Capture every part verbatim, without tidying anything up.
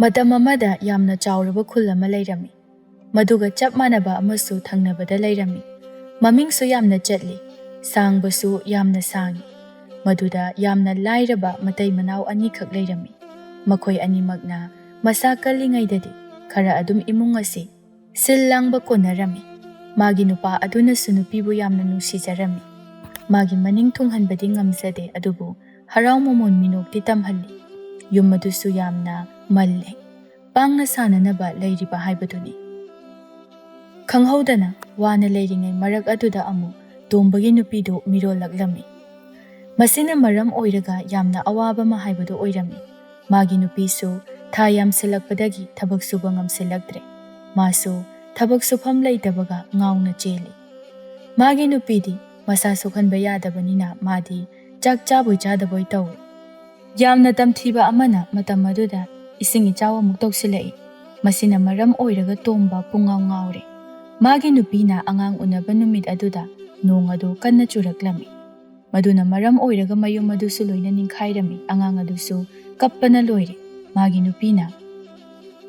ꯃꯇꯝ ꯑꯃꯗ ꯌꯥꯝꯅ ꯆꯥꯎꯔꯕ ꯈꯨꯜ ꯑꯃ ꯂꯩꯔꯝꯃꯤ꯫ ꯃꯗꯨꯒ ꯆꯞ ꯃꯥꯟꯅꯕ ꯑꯃꯁꯨ ꯊꯪꯅꯕꯗ ꯂꯩꯔꯝꯃꯤ꯫ ꯃꯃꯤꯡꯁꯨ ꯌꯥꯝꯅ ꯆꯠꯂꯤ, ꯁꯥꯡꯕꯁꯨ ꯌꯥꯝꯅ ꯁꯥꯡꯉꯤ꯫ ꯃꯗꯨꯗ ꯌꯥꯝꯅ ꯂꯥꯏꯔꯕ ꯃꯇꯩ ꯃꯅꯥꯎ ꯑꯅꯤꯈꯛ ꯂꯩꯔꯝꯃꯤ꯫ ꯃꯈꯣꯏ ꯑꯅꯤꯃꯛꯅ ꯃꯁꯥ ꯀꯜꯂꯤꯉꯩꯗꯗꯤ ꯈꯔ ꯑꯗꯨꯝ ꯏꯃꯨꯡ ꯑꯁꯤ ꯁꯤꯜ ꯂꯥꯡꯕ ꯀꯣꯟꯅꯔꯝꯃꯤ꯫ ꯃꯥꯒꯤ ꯅꯨꯄꯥ ꯑꯗꯨꯅꯁꯨ ꯅꯨꯄꯤꯕꯨ ꯌꯥꯝꯅ ꯅꯨꯡꯁꯤꯖꯔꯝꯃꯤ꯫ ꯃꯥꯒꯤ ꯃꯅꯤꯡ ꯊꯨꯡꯍꯟꯕꯗꯤ ꯉꯝꯖꯗꯦ, ꯑꯗꯨꯕꯨ ꯍꯔꯥꯎ ꯃꯃꯣꯟ ꯃꯤꯅꯣꯛꯇꯤ ꯇꯝꯍꯜꯂꯤ꯫ ꯌꯨꯝ ꯑꯗꯨꯁꯨ ꯌꯥꯝꯅ ꯃꯜꯂꯦ꯫ ꯄꯥꯡꯅ ꯁꯥꯟꯅꯅꯕ ꯂꯩꯔꯤꯕ ꯍꯥꯏꯕꯗꯨꯅꯤ꯫ ꯈꯪꯍꯧꯗꯅ ꯋꯥꯅ ꯂꯩꯔꯤꯉꯩ ꯃꯔꯛ ꯑꯗꯨꯗ ꯑꯃꯨꯛ ꯇꯣꯝꯕꯒꯤ ꯅꯨꯄꯤꯗꯨ ꯃꯤꯔꯣꯜꯂꯛꯂꯝꯃꯤ꯫ ꯃꯁꯤꯅ ꯃꯔꯝ ꯑꯣꯏꯔꯒ ꯌꯥꯝꯅ ꯑꯋꯥꯕ ꯑꯃ ꯍꯥꯏꯕꯗꯨ ꯑꯣꯏꯔꯝꯃꯤ꯫ ꯃꯥꯒꯤ ꯅꯨꯄꯤꯁꯨ ꯊꯥ ꯌꯥꯝꯁꯤꯜꯂꯛꯄꯗꯒꯤ ꯊꯕꯛ ꯁꯨꯕ ꯉꯝꯁꯤꯜꯂꯛꯇ꯭ꯔꯦ꯫ ꯃꯥꯁꯨ ꯊꯕꯛ ꯁꯨꯐꯝ ꯂꯩꯇꯕꯒ ꯉꯥꯎꯅ ꯆꯦꯜꯂꯤ꯫ ꯃꯥꯒꯤ ꯅꯨꯄꯤꯗꯤ ꯃꯁꯥ ꯁꯣꯛꯍꯟꯕ ꯌꯥꯗꯕꯅꯤꯅ ꯃꯥꯗꯤ ꯆꯥꯛ ꯆꯥꯕꯣꯏ ꯆꯥꯗꯕꯣꯏ ꯇꯧꯏ꯫ ꯌꯥꯝꯅ ꯇꯝꯊꯤꯕ ꯑꯃꯅ ꯃꯇꯝ ꯑꯗꯨꯗ ꯏꯁꯤꯡ ꯏꯆꯥꯎ ꯑꯃꯨꯛ ꯇꯧꯁꯤꯜꯂꯛꯏ꯫ ꯃꯁꯤꯅ ꯃꯔꯝ ꯑꯣꯏꯔꯒ ꯇꯣꯝꯕ ꯄꯨꯡꯉꯥꯎ ꯉꯥꯎꯔꯦ꯫ ꯃꯥꯒꯤ ꯅꯨꯄꯤꯅ ꯑꯉꯥꯡ ꯎꯅꯕ ꯅꯨꯃꯤꯠ ꯑꯗꯨꯗ ꯅꯣꯡ ꯑꯗꯨ ꯀꯟꯅ ꯆꯨꯔꯛꯂꯝꯃꯤ꯫ ꯃꯗꯨꯅ ꯃꯔꯝ ꯑꯣꯏꯔꯒ ꯃꯌꯨꯝ ꯑꯗꯨꯁꯨ ꯂꯣꯏꯅ ꯅꯤꯡꯈꯥꯏꯔꯝꯃꯤ꯫ ꯑꯉꯥꯡ ꯑꯗꯨꯁꯨ ꯀꯞꯄꯅ ꯂꯣꯏꯔꯦ꯫ ꯃꯥꯒꯤ ꯅꯨꯄꯤꯅ,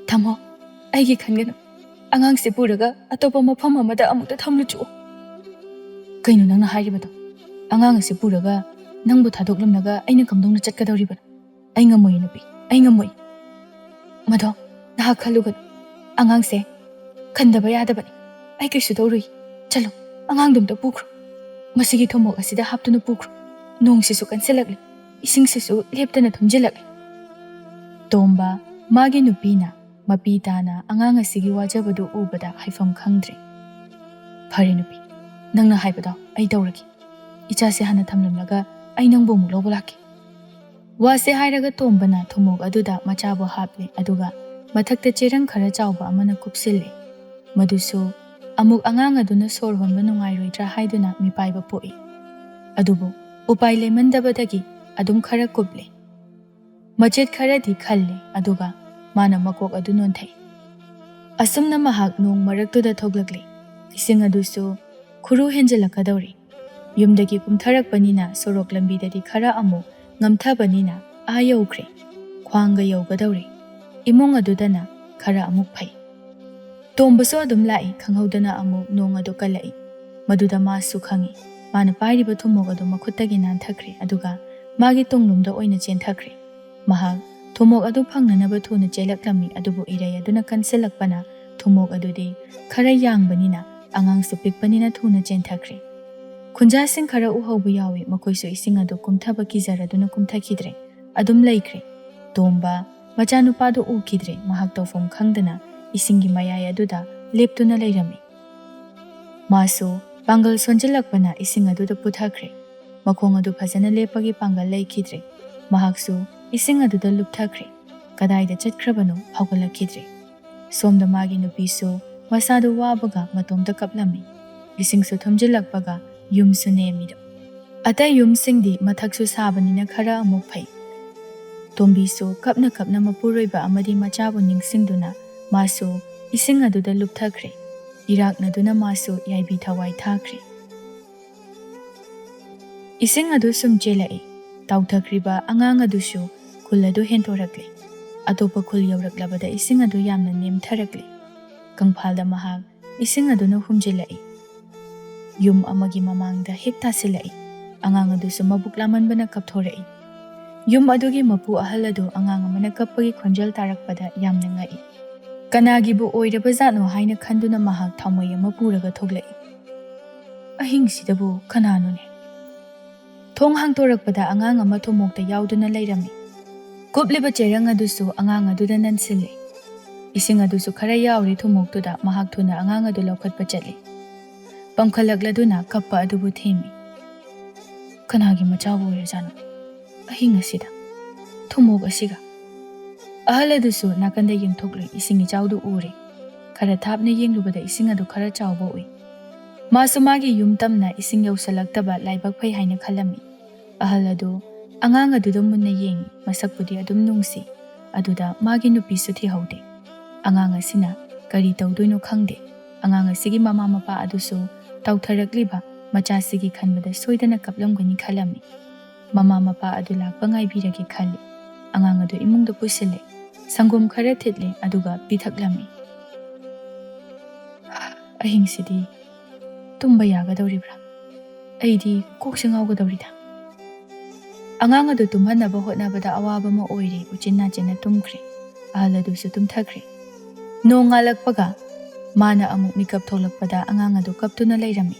"ꯊꯝꯃꯣ, ꯑꯩꯒꯤ ꯈꯟꯒꯅꯨ꯫ ꯑꯉꯥꯡꯁꯤ ꯄꯨꯔꯒ ꯑꯇꯣꯞꯄ ꯃꯐꯝ ꯑꯃꯗ ꯑꯃꯨꯛꯇ ꯊꯝꯂꯨꯆꯣ꯫" "ꯀꯩꯅꯣ ꯅꯪꯅ ꯍꯥꯏꯔꯤꯕꯗꯣ? ꯑꯉꯥꯡ ꯑꯁꯤ ꯄꯨꯔꯒ ꯅꯪꯕꯨ ꯊꯥꯗꯣꯛꯂꯝꯂꯒ ꯑꯩꯅ ꯀꯝꯗꯧꯅ ꯆꯠꯀꯗꯧꯔꯤꯕꯅꯣ? ꯑꯩ ꯉꯝꯃꯣꯏ ꯅꯨꯄꯤ, ꯑꯩ ꯉꯝꯃꯣꯏ꯫" "ꯃꯗꯣ, ꯅꯍꯥꯛ ꯈꯜꯂꯨꯒꯅꯨ꯫ ꯑꯉꯥꯡꯁꯦ ꯈꯟꯗꯕ ꯌꯥꯗꯕꯅꯤ꯫ ꯑꯩ ꯀꯩꯁꯨ ꯇꯧꯔꯨꯏ꯫ ꯆꯠꯂꯣ, ꯑꯉꯥꯡꯗꯣ ꯑꯝꯇ ꯄꯨꯈ꯭ꯔꯣ꯫ ꯃꯁꯤꯒꯤ ꯊꯨꯝꯃꯣꯛ ꯑꯁꯤꯗ ꯍꯥꯞꯇꯨꯅ ꯄꯨꯈ꯭ꯔꯣ꯫ ꯅꯣꯡꯁꯤꯁꯨ ꯀꯟꯁꯤꯜꯂꯛꯂꯦ꯫ ꯏꯁꯤꯡꯁꯤꯁꯨ ꯂꯦꯞꯇꯅ ꯊꯨꯝꯖꯤꯜꯂꯛꯂꯦ꯫" ꯇꯣꯝꯕ, ꯃꯥꯒꯤ ꯅꯨꯄꯤꯅ ꯃꯄꯤ ꯇꯥꯅ ꯑꯉꯥꯡ ꯑꯁꯤꯒꯤ ꯋꯥꯖꯕꯗꯨ ꯎꯕꯗ ꯍꯥꯏꯐꯝ ꯈꯪꯗ꯭ꯔꯦ꯫ "ꯐꯔꯦ ꯅꯨꯄꯤ, ꯅꯪꯅ ꯍꯥꯏꯕꯗꯣ ꯑꯩ ꯇꯧꯔꯒꯦ꯫ ꯏꯆꯥꯁꯦ ꯍꯥꯟꯅ ꯊꯝꯂꯝꯂꯒ ꯑꯩ ꯅꯪꯕꯨ ꯑꯃꯨꯛ ꯂꯧꯕ ꯂꯥꯛꯀꯦ꯫" ꯋꯥꯁꯦ ꯍꯥꯏꯔꯒ ꯇꯣꯝꯕꯅ ꯊꯨꯝꯃꯣꯛ ꯑꯗꯨꯗ ꯃꯆꯥꯕꯨ ꯍꯥꯞꯂꯦ, ꯑꯗꯨꯒ ꯃꯊꯛꯇ ꯆꯦꯔꯪ ꯈꯔ ꯆꯥꯎꯕ ꯑꯃꯅ ꯀꯨꯞꯁꯤꯜꯂꯦ꯫ ꯃꯗꯨꯁꯨ ꯑꯃꯨꯛ ꯑꯉꯥꯡ ꯑꯗꯨꯅ ꯁꯣꯔ ꯍꯣꯟꯕ ꯅꯨꯡꯉꯥꯏꯔꯣꯏꯗ꯭ꯔꯥ ꯍꯥꯏꯗꯨꯅ ꯃꯤꯄꯥꯏꯕ ꯄꯣꯛꯏ꯫ ꯑꯗꯨꯕꯨ ꯎꯄꯥꯏ ꯂꯩꯃꯟꯗꯕꯗꯒꯤ ꯑꯗꯨꯝ ꯈꯔ ꯀꯨꯞꯂꯦ꯫ ꯃꯆꯦꯠ ꯈꯔꯗꯤ ꯈꯜꯂꯦ, ꯑꯗꯨꯒ ꯃꯥꯅ ꯃꯀꯣꯛ ꯑꯗꯨ ꯅꯣꯟꯊꯩ꯫ ꯑꯁꯨꯝꯅ ꯃꯍꯥꯛ ꯅꯣꯡ ꯃꯔꯛꯇꯨꯗ ꯊꯣꯛꯂꯛꯂꯦ꯫ ꯏꯁꯤꯡ ꯑꯗꯨꯁꯨ ꯈꯨꯔꯨ ꯍꯦꯟꯖꯤꯜꯂꯛꯀꯗꯧꯔꯦ꯫ ꯌꯨꯝꯗꯒꯤ ꯀꯨꯝꯊꯔꯛꯄꯅꯤꯅ ꯁꯣꯔꯣꯛ ꯂꯝꯕꯤꯗꯗꯤ ꯈꯔ ꯑꯃꯨꯛ ꯉꯝꯊꯕꯅꯤꯅ ꯑꯥ ꯌꯧꯈ꯭ꯔꯦ꯫ ꯈ꯭ꯋꯥꯡꯒ ꯌꯧꯒꯗꯧꯔꯦ꯫ ꯏꯃꯨꯡ ꯑꯗꯨꯗꯅ ꯈꯔ ꯑꯃꯨꯛ ꯐꯩ꯫ ꯇꯣꯝꯕꯁꯨ ꯑꯗꯨꯝ ꯂꯥꯛꯏ, ꯈꯪꯍꯧꯗꯅ ꯑꯃꯨꯛ ꯅꯣꯡ ꯑꯗꯨ ꯀꯜꯂꯛꯏ꯫ ꯃꯗꯨꯗ ꯃꯥꯁꯨ ꯈꯪꯏ, ꯃꯥꯅ ꯄꯥꯏꯔꯤꯕ ꯊꯨꯝꯃꯣꯛ ꯑꯗꯨ ꯃꯈꯨꯠꯇꯒꯤ ꯅꯥꯟꯊꯈ꯭ꯔꯦ, ꯑꯗꯨꯒ ꯃꯥꯒꯤ ꯇꯨꯡꯂꯣꯝꯗ ꯑꯣꯏꯅ ꯆꯦꯟꯊꯈ꯭ꯔꯦ꯫ ꯃꯍꯥꯛ ꯊꯨꯝꯃꯣꯛ ꯑꯗꯨ ꯐꯪꯅꯅꯕ ꯊꯨꯅ ꯆꯦꯜꯂꯛꯂꯝꯃꯤ, ꯑꯗꯨꯕꯨ ꯏꯔꯩ ꯑꯗꯨꯅ ꯀꯟꯁꯤꯜꯂꯛꯄꯅ ꯊꯨꯝꯃꯣꯛ ꯑꯗꯨꯗꯤ ꯈꯔ ꯌꯥꯡꯕꯅꯤꯅ, ꯑꯉꯥꯡꯁꯨ ꯄꯤꯛꯄꯅꯤꯅ ꯊꯨꯅ ꯆꯦꯟꯊꯈ꯭ꯔꯦ꯫ ꯈꯨꯟꯖꯥꯁꯤꯡ ꯈꯔ ꯎꯍꯧꯕ ꯌꯥꯎꯏ, ꯃꯈꯣꯏꯁꯨ ꯏꯁꯤꯡ ꯑꯗꯨ ꯀꯨꯝꯊꯕ ꯀꯤꯖꯔꯗꯨꯅ ꯀꯨꯝꯊꯈꯤꯗ꯭ꯔꯦ, ꯑꯗꯨꯝ ꯂꯩꯈ꯭ꯔꯦ꯫ ꯇꯣꯝꯕ ꯃꯆꯥꯅꯨꯄꯥꯗꯨ ꯎꯈꯤꯗ꯭ꯔꯦ, ꯃꯍꯥꯛ ꯇꯧꯐꯝ ꯈꯪꯗꯅ ꯏꯁꯤꯡꯒꯤ ꯃꯌꯥꯏ ꯑꯗꯨꯗ ꯂꯦꯞꯇꯨꯅ ꯂꯩꯔꯝꯃꯤ꯫ ꯃꯥꯁꯨ ꯄꯥꯡꯒꯜ ꯁꯣꯟꯖꯤꯜꯂꯛꯄꯅ ꯏꯁꯤꯡ ꯑꯗꯨꯗ ꯄꯨꯊꯈ꯭ꯔꯦ꯫ ꯃꯈꯣꯡ ꯑꯗꯨ ꯐꯖꯅ ꯂꯦꯞꯄꯒꯤ ꯄꯥꯡꯒꯜ ꯂꯩꯈꯤꯗ꯭ꯔꯦ꯫ ꯃꯍꯥꯛꯁꯨ ꯏꯁꯤꯡ ꯑꯗꯨꯗ ꯂꯨꯞꯊꯈ꯭ꯔꯦ꯫ ꯀꯗꯥꯏꯗ ꯆꯠꯈ꯭ꯔꯕꯅꯣ ꯐꯥꯎꯒꯠꯂꯛꯈꯤꯗ꯭ꯔꯦ꯫ ꯁꯣꯝꯗ ꯃꯥꯒꯤ ꯅꯨꯄꯤꯁꯨ ꯃꯁꯥꯗꯨ ꯋꯥꯕꯒ ꯃꯇꯣꯝꯇ ꯀꯞꯂꯝꯃꯤ꯫ ꯏꯁꯤꯡꯁꯨ ꯊꯨꯝꯖꯤꯜꯂꯛꯄꯒ ꯌꯨꯝꯁꯨ ꯅꯦꯝꯃꯤꯗꯣ꯫ ꯑꯇꯩ ꯌꯨꯝꯁꯤꯡꯗꯤ ꯃꯊꯛꯁꯨ ꯁꯥꯕꯅꯤꯅ ꯈꯔ ꯑꯃꯨꯛ ꯐꯩ꯫ ꯇꯣꯝꯕꯤꯁꯨ ꯀꯞꯅ ꯀꯞꯅ ꯃꯄꯨꯔꯣꯏꯕ ꯑꯃꯗꯤ ꯃꯆꯥꯕꯨ ꯅꯤꯡꯁꯤꯡꯗꯨꯅ ꯃꯥꯁꯨ ꯏꯁꯤꯡ ꯑꯗꯨꯗ ꯂꯨꯞꯊꯈ꯭ꯔꯦ꯫ ꯏꯔꯥꯛꯅꯗꯨꯅ ꯃꯥꯁꯨ ꯌꯥꯏꯕꯤ ꯊꯋꯥꯏ ꯊꯥꯈ꯭ꯔꯦ꯫ ꯏꯁꯤꯡ ꯑꯗꯨ ꯁꯨꯝ ꯆꯦꯜꯂꯛꯏ꯫ ꯇꯥꯎꯊꯈ꯭ꯔꯤꯕ ꯑꯉꯥꯡ ꯑꯗꯨꯁꯨ ꯈꯨꯜ ꯑꯗꯨ ꯍꯦꯟꯗꯣꯔꯛꯂꯦ꯫ ꯑꯇꯣꯞꯄ ꯈꯨꯜ ꯌꯧꯔꯛꯂꯕꯗ ꯏꯁꯤꯡ ꯑꯗꯨ ꯌꯥꯝꯅ ꯅꯦꯝꯊꯔꯛꯂꯦ꯫ ꯀꯪꯐꯥꯜꯗ ꯃꯍꯥꯛ ꯏꯁꯤꯡ ꯑꯗꯨꯅ ꯍꯨꯝꯖꯤꯜꯂꯛꯏ꯫ ꯌꯨꯝ ꯑꯃꯒꯤ ꯃꯃꯥꯡꯗ ꯍꯦꯛ ꯇꯥꯁꯤꯜꯂꯛꯏ꯫ ꯑꯉꯥꯡ ꯑꯗꯨꯁꯨ ꯃꯕꯨꯛ ꯂꯥꯃꯟꯕꯅ ꯀꯞꯊꯣꯔꯛꯏ꯫ ꯌꯨꯝ ꯑꯗꯨꯒꯤ ꯃꯄꯨ ꯑꯍꯜ ꯑꯗꯨ ꯑꯉꯥꯡ ꯑꯃꯅ ꯀꯞꯄꯒꯤ ꯈꯣꯟꯖꯦꯜ ꯇꯥꯔꯛꯄꯗ ꯌꯥꯝꯅ ꯉꯛꯏ꯫ ꯀꯅꯥꯒꯤꯕꯨ ꯑꯣꯏꯔꯕꯖꯥꯠꯅꯣ ꯍꯥꯏꯅ ꯈꯟꯗꯨꯅ ꯃꯍꯥꯛ ꯊꯥꯎꯃꯩ ꯑꯃ ꯄꯨꯔꯒ ꯊꯣꯛꯂꯛꯏ꯫ "ꯑꯍꯤꯡꯁꯤꯗꯕꯨ ꯀꯅꯥꯅꯣꯅꯦ?" ꯊꯣꯡ ꯍꯥꯡꯗꯣꯔꯛꯄꯗ ꯑꯉꯥꯡ ꯑꯃ ꯊꯨꯝꯃꯣꯛꯇ ꯌꯥꯎꯗꯨꯅ ꯂꯩꯔꯝꯃꯤ꯫ ꯀꯨꯞꯂꯤꯕ ꯆꯦꯔꯪ ꯑꯗꯨꯁꯨ ꯑꯉꯥꯡ ꯑꯗꯨꯗ ꯅꯟꯁꯤꯜꯂꯤ꯫ ꯏꯁꯤꯡ ꯑꯗꯨꯁꯨ ꯈꯔ ꯌꯥꯎꯔꯤ ꯊꯨꯝꯃꯣꯛꯇꯨꯗ꯫ ꯃꯍꯥꯛ ꯊꯨꯅ ꯑꯉꯥꯡ ꯑꯗꯨ ꯂꯧꯈꯠꯄ ꯆꯠꯂꯤ꯫ ꯄꯝꯈꯠꯂꯛꯂꯗꯨꯅ ꯀꯞꯄ ꯑꯗꯨꯕꯨ ꯊꯦꯝꯃꯤ꯫ "ꯀꯅꯥꯒꯤ ꯃꯆꯥꯕꯨ ꯑꯣꯏꯔꯖꯥꯠꯅꯣ ꯑꯍꯤꯡ ꯑꯁꯤꯗ? ꯊꯨꯝꯃꯣꯛ ꯑꯁꯤꯒ?" ꯑꯍꯜ ꯑꯗꯨꯁꯨ ꯅꯥꯀꯟꯗ ꯌꯦꯡꯊꯣꯛꯂꯨꯏ꯫ ꯏꯁꯤꯡ ꯏꯆꯥꯎꯗꯨ ꯎꯔꯦ꯫ ꯈꯔ ꯊꯥꯞꯅ ꯌꯦꯡꯂꯨꯕꯗ ꯏꯁꯤꯡ ꯑꯗꯨ ꯈꯔ ꯆꯥꯎꯕ ꯎꯏ꯫ ꯃꯥꯁꯨ ꯃꯥꯒꯤ ꯌꯨꯝ ꯇꯝꯅ ꯏꯁꯤꯡ ꯌꯧꯁꯤꯜꯂꯛꯇꯕ ꯂꯥꯏꯕꯛ ꯐꯩ ꯍꯥꯏꯅ ꯈꯜꯂꯝꯃꯤ꯫ ꯑꯍꯜ ꯑꯗꯨ ꯑꯉꯥꯡ ꯑꯗꯨꯗ ꯃꯨꯟꯅ ꯌꯦꯡꯏ꯫ ꯃꯁꯛꯄꯨꯗꯤ ꯑꯗꯨꯝ ꯅꯨꯡꯁꯤ꯫ ꯑꯗꯨꯗ ꯃꯥꯒꯤ ꯅꯨꯄꯤꯁꯨ ꯊꯤꯍꯧꯗꯦ꯫ ꯑꯉꯥꯡ ꯑꯁꯤꯅ ꯀꯔꯤ ꯇꯧꯗꯣꯏꯅꯣ ꯈꯪꯗꯦ꯫ ꯑꯉꯥꯡ ꯑꯁꯤꯒꯤ ꯃꯃꯥ ꯃꯄꯥ ꯑꯗꯨꯁꯨ ꯇꯥꯎꯊꯔꯛꯂꯤꯕ ꯃꯆꯥꯁꯤꯒꯤ ꯈꯟꯕꯗ ꯁꯣꯏꯗꯅ ꯀꯞꯂꯝꯒꯅꯤ ꯈꯜꯂꯝꯃꯤ꯫ ꯃꯃꯥ ꯃꯄꯥ ꯑꯗꯨ ꯂꯥꯛꯄ ꯉꯥꯏꯕꯤꯔꯒꯦ ꯈꯜꯂꯤ꯫ ꯑꯉꯥꯡ ꯑꯗꯨ ꯏꯃꯨꯡꯗ ꯄꯨꯁꯤꯜꯂꯦ꯫ ꯁꯪꯒꯣꯝ ꯈꯔ ꯊꯤꯠꯂꯦ, ꯑꯗꯨꯒ ꯄꯤꯊꯛꯂꯝꯃꯤ꯫ ꯑꯍꯤꯡꯁꯤꯗꯤ ꯇꯨꯝꯕ ꯌꯥꯒꯗꯧꯔꯤꯕ꯭ꯔꯥ? ꯑꯩꯗꯤ ꯀꯣꯛꯁꯦ ꯉꯥꯎꯒꯗꯧꯔꯤꯗ꯫ ꯑꯉꯥꯡ ꯑꯗꯨ ꯇꯨꯝꯍꯟꯅꯕ ꯍꯣꯠꯅꯕꯗ ꯑꯋꯥꯕ ꯑꯃ ꯑꯣꯏꯔꯦ꯫ ꯎꯆꯤꯟ ꯅꯥꯆꯤꯟꯅ ꯇꯨꯝꯈ꯭ꯔꯦ꯫ ꯑꯍꯜ ꯑꯗꯨꯁꯨ ꯇꯨꯝꯊꯈ꯭ꯔꯦ꯫ ꯅꯣꯡ ꯉꯥꯜꯂꯛꯄꯒ ꯃꯥꯅ ꯑꯃꯨꯛ ꯃꯤꯀꯞ ꯊꯣꯛꯂꯛꯄꯗ ꯑꯉꯥꯡ ꯑꯗꯨ ꯀꯞꯇꯨꯅ ꯂꯩꯔꯝꯃꯤ꯫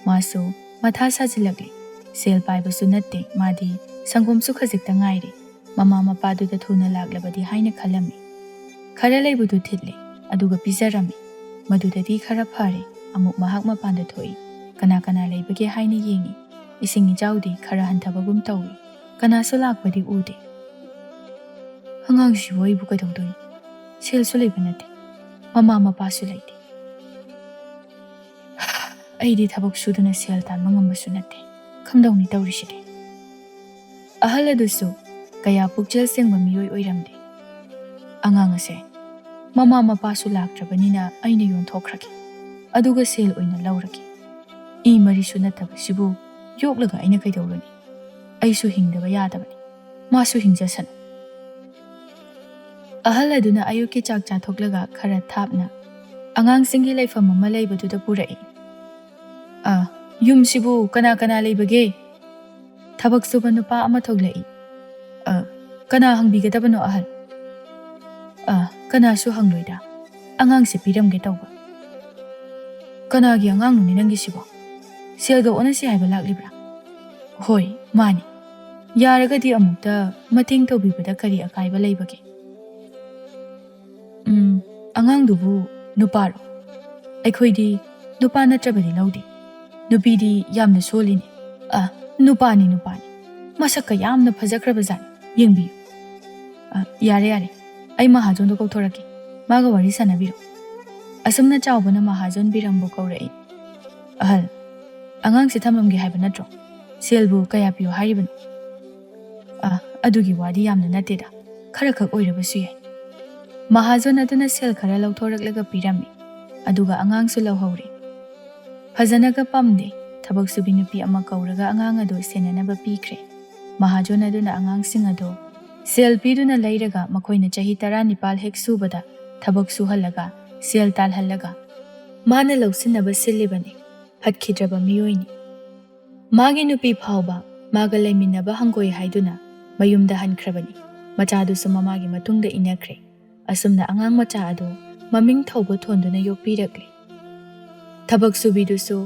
ꯃꯥꯁꯨ ꯃꯊꯥ ꯁꯥꯖꯤꯜꯂꯛꯂꯦ꯫ ꯁꯦꯜ ꯄꯥꯏꯕꯁꯨ ꯅꯠꯇꯦ, ꯃꯥꯗꯤ ꯁꯪꯒꯣꯝꯁꯨ ꯈꯖꯤꯛꯇ ꯉꯥꯏꯔꯦ꯫ ꯃꯃꯥ ꯃꯄꯥꯗꯨꯗ ꯊꯨꯅ ꯂꯥꯛꯂꯕꯗꯤ ꯍꯥꯏꯅ ꯈꯜꯂꯝꯃꯤ꯫ ꯈꯔ ꯂꯩꯕꯗꯨ ꯊꯤꯠꯂꯦ, ꯑꯗꯨꯒ ꯄꯤꯖꯔꯝꯃꯤ꯫ ꯃꯗꯨꯗꯗꯤ ꯈꯔ ꯐꯔꯦ꯫ ꯑꯃꯨꯛ ꯃꯍꯥꯛ ꯃꯄꯥꯟꯗ ꯊꯣꯛꯏ꯫ ꯀꯅꯥ ꯀꯅꯥ ꯂꯩꯕꯒꯦ ꯍꯥꯏꯅ ꯌꯦꯡꯏ꯫ ꯏꯁꯤꯡ ꯏꯆꯥꯎꯗꯤ ꯈꯔ ꯍꯟꯊꯕꯒꯨꯝ ꯇꯧꯏ꯫ ꯀꯅꯥꯁꯨ ꯂꯥꯛꯄꯗꯤ ꯎꯗꯦ꯫ ꯑꯉꯥꯡꯁꯤꯕꯨ ꯑꯩꯕꯨ ꯀꯩꯗꯧꯗꯣꯏꯅꯣ? ꯁꯦꯜꯁꯨ ꯂꯩꯕ ꯅꯠꯇꯦ, ꯃꯃꯥ ꯃꯄꯥꯁꯨ ꯂꯩꯇꯦ꯫ ꯑꯩꯗꯤ ꯊꯕꯛ ꯁꯨꯗꯨꯅ ꯁꯦꯜ ꯇꯥꯟꯕ ꯉꯝꯕꯁꯨ ꯅꯠꯇꯦ꯫ ꯀꯝꯗꯧꯅꯤ ꯇꯧꯔꯤꯁꯤꯗꯤ? ꯑꯍꯜ ꯑꯗꯨꯁꯨ ꯀꯌꯥ ꯄꯨꯛꯆꯦꯜ ꯁꯦꯡꯕ ꯃꯤꯑꯣꯏ ꯑꯣꯏꯔꯝꯗꯦ꯫ ꯑꯉꯥꯡ ꯑꯁꯦ ꯃꯃꯥ ꯃꯄꯥꯁꯨ ꯂꯥꯛꯇ꯭ꯔꯕꯅꯤꯅ ꯑꯩꯅ ꯌꯣꯟꯊꯣꯛꯈ꯭ꯔꯒꯦ, ꯑꯗꯨꯒ ꯁꯦꯜ ꯑꯣꯏꯅ ꯂꯧꯔꯒꯦ꯫ ꯏ ꯃꯔꯤꯁꯨ ꯅꯠꯇꯕꯁꯤꯕꯨ ꯌꯣꯛꯂꯒ ꯑꯩꯅ ꯀꯩꯗꯧꯔꯨꯅꯤ? ꯑꯩꯁꯨ ꯍꯤꯡꯗꯕ ꯌꯥꯗꯕꯅꯤ, ꯃꯥꯁꯨ ꯍꯤꯡꯖꯁꯅꯨ꯫ ꯑꯍꯜ ꯑꯗꯨꯅ ꯑꯌꯨꯛꯀꯤ ꯆꯥꯛ ꯆꯥꯊꯣꯛꯂꯒ ꯈꯔ ꯊꯥꯞꯅ ꯑꯉꯥꯡꯁꯤꯡꯒꯤ ꯂꯩꯐꯝ ꯑꯃ ꯂꯩꯕꯗꯨꯗ ꯄꯨꯔꯛꯏ꯫ "ꯑ, ꯌꯨꯝꯁꯤꯕꯨ ꯀꯅꯥ ꯀꯅꯥ ꯂꯩꯕꯒꯦ?" ꯊꯕꯛ ꯁꯨꯕ ꯅꯨꯄꯥ ꯑꯃ ꯊꯣꯛꯂꯛꯏ꯫ "ꯑ, ꯀꯅꯥ ꯍꯪꯕꯤꯒꯗꯕꯅꯣ, ꯑꯍꯜ?" "ꯑ, ꯀꯅꯥꯁꯨ ꯍꯪꯂꯣꯏꯗ꯫ ꯑꯉꯥꯡꯁꯦ ꯄꯤꯔꯝꯒꯦ ꯇꯧꯕ꯫" "ꯀꯅꯥꯒꯤ ꯑꯉꯥꯡꯅꯣꯅꯦ ꯅꯪꯒꯤꯁꯤꯕꯣ? ꯁꯦꯜꯒ ꯑꯣꯟꯅꯁꯤ ꯍꯥꯏꯕ ꯂꯥꯛꯂꯤꯕ꯭ꯔꯥ?" "ꯍꯣꯏ, ꯃꯥꯅꯤ꯫ ꯌꯥꯔꯒꯗꯤ ꯑꯃꯨꯛꯇ ꯃꯇꯦꯡ ꯇꯧꯕꯤꯕꯗ ꯀꯔꯤ ꯑꯀꯥꯏꯕ ꯂꯩꯕꯒꯦ?" "ꯎꯝ, ꯑꯉꯥꯡꯗꯨꯕꯨ ꯅꯨꯄꯥꯔꯣ? ꯑꯩꯈꯣꯏꯗꯤ ꯅꯨꯄꯥ ꯅꯠꯇ꯭ꯔꯕꯗꯤ ꯂꯧꯗꯦ꯫ ꯅꯨꯄꯤꯗꯤ ꯌꯥꯝꯅ ꯁꯣꯜꯂꯤꯅꯦ꯫" "ꯑ, ꯅꯨꯄꯥꯅꯤ, ꯅꯨꯄꯥꯅꯤ꯫ ꯃꯁꯛꯀ ꯌꯥꯝꯅ ꯐꯖꯈ꯭ꯔꯕꯖꯥꯠꯅꯤ꯫ ꯌꯦꯡꯕꯤꯌꯨ꯫" "ꯑ, ꯌꯥꯔꯦ, ꯌꯥꯔꯦ꯫ ꯑꯩ ꯃꯍꯥꯖꯣꯟꯗꯣ ꯀꯧꯊꯣꯔꯛꯀꯦ꯫ ꯃꯥꯒ ꯋꯥꯔꯤ ꯁꯥꯟꯅꯕꯤꯔꯣ꯫" ꯑꯁꯨꯝꯅ ꯆꯥꯎꯕꯅ ꯃꯍꯥꯖꯣꯟ ꯕꯤꯔꯝꯕꯨ ꯀꯧꯔꯛꯏ꯫ "ꯑꯍꯜ, ꯑꯉꯥꯡꯁꯦ ꯊꯝꯂꯝꯒꯦ ꯍꯥꯏꯕ ꯅꯠꯇ꯭ꯔꯣ? ꯁꯦꯜꯕꯨ ꯀꯌꯥ ꯄꯤꯌꯣ ꯍꯥꯏꯔꯤꯕꯅꯣ?" "ꯑ, ꯑꯗꯨꯒꯤ ꯋꯥꯗꯤ ꯌꯥꯝꯅ ꯅꯠꯇꯦꯗ꯫ ꯈꯔꯈꯛ ꯑꯣꯏꯔꯕꯁꯨ ꯌꯥꯏ꯫" ꯃꯍꯥꯖꯣꯟ ꯑꯗꯨꯅ ꯁꯦꯜ ꯈꯔ ꯂꯧꯊꯣꯔꯛꯂꯒ ꯄꯤꯔꯝꯃꯤ꯫ ꯑꯗꯨꯒ ꯑꯉꯥꯡꯁꯨ ꯂꯧꯍꯧꯔꯦ꯫ ꯐꯖꯅꯒ ꯄꯝꯗꯦ꯫ ꯊꯕꯛ ꯁꯨꯕꯤ ꯅꯨꯄꯤ ꯑꯃ ꯀꯧꯔꯒ ꯑꯉꯥꯡ ꯑꯗꯨ ꯁꯦꯟꯅꯅꯕ ꯄꯤꯈ꯭ꯔꯦ꯫ ꯃꯍꯥꯖꯣꯟ ꯑꯗꯨꯅ ꯑꯉꯥꯡꯁꯤꯡ ꯑꯗꯨ ꯁꯦꯜ ꯄꯤꯗꯨꯅ ꯂꯩꯔꯒ ꯃꯈꯣꯏꯅ ꯆꯍꯤ ꯇꯔꯥꯅꯤꯄꯥꯜ ꯍꯦꯛ ꯁꯨꯕꯗ ꯊꯕꯛ ꯁꯨꯍꯜꯂꯒ ꯁꯦꯜ ꯇꯥꯜꯍꯜꯂꯒ ꯃꯥꯅ ꯂꯧꯁꯤꯟꯅꯕ ꯁꯤꯜꯂꯤꯕꯅꯤ꯫ ꯐꯠꯈꯤꯗ꯭ꯔꯕ ꯃꯤꯑꯣꯏꯅꯤ꯫ ꯃꯥꯒꯤ ꯅꯨꯄꯤ ꯐꯥꯎꯕ ꯃꯥꯒ ꯂꯩꯃꯤꯟꯅꯕ ꯍꯪꯒꯣꯏ ꯍꯥꯏꯗꯨꯅ ꯃꯌꯨꯝꯗ ꯍꯟꯈ꯭ꯔꯕꯅꯤ꯫ ꯃꯆꯥꯗꯨꯁꯨ ꯃꯃꯥꯒꯤ ꯃꯇꯨꯡꯗ ꯏꯟꯅꯈ꯭ꯔꯦ꯫ ꯑꯁꯨꯝꯅ ꯑꯉꯥꯡ ꯃꯆꯥ ꯑꯗꯨ ꯃꯃꯤꯡ ꯊꯧꯕ ꯊꯣꯟꯗꯨꯅ ꯌꯣꯛꯄꯤꯔꯛꯂꯤ꯫ ꯊꯕꯛ ꯁꯨꯕꯤꯗꯨꯁꯨ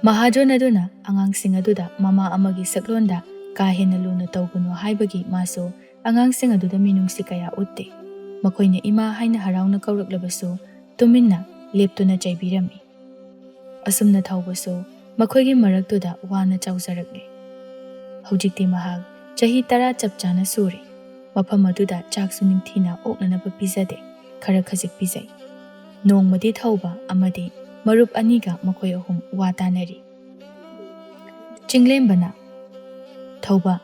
ꯃꯍꯥꯖꯣꯟ ꯑꯗꯨꯅ ꯑꯉꯥꯡꯁꯤꯡ ꯑꯗꯨꯗ ꯃꯃꯥ ꯑꯃꯒꯤ ꯁꯛꯂꯣꯟꯗ ꯀꯥ ꯍꯦꯟꯅ ꯂꯨꯅ ꯇꯧꯒꯅꯨ ꯍꯥꯏꯕꯒꯤ ꯃꯥꯁꯨ ꯑꯉꯥꯡꯁꯤꯡ ꯑꯗꯨꯗ ꯃꯤꯅꯨꯡꯁꯤ ꯀꯌꯥ ꯎꯠꯇꯦ꯫ ꯃꯈꯣꯏꯅ ꯏꯃꯥ ꯍꯥꯏꯅ ꯍꯔꯥꯎꯅ ꯀꯧꯔꯛꯂꯕꯁꯨ ꯇꯨꯃꯤꯟꯅ ꯂꯦꯞꯇꯨꯅ ꯆꯩꯕꯤꯔꯝꯃꯤ꯫ ꯑꯁꯨꯝꯅ ꯊꯧꯕꯁꯨ ꯃꯈꯣꯏꯒꯤ ꯃꯔꯛꯇꯨꯗ ꯋꯥꯅ ꯆꯥꯎꯖꯔꯛꯂꯦ꯫ ꯍꯧꯖꯤꯛꯇꯤ ꯃꯍꯥꯛ ꯆꯍꯤ ꯇꯔꯥ ꯆꯞ ꯆꯥꯅ ꯁꯨꯔꯦ꯫ ꯃꯐꯝ ꯑꯗꯨꯗ ꯆꯥꯛꯁꯨ ꯅꯤꯡꯊꯤꯅ ꯑꯣꯛꯅꯅꯕ ꯄꯤꯖꯗꯦ, ꯈꯔ ꯈꯖꯤꯛ ꯄꯤꯖꯩ꯫ ꯅꯣꯡꯃꯗꯤ ꯊꯧꯕ ꯑꯃꯗꯤ ꯃꯔꯨꯞ ꯑꯅꯤꯒ ꯃꯈꯣꯏ ꯑꯍꯨꯝ ꯋꯥ ꯇꯥꯅꯔꯤ꯫ ꯆꯤꯡꯂꯦꯝꯕꯅ, "ꯊꯧꯕ,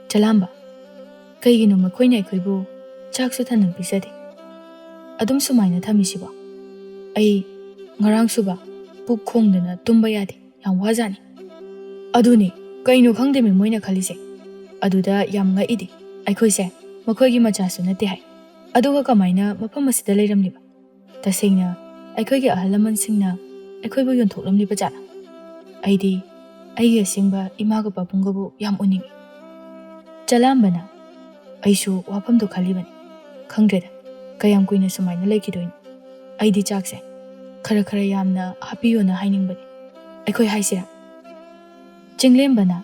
ꯆꯂꯥꯝꯕ, ꯀꯩꯒꯤꯅꯣ ꯃꯈꯣꯏꯅ ꯑꯩꯈꯣꯏꯕꯨ ꯆꯥꯛꯁꯨ ꯊꯟꯅ ꯄꯤꯖꯗꯦ? ꯑꯗꯨꯝ ꯁꯨꯃꯥꯏꯅ ꯊꯝꯃꯤꯁꯤꯕꯣ? ꯑꯩ ꯉꯔꯥꯡꯁꯨꯕ ꯄꯨꯛ ꯈꯣꯡꯗꯅ ꯇꯨꯝꯕ ꯌꯥꯗꯦ, ꯌꯥꯝ ꯋꯥꯖꯥꯠꯅꯤ꯫ ꯑꯗꯨꯅꯤ, ꯀꯩꯅꯣ ꯈꯪꯗꯦꯃꯤ ꯃꯣꯏꯅ ꯈꯜꯂꯤꯁꯦ꯫ ꯑꯗꯨꯗ ꯌꯥꯝ ꯉꯛꯏꯗꯤ, ꯑꯩꯈꯣꯏꯁꯦ ꯃꯈꯣꯏꯒꯤ ꯃꯆꯥꯁꯨ ꯅꯠꯇꯦ ꯍꯥꯏ꯫ ꯑꯗꯨꯒ ꯀꯃꯥꯏꯅ ꯃꯐꯝ ꯑꯁꯤꯗ ꯂꯩꯔꯝꯂꯤꯕ? ꯇꯁꯦꯡꯅ ꯑꯩꯈꯣꯏꯒꯤ ꯑꯍꯜ ꯂꯃꯟꯁꯤꯡꯅ ꯑꯩꯈꯣꯏꯕꯨ ꯌꯣꯟꯊꯣꯛꯂꯝꯂꯤꯕ ꯖꯥꯠꯂ? ꯑꯩꯗꯤ ꯑꯩꯒꯤ ꯑꯁꯦꯡꯕ ꯏꯃꯥꯒ ꯄꯥꯕꯨꯡꯒꯕꯨ ꯌꯥꯝ ꯎꯅꯤꯡꯏ꯫" ꯆꯂꯥꯝꯕꯅ, "ꯑꯩꯁꯨ ꯋꯥꯐꯝꯗꯣ ꯈꯜꯂꯤꯕꯅꯤ꯫ ꯈꯪꯗ꯭ꯔꯦꯗ, ꯀꯌꯥꯝ ꯀꯨꯏꯅ ꯁꯨꯃꯥꯏꯅ ꯂꯩꯈꯤꯗꯣꯏꯅꯣ? ꯑꯩꯗꯤ ꯆꯥꯛꯁꯦ ꯈꯔ ꯈꯔ ꯌꯥꯝꯅ ꯍꯥꯞꯄꯤꯌꯣꯅ ꯍꯥꯏꯅꯤꯡꯕꯅꯤ꯫ ꯑꯩꯈꯣꯏ ꯍꯥꯏꯁꯤꯔꯥ?" ꯆꯤꯡꯂꯦꯝꯕꯅ,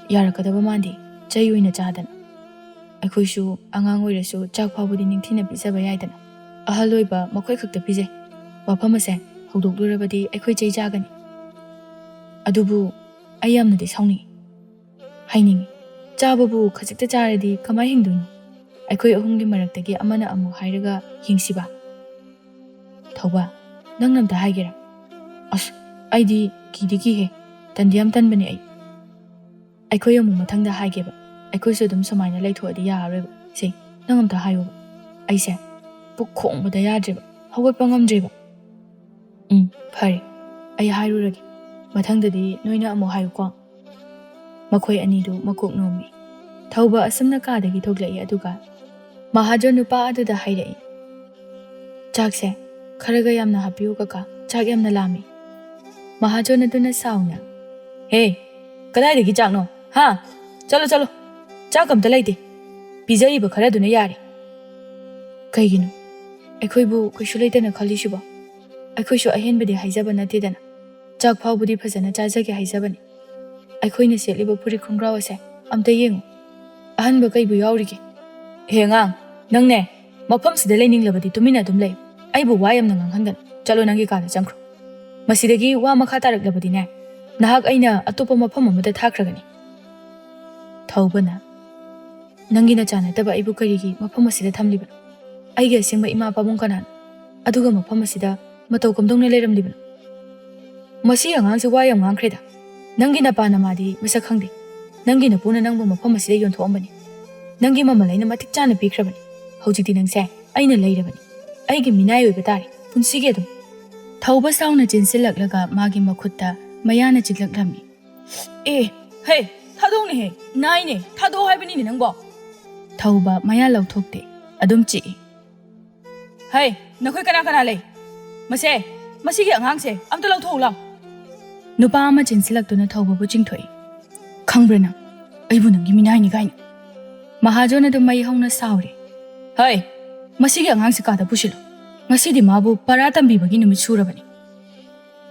"ꯌꯥꯔꯛꯀꯗꯕ ꯃꯥꯟꯗꯦ, ꯆꯩ ꯑꯣꯏꯅ ꯆꯥꯗꯅ꯫ ꯑꯩꯈꯣꯏꯁꯨ ꯑꯉꯥꯡ ꯑꯣꯏꯔꯁꯨ ꯆꯥꯛ ꯐꯥꯎꯕꯗꯤ ꯅꯤꯡꯊꯤꯅ ꯄꯤꯖꯕ ꯌꯥꯏꯗꯅ꯫ ꯑꯍꯜ ꯑꯣꯏꯕ ꯃꯈꯣꯏ ꯈꯛꯇ ꯄꯤꯖꯩ꯫ ꯋꯥꯐꯝ ꯑꯁꯦ ꯍꯧꯗꯣꯛꯂꯨꯔꯕꯗꯤ ꯑꯩꯈꯣꯏ ꯆꯩ ꯆꯥꯒꯅꯤ꯫ ꯑꯗꯨꯕꯨ ꯑꯩ ꯌꯥꯝꯅꯗꯤ ꯁꯥꯎꯅꯤꯡꯏ꯫ ꯍꯥꯏꯅꯤꯡꯏ꯫ ꯆꯥꯕꯕꯨ ꯈꯖꯤꯛꯇ ꯆꯥꯔꯗꯤ ꯀꯃꯥꯏ ꯍꯤꯡꯗꯣꯏꯅꯣ? ꯑꯩꯈꯣꯏ ꯑꯍꯨꯝꯒꯤ ꯃꯔꯛꯇꯒꯤ ꯑꯃꯅ ꯑꯃꯨꯛ ꯍꯥꯏꯔꯒ ꯌꯦꯡꯁꯤꯕ?" ꯊꯧꯕ, "ꯅꯪꯅ ꯑꯝꯇ ꯍꯥꯏꯒꯦꯔꯥ? ꯑꯁ, ꯑꯩꯗꯤ ꯀꯤꯗꯤ ꯀꯤꯍꯦ, ꯇꯟꯗꯤ ꯌꯥꯝ ꯇꯟꯕꯅꯦ ꯑꯩ꯫ ꯑꯩꯈꯣꯏ ꯑꯃꯨꯛ ꯃꯊꯪꯗ ꯍꯥꯏꯒꯦꯕ꯫ ꯑꯩꯈꯣꯏꯁꯨ ꯑꯗꯨꯝ ꯁꯨꯃꯥꯏꯅ ꯂꯩꯊꯣꯛꯑꯗꯤ ꯌꯥꯔꯔꯣꯏꯕ꯫ ꯁꯦ, ꯅꯪ ꯑꯝꯇ ꯍꯥꯏꯌꯣꯕ꯫ ꯑꯩꯁꯦ ꯄꯨꯛ ꯈꯣꯡꯕꯗ ꯌꯥꯗ꯭ꯔꯦꯕ, ꯍꯧꯒꯠꯄ ꯉꯝꯗ꯭ꯔꯦꯕ꯫" "ꯎꯝ, ꯐꯔꯦ, ꯑꯩ ꯍꯥꯏꯔꯨꯔꯒꯦ꯫ ꯃꯊꯪꯗꯗꯤ ꯅꯣꯏꯅ ꯑꯃꯨꯛ ꯍꯥꯏꯌꯨꯀꯣ꯫" ꯃꯈꯣꯏ ꯑꯅꯤꯗꯨ ꯃꯀꯣꯛ ꯅꯣꯝꯃꯤ꯫ ꯊꯧꯕ ꯑꯁꯨꯝꯅ ꯀꯥꯗꯒꯤ ꯊꯣꯛꯂꯛꯏ, ꯑꯗꯨꯒ ꯃꯍꯥꯖꯣꯟ ꯅꯨꯄꯥ ꯑꯗꯨꯗ ꯍꯥꯏꯔꯛꯏ, "ꯆꯥꯛꯁꯦ ꯈꯔꯒ ꯌꯥꯝꯅ ꯍꯥꯞꯄꯤꯌꯨ ꯀꯀꯥ, ꯆꯥꯛ ꯌꯥꯝꯅ ꯂꯥꯝꯃꯤ꯫" ꯃꯍꯥꯖꯣꯟ ꯑꯗꯨꯅ ꯁꯥꯎꯅ, "ꯍꯦ, ꯀꯗꯥꯏꯗꯒꯤ ꯆꯥꯛꯅꯣ? ꯍꯥ? ꯆꯠꯂꯣ, ꯆꯠꯂꯣ, ꯆꯥꯛ ꯑꯝꯇ ꯂꯩꯇꯦ, ꯄꯤꯖꯔꯤꯕ ꯈꯔꯗꯨꯅ ꯌꯥꯔꯦ꯫" "ꯀꯩꯒꯤꯅꯣ? ꯑꯩꯈꯣꯏꯕꯨ ꯀꯩꯁꯨ ꯂꯩꯇꯅ ꯈꯜꯂꯤꯁꯤꯕꯣ? ꯑꯩꯈꯣꯏꯁꯨ ꯑꯍꯦꯟꯕꯗꯤ ꯍꯥꯏꯖꯕ ꯅꯠꯇꯦꯗꯅ, ꯆꯥꯛ ꯐꯥꯎꯕꯗꯤ ꯐꯖꯅ ꯆꯥꯖꯒꯦ ꯍꯥꯏꯖꯕꯅꯤ꯫ ꯑꯩꯈꯣꯏꯅ ꯁꯦꯠꯂꯤꯕ ꯐꯨꯔꯤꯠ ꯈꯣꯡꯒ꯭ꯔꯥꯎ ꯑꯁꯦ ꯑꯝꯇ ꯌꯦꯡꯉꯨ, ꯑꯍꯟꯕ ꯀꯩꯕꯨ ꯌꯥꯎꯔꯤꯒꯦ?" "ꯍꯦ ꯑꯉꯥꯡ, ꯅꯪꯅꯦ, ꯃꯐꯝꯁꯤꯗ ꯂꯩꯅꯤꯡꯂꯕꯗꯤ ꯇꯨꯃꯤꯟꯅ ꯑꯗꯨꯝ ꯂꯩ, ꯑꯩꯕꯨ ꯋꯥ ꯌꯥꯝꯅ ꯉꯥꯡꯍꯟꯒꯅꯨ꯫ ꯆꯠꯂꯣ, ꯅꯪꯒꯤ ꯀꯥꯗ ꯆꯪꯈ꯭ꯔꯣ꯫ ꯃꯁꯤꯗꯒꯤ ꯋꯥ ꯃꯈꯥ ꯇꯥꯔꯛꯂꯕꯗꯤꯅꯦ, ꯅꯍꯥꯛ ꯑꯩꯅ ꯑꯇꯣꯞꯄ ꯃꯐꯝ ꯑꯃꯗ ꯊꯥꯈ꯭ꯔꯒꯅꯤ꯫" ꯊꯧꯕꯅ, "ꯅꯪꯒꯤ ꯅꯆꯥ ꯅꯠꯇꯕ ꯑꯩꯕꯨ ꯀꯔꯤꯒꯤ ꯃꯐꯝ ꯑꯁꯤꯗ ꯊꯝꯂꯤꯕꯅꯣ? ꯑꯩꯒꯤ ꯑꯁꯦꯡꯕ ꯏꯃꯥ ꯄꯥꯕꯨꯡ ꯀꯅꯥꯅꯣ? ꯑꯗꯨꯒ ꯃꯐꯝ ꯑꯁꯤꯗ ꯃꯇꯧ ꯀꯝꯗꯧꯅ ꯂꯩꯔꯝꯂꯤꯕꯅꯣ? ꯃꯁꯤ ꯑꯉꯥꯡꯁꯦ ꯋꯥ ꯌꯥꯝ ꯉꯥꯡꯈ꯭ꯔꯦꯗ꯫ ꯅꯪꯒꯤ ꯅꯄꯥ ꯅꯃꯥꯗꯤ ꯃꯁꯛ ꯈꯪꯗꯦ꯫ ꯅꯪꯒꯤ ꯅꯄꯨꯅ ꯅꯪꯕꯨ ꯃꯐꯝ ꯑꯁꯤꯗ ꯌꯣꯟꯊꯣꯛꯑꯝꯕꯅꯤ꯫ ꯅꯪꯒꯤ ꯃꯃꯜ ꯑꯩꯅ ꯃꯇꯤꯛ ꯆꯥꯅ ꯄꯤꯈ꯭ꯔꯕꯅꯤ꯫ ꯍꯧꯖꯤꯛꯇꯤ ꯅꯪꯁꯦ ꯑꯩꯅ ꯂꯩꯔꯕꯅꯤ꯫ ꯑꯩꯒꯤ ꯃꯤꯅꯥꯏ ꯑꯣꯏꯕ ꯇꯥꯔꯦ ꯄꯨꯟꯁꯤꯒꯤ ꯑꯗꯨꯝ꯫" ꯊꯧꯕ ꯁꯥꯎꯅ ꯆꯦꯟꯁꯤꯜꯂꯛꯂꯒ ꯃꯥꯒꯤ ꯃꯈꯨꯠꯇ ꯃꯌꯥꯅ ꯆꯤꯛꯂꯛꯂꯝꯃꯤ꯫ "ꯑꯦ, ꯍꯦ, ꯊꯥꯗꯣꯛꯅꯦꯍꯦ, ꯅꯥꯏꯅꯦ, ꯊꯥꯗꯣꯛꯑꯣ ꯍꯥꯏꯕꯅꯤꯅꯦ ꯅꯪꯕꯣ꯫" ꯊꯧꯕ ꯃꯌꯥ ꯂꯧꯊꯣꯛꯇꯦ, ꯑꯗꯨꯝ ꯆꯤꯛꯏ꯫ "ꯍꯩ, ꯅꯈꯣꯏ ꯀꯅꯥ ꯀꯅꯥ ꯂꯩ? ꯃꯁꯦ, ꯃꯁꯤꯒꯤ ꯑꯉꯥꯡꯁꯦ ꯑꯝꯇ ꯂꯧꯊꯣꯛꯎ ꯂꯥꯎ꯫" ꯅꯨꯄꯥ ꯑꯃ ꯆꯦꯟꯁꯤꯜꯂꯛꯇꯨꯅ ꯊꯧꯕꯕꯨ ꯆꯤꯡꯊꯣꯛꯏ꯫ "ꯈꯪꯕ꯭ꯔꯥ ꯅꯪ? ꯑꯩꯕꯨ ꯅꯪꯒꯤ ꯃꯤꯅꯥꯏꯅꯤ ꯀꯥꯏꯅ꯫" ꯃꯍꯥꯖꯣꯟ ꯑꯗꯨ ꯃꯩ ꯍꯧꯅ ꯁꯥꯎꯔꯦ꯫ "ꯍꯩ, ꯃꯁꯤꯒꯤ ꯑꯉꯥꯡꯁꯦ ꯀꯥꯗ ꯄꯨꯁꯤꯜꯂꯨ꯫ ꯉꯁꯤꯗꯤ ꯃꯥꯕꯨ ꯄꯔꯥ ꯇꯝꯕꯤꯕꯒꯤ ꯅꯨꯃꯤꯠ ꯁꯨꯔꯕꯅꯤ꯫"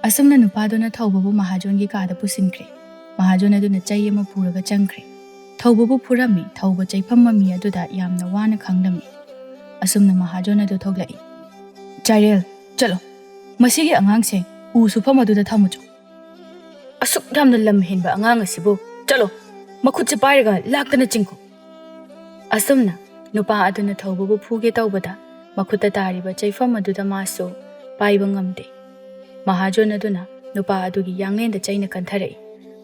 ꯑꯁꯨꯝꯅ ꯅꯨꯄꯥꯗꯨꯅ ꯊꯧꯕꯕꯨ ꯃꯍꯥꯖꯣꯟꯒꯤ ꯀꯥꯗ ꯄꯨꯁꯤꯟꯈ꯭ꯔꯦ꯫ ꯃꯍꯥꯖꯣꯟ ꯑꯗꯨꯅ ꯆꯩ ꯑꯃ ꯄꯨꯔꯒ ꯆꯪꯈ꯭ꯔꯦ꯫ ꯊꯧꯕꯕꯨ ꯐꯨꯔꯝꯃꯤ꯫ ꯊꯧꯕ ꯆꯩꯐꯝ ꯃꯃꯤ ꯑꯗꯨꯗ ꯌꯥꯝꯅ ꯋꯥꯅ ꯈꯥꯡꯂꯝꯃꯤ꯫ ꯑꯁꯨꯝꯅ ꯃꯍꯥꯖꯣꯟ ꯑꯗꯨ ꯊꯣꯛꯂꯛꯏ꯫ "ꯆꯥꯏꯔꯦꯜ, ꯆꯠꯂꯣ꯫ ꯃꯁꯤꯒꯤ ꯑꯉꯥꯡꯁꯦ ꯎ ꯁꯨꯐꯝ ꯑꯗꯨꯗ ꯊꯝꯃꯨꯆꯣ꯫ ꯑꯁꯨꯛ ꯌꯥꯝꯅ ꯂꯝ ꯍꯦꯟꯕ ꯑꯉꯥꯡ ꯑꯁꯤꯕꯨ, ꯆꯠꯂꯣ, ꯃꯈꯨꯠꯁꯦ ꯄꯥꯏꯔꯒ ꯂꯥꯛꯇꯅ ꯆꯤꯡꯈꯣ꯫" ꯑꯁꯨꯝꯅ ꯅꯨꯄꯥ ꯑꯗꯨꯅ ꯊꯧꯕꯕꯨ ꯐꯨꯒꯦ ꯇꯧꯕꯗ, ꯃꯈꯨꯠꯇ ꯇꯥꯔꯤꯕ ꯆꯩꯐꯝ ꯑꯗꯨꯗ ꯃꯥꯁꯨ ꯄꯥꯏꯕ ꯉꯝꯗꯦ꯫ ꯃꯍꯥꯖꯣꯟ ꯑꯗꯨꯅ ꯅꯨꯄꯥ ꯑꯗꯨꯒꯤ ꯌꯥꯡꯂꯦꯟꯗ ꯆꯩꯅ ꯀꯟꯊꯔꯛꯏ꯫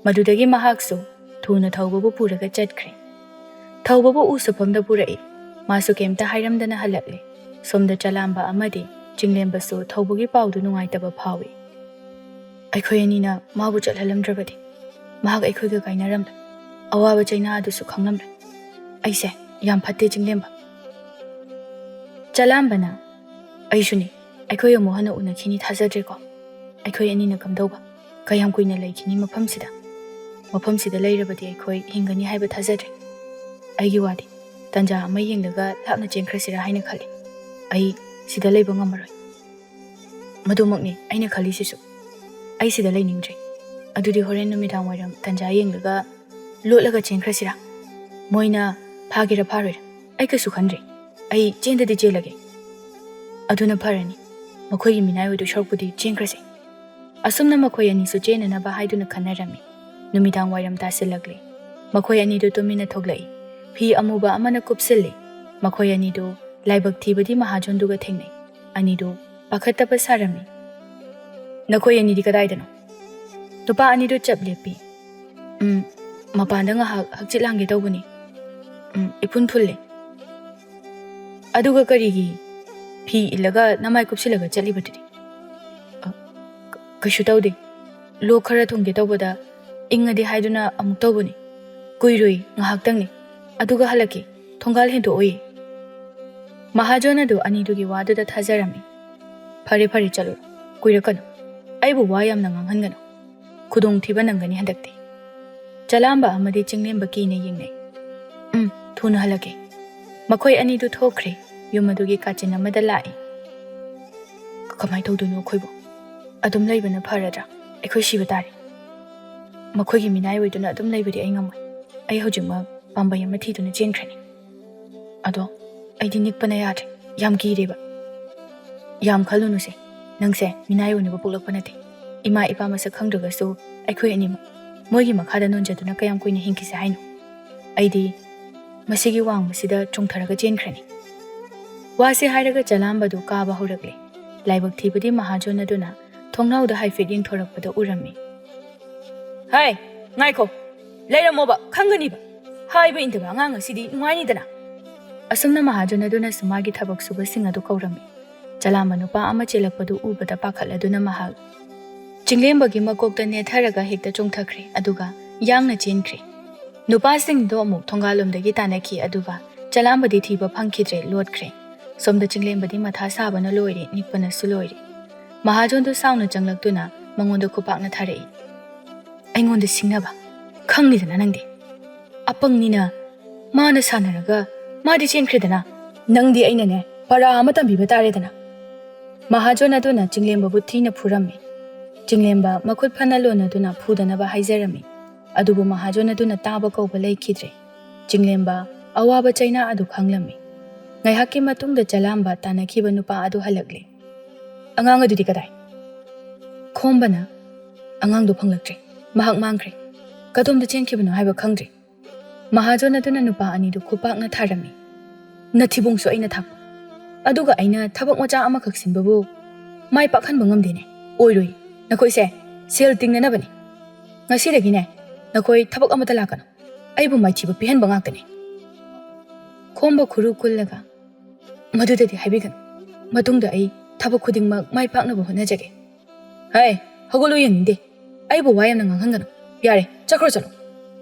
ꯃꯗꯨꯗꯒꯤ ꯃꯍꯥꯛꯁꯨ ꯊꯨꯅ ꯊꯧꯕꯕꯨ ꯄꯨꯔꯒ ꯆꯠꯈ꯭ꯔꯦ꯫ ꯊꯧꯕꯕꯨ ꯎ ꯁꯨꯐꯝꯗ ꯄꯨꯔꯛꯏ꯫ ꯃꯥꯁꯨ ꯀꯩꯝꯇ ꯍꯥꯏꯔꯝꯗꯅ ꯍꯜꯂꯛꯂꯦ꯫ ꯁꯣꯝꯗ ꯆꯂꯥꯝꯕ ꯑꯃꯗꯤ ꯆꯤꯡꯂꯦꯝꯕꯁꯨ ꯊꯧꯕꯒꯤ ꯄꯥꯎꯗꯨ ꯅꯨꯡꯉꯥꯏꯇꯕ ꯐꯥꯎꯏ꯫ "ꯑꯩꯈꯣꯏ ꯑꯅꯤꯅ ꯃꯥꯕꯨ ꯆꯠꯍꯜꯂꯝꯗ꯭ꯔꯕꯗꯤ ꯃꯍꯥꯛ ꯑꯩꯈꯣꯏꯒ ꯀꯥꯏꯅꯔꯝꯂꯣꯏ꯫ ꯑꯋꯥꯕ ꯆꯩꯅꯥ ꯑꯗꯨꯁꯨ ꯈꯪꯂꯝꯂꯣꯏ꯫ ꯑꯩꯁꯦ ꯌꯥꯝ ꯐꯠꯇꯦ, ꯆꯤꯡꯂꯦꯝꯕ꯫ ꯆꯂꯥꯝꯕꯅ, "ꯑꯩꯁꯨꯅꯤ, ꯑꯩꯈꯣꯏ ꯑꯃꯨꯛ ꯍꯟꯅ ꯎꯅꯈꯤꯅꯤ ꯊꯥꯖꯗ꯭ꯔꯦꯀꯣ꯫ ꯑꯩꯈꯣꯏ ꯑꯅꯤꯅ ꯀꯝꯗꯧꯕ? ꯀꯌꯥꯝ ꯀꯨꯏꯅ ꯂꯩꯈꯤꯅꯤ ꯃꯐꯝꯁꯤꯗ? ꯃꯐꯝꯁꯤꯗ ꯂꯩꯔꯕꯗꯤ ꯑꯩꯈꯣꯏ ꯍꯤꯡꯒꯅꯤ ꯍꯥꯏꯕ ꯊꯥꯖꯗ꯭ꯔꯦ꯫ ꯑꯩꯒꯤ ꯋꯥꯗꯤ, ꯇꯟꯖꯥ ꯑꯃ ꯌꯦꯡꯂꯒ ꯂꯥꯞꯅ ꯆꯦꯟꯈ꯭ꯔꯁꯤꯔꯥ ꯍꯥꯏꯅ ꯈꯜꯂꯤ꯫ ꯑꯩ ꯁꯤꯗ ꯂꯩꯕ ꯉꯝꯃꯔꯣꯏ꯫ ꯃꯗꯨꯃꯛꯅꯤ ꯑꯩꯅ ꯈꯜꯂꯤꯁꯤꯁꯨ꯫ ꯑꯩ ꯁꯤꯗ ꯂꯩꯅꯤꯡꯗ꯭ꯔꯦ꯫ ꯑꯗꯨꯗꯤ ꯍꯣꯔꯦꯟ ꯅꯨꯃꯤꯗꯥꯡ ꯋꯥꯏꯔꯝ ꯇꯟꯖꯥ ꯌꯦꯡꯂꯒ ꯂꯣꯠꯂꯒ ꯆꯦꯟꯈ꯭ꯔꯁꯤꯔꯥ? ꯃꯣꯏꯅ ꯐꯥꯒꯦꯔꯥ ꯐꯥꯔꯣꯏꯔꯥ, ꯑꯩ ꯀꯩꯁꯨ ꯈꯟꯗ꯭ꯔꯦ꯫ ꯑꯩ ꯆꯦꯟꯗꯗꯤ ꯆꯦꯜꯂꯒꯦ꯫ ꯑꯗꯨꯅ ꯐꯔꯅꯤ꯫ ꯃꯈꯣꯏꯒꯤ ꯃꯤꯅꯥꯏ ꯑꯣꯏꯗꯣꯏ ꯁꯔꯨꯛꯄꯨꯗꯤ ꯆꯦꯟꯈ꯭ꯔꯁꯦ꯫" ꯑꯁꯨꯝꯅ ꯃꯈꯣꯏ ꯑꯅꯤꯁꯨ ꯆꯦꯟꯅꯅꯕ ꯍꯥꯏꯗꯨꯅ ꯈꯟꯅꯔꯝꯃꯤ꯫ ꯅꯨꯃꯤꯗꯥꯡ ꯋꯥꯏꯔꯝ ꯇꯥꯁꯤꯜꯂꯛꯂꯦ꯫ ꯃꯈꯣꯏ ꯑꯅꯤꯗꯨ ꯇꯨꯃꯤꯟꯅ ꯊꯣꯛꯂꯛꯏ꯫ ꯐꯤ ꯑꯃꯨꯕ ꯑꯃꯅ ꯀꯨꯞꯁꯤꯜꯂꯤ꯫ ꯃꯈꯣꯏ ꯑꯅꯤꯗꯨ ꯂꯥꯏꯕꯛ ꯊꯤꯕꯗꯤ ꯃꯍꯥꯖꯣꯟꯗꯨꯒ ꯊꯦꯡꯅꯩ꯫ ꯑꯅꯤꯗꯨ ꯄꯥꯈꯠꯇꯕ ꯁꯥꯔꯝꯃꯤ꯫ "ꯅꯈꯣꯏ ꯑꯅꯤꯗꯤ ꯀꯗꯥꯏꯗꯅꯣ?" ꯅꯨꯄꯥ ꯑꯅꯤꯗꯨ ꯆꯞ ꯂꯦꯞꯄꯤ꯫ "ꯎꯝ, ꯃꯄꯥꯟꯗ ꯉꯥꯏꯍꯥꯛ ꯍꯛꯆꯤꯠ ꯂꯥꯡꯒꯦ ꯇꯧꯕꯅꯤ꯫ ꯎꯝ, ꯏꯐꯨꯟ ꯐꯨꯜꯂꯦ꯫" "ꯑꯗꯨꯒ ꯀꯔꯤꯒꯤ ꯐꯤ ꯏꯜꯂꯒ ꯅꯃꯥꯏ ꯀꯨꯞꯁꯤꯜꯂꯒ ꯆꯠꯂꯤꯕꯗꯨꯗꯤ?" "ꯑ, ꯀ-, ꯀꯩꯁꯨ ꯇꯧꯗꯦ꯫ ꯂꯣꯛ ꯈꯔ ꯊꯨꯡꯒꯦ ꯇꯧꯕꯗ ꯏꯪꯉꯗꯤ ꯍꯥꯏꯗꯨꯅ ꯑꯃꯨꯛ ꯇꯧꯕꯅꯤ꯫ ꯀꯨꯏꯔꯣꯏ, ꯉꯥꯏꯍꯥꯛꯇꯪꯅꯤ꯫ ꯑꯗꯨꯒ ꯍꯜꯂꯛꯀꯦ꯫ ꯊꯣꯡꯒꯥꯜ ꯍꯦꯟꯗꯣꯛꯑꯣꯏ꯫" ꯃꯍꯥꯖꯣꯟ ꯑꯗꯨ ꯑꯅꯤꯗꯨꯒꯤ ꯋꯥꯗꯨꯗ ꯊꯥꯖꯔꯝꯃꯤ꯫ "ꯐꯔꯦ, ꯐꯔꯦ, ꯆꯠꯂꯨꯔꯣ꯫ ꯀꯨꯏꯔꯛꯀꯅꯨ꯫ ꯑꯩꯕꯨ ꯋꯥ ꯌꯥꯝꯅ ꯉꯥꯡꯍꯟꯒꯅꯨ꯫ ꯈꯨꯗꯣꯡꯊꯤꯕ ꯅꯪꯒꯅꯤ ꯍꯟꯗꯛꯇꯤ꯫" ꯆꯂꯥꯝꯕ ꯑꯃꯗꯤ ꯆꯤꯡꯂꯦꯝꯕ ꯀꯤꯅ ꯌꯦꯡꯅꯩ꯫ "ꯎꯝ, ꯊꯨꯅ ꯍꯜꯂꯛꯀꯦ꯫" ꯃꯈꯣꯏ ꯑꯅꯤꯗꯨ ꯊꯣꯛꯈ꯭ꯔꯦ꯫ ꯌꯨꯝ ꯑꯗꯨꯒꯤ ꯀꯥꯆꯤꯟ ꯑꯃꯗ ꯂꯥꯛꯏ꯫ "ꯀꯃꯥꯏꯅ ꯇꯧꯗꯣꯏꯅꯣ ꯑꯩꯈꯣꯏꯕꯨ? ꯑꯗꯨꯝ ꯂꯩꯕꯅ ꯐꯔꯗ꯭ꯔꯥ? ꯑꯩꯈꯣꯏ ꯁꯤꯕ ꯇꯥꯔꯦ꯫ ꯃꯈꯣꯏꯒꯤ ꯃꯤꯅꯥꯏ ꯑꯣꯏꯗꯨꯅ ꯑꯗꯨꯝ ꯂꯩꯕꯗꯤ ꯑꯩ ꯉꯝꯃꯣꯏ꯫ ꯑꯩ ꯍꯧꯖꯤꯛꯃꯛ ꯄꯥꯝꯕꯩ ꯑꯃ ꯊꯤꯗꯨꯅ ꯆꯦꯟꯈ꯭ꯔꯅꯤ꯫ ꯑꯗꯣ ꯑꯩꯗꯤ ꯅꯤꯛꯄꯅ ꯌꯥꯗ꯭ꯔꯦ꯫ ꯌꯥꯝ ꯀꯤꯔꯦꯕ꯫ ꯌꯥꯝ ꯈꯜꯂꯨꯅꯨꯁꯦ꯫ ꯅꯪꯁꯦ ꯃꯤꯅꯥꯏ ꯑꯣꯏꯅꯕ ꯄꯣꯛꯂꯛꯄ ꯅꯠꯇꯦ꯫ ꯏꯃꯥ ꯏꯄꯥ ꯃꯁꯛ ꯈꯪꯗ꯭ꯔꯒꯁꯨ ꯑꯩꯈꯣꯏ ꯑꯅꯤꯃꯛ ꯃꯣꯏꯒꯤ ꯃꯈꯥꯗ ꯅꯣꯟꯖꯗꯨꯅ ꯀꯌꯥꯝ ꯀꯨꯏꯅ ꯍꯤꯡꯈꯤꯁꯦ ꯍꯥꯏꯅꯣ? ꯑꯩꯗꯤ ꯃꯁꯤꯒꯤ ꯋꯥꯡꯃꯁꯤꯗ ꯆꯣꯡꯊꯔꯒ ꯆꯦꯟꯈ꯭ꯔꯅꯤ꯫" ꯋꯥꯁꯦ ꯍꯥꯏꯔꯒ ꯆꯂꯥꯝꯕꯗꯨ ꯀꯥꯕ ꯍꯧꯔꯛꯂꯦ꯫ ꯂꯥꯏꯕꯛ ꯊꯤꯕꯗꯤ ꯃꯍꯥꯖꯣꯟ ꯑꯗꯨꯅ ꯊꯣꯡꯅꯥꯎꯗ ꯍꯥꯏꯐꯦꯠ ꯌꯦꯡꯊꯣꯔꯛꯄꯗ ꯎꯔꯝꯃꯤ꯫ "ꯍꯥꯏ, ꯉꯥꯏꯈꯣ, ꯂꯩꯔꯝꯃꯣꯕ, ꯈꯪꯒꯅꯤꯕ꯫ ꯍꯥꯏꯕ ꯏꯟꯗꯕ ꯑꯉꯥꯡ ꯑꯁꯤꯗꯤ ꯅꯨꯡꯉꯥꯏꯅꯤꯗꯅ꯫" ꯑꯁꯨꯝꯅ ꯃꯍꯥꯖꯣꯟ ꯑꯗꯨꯅꯁꯨ ꯃꯥꯒꯤ ꯊꯕꯛ ꯁꯨꯕꯁꯤꯡ ꯑꯗꯨ ꯀꯧꯔꯝꯃꯤ꯫ ꯆꯂꯥꯝꯕ ꯅꯨꯄꯥ ꯑꯃ ꯆꯦꯜꯂꯛꯄꯗꯨ ꯎꯕꯗ ꯄꯥꯈꯠꯂꯗꯨꯅ ꯃꯍꯥꯛ ꯆꯤꯡꯂꯦꯝꯕꯒꯤ ꯃꯀꯣꯛꯇ ꯅꯦꯠꯊꯔꯒ ꯍꯦꯛꯇ ꯆꯣꯡꯊꯈ꯭ꯔꯦ, ꯑꯗꯨꯒ ꯌꯥꯡꯅ ꯆꯦꯟꯈ꯭ꯔꯦ꯫ ꯅꯨꯄꯥꯁꯤꯡꯗꯣ ꯑꯃꯨꯛ ꯊꯣꯡꯒꯥꯜꯂꯣꯝꯗꯒꯤ ꯇꯥꯟꯅꯈꯤ, ꯑꯗꯨꯒ ꯆꯂꯥꯝꯕꯗꯤ ꯊꯤꯕ ꯐꯪꯈꯤꯗ꯭ꯔꯦ, ꯂꯣꯠꯈ꯭ꯔꯦ꯫ ꯁꯣꯝꯗ ꯆꯤꯡꯂꯦꯝꯕꯗꯤ ꯃꯊꯥ ꯁꯥꯕꯅ ꯂꯣꯏꯔꯦ, ꯅꯤꯛꯄꯅꯁꯨ ꯂꯣꯏꯔꯦ꯫ ꯃꯍꯥꯖꯣꯟꯗꯨ ꯁꯥꯎꯅ ꯆꯪꯂꯛꯇꯨꯅ ꯃꯉꯣꯟꯗ ꯈꯨꯄꯥꯛꯅ ꯊꯥꯔꯛꯏ꯫ "ꯑꯩꯉꯣꯟꯗ ꯁꯤꯡꯅꯕ? ꯈꯪꯂꯤꯗꯅ ꯅꯪꯗꯤ꯫ ꯑꯄꯪꯅꯤꯅ ꯃꯥꯅ ꯁꯥꯟꯅꯔꯒ ꯃꯥꯗꯤ ꯆꯦꯟꯈ꯭ꯔꯦꯗꯅ꯫ ꯅꯪꯗꯤ ꯑꯩꯅꯅꯦ ꯄꯔꯥ ꯑꯃ ꯇꯝꯕꯤꯕ ꯇꯥꯔꯦꯗꯅ꯫" ꯃꯍꯥꯖꯣꯟ ꯑꯗꯨꯅ ꯆꯤꯡꯂꯦꯝꯕꯕꯨ ꯊꯤꯅ ꯐꯨꯔꯝꯃꯤ꯫ ꯆꯤꯡꯂꯦꯝꯕ ꯃꯈꯨꯠ ꯐꯅ ꯂꯣꯟꯅꯗꯨꯅ ꯐꯨꯗꯅꯕ ꯍꯥꯏꯖꯔꯝꯃꯤ꯫ ꯑꯗꯨꯕꯨ ꯃꯍꯥꯖꯣꯟ ꯑꯗꯨꯅ ꯇꯥꯕ ꯀꯧꯕ ꯂꯩꯈꯤꯗ꯭ꯔꯦ꯫ ꯆꯤꯡꯂꯦꯝꯕ ꯑꯋꯥꯕ ꯆꯩꯅꯥ ꯑꯗꯨ ꯈꯪꯂꯝꯃꯤ꯫ ꯉꯥꯏꯍꯥꯛꯀꯤ ꯃꯇꯨꯡꯗ ꯆꯂꯥꯝꯕ ꯇꯥꯟꯅꯈꯤꯕ ꯅꯨꯄꯥ ꯑꯗꯨ ꯍꯜꯂꯛꯂꯦ꯫ "ꯑꯉꯥꯡ ꯑꯗꯨꯗꯤ ꯀꯗꯥꯏ?" ꯈꯣꯝꯕꯅ, "ꯑꯉꯥꯡꯗꯣ ꯐꯪꯂꯛꯇ꯭ꯔꯦ꯫ ꯃꯍꯥꯛ ꯃꯥꯡꯈ꯭ꯔꯦ꯫ ꯀꯗꯣꯝꯗ ꯆꯦꯟꯈꯤꯕꯅꯣ ꯍꯥꯏꯕ ꯈꯪꯗ꯭ꯔꯦ꯫" ꯃꯍꯥꯖꯣꯟ ꯑꯗꯨꯅ ꯅꯨꯄꯥ ꯑꯅꯤꯗꯨ ꯈꯨꯄꯥꯛꯅ ꯊꯥꯔꯝꯃꯤ꯫ "ꯅꯊꯤꯕꯣꯡꯁꯨ ꯑꯩꯅ ꯊꯥꯛꯄ, ꯑꯗꯨꯒ ꯑꯩꯅ ꯊꯕꯛ ꯃꯆꯥ ꯑꯃꯈꯛ ꯁꯤꯟꯕꯕꯨ ꯃꯥꯏ ꯄꯥꯛꯍꯟꯕ ꯉꯝꯗꯦꯅꯦ꯫ ꯑꯣꯏꯔꯣꯏ꯫ ꯅꯈꯣꯏꯁꯦ ꯁꯦꯜ ꯇꯤꯡꯅꯅꯕꯅꯤ꯫ ꯉꯁꯤꯗꯒꯤꯅꯦ ꯅꯈꯣꯏ ꯊꯕꯛ ꯑꯃꯠꯇ ꯂꯥꯛꯀꯅꯨ꯫ ꯑꯩꯕꯨ ꯃꯥꯏꯊꯤꯕ ꯄꯤꯍꯟꯕ ꯉꯥꯛꯇꯅꯤ꯫" ꯈꯣꯝꯕ ꯈꯨꯔꯨ ꯀꯨꯜꯂꯒ, "ꯃꯗꯨꯗꯗꯤ ꯍꯥꯏꯕꯤꯒꯅꯨ꯫ ꯃꯇꯨꯡꯗ ꯑꯩ ꯊꯕꯛ ꯈꯨꯗꯤꯡꯃꯛ ꯃꯥꯏ ꯄꯥꯛꯅꯕ ꯍꯣꯠꯅꯖꯒꯦ꯫" "ꯍꯩ, ꯍꯧꯒꯠꯂꯨ, ꯌꯦꯡꯅꯤꯡꯗꯦ꯫ ꯑꯩꯕꯨ ꯋꯥ ꯌꯥꯝꯅ ꯉꯥꯡꯍꯟꯒꯅꯨ꯫ ꯌꯥꯔꯦ, ꯆꯠꯈ꯭ꯔꯣ, ꯆꯠꯂꯣ꯫"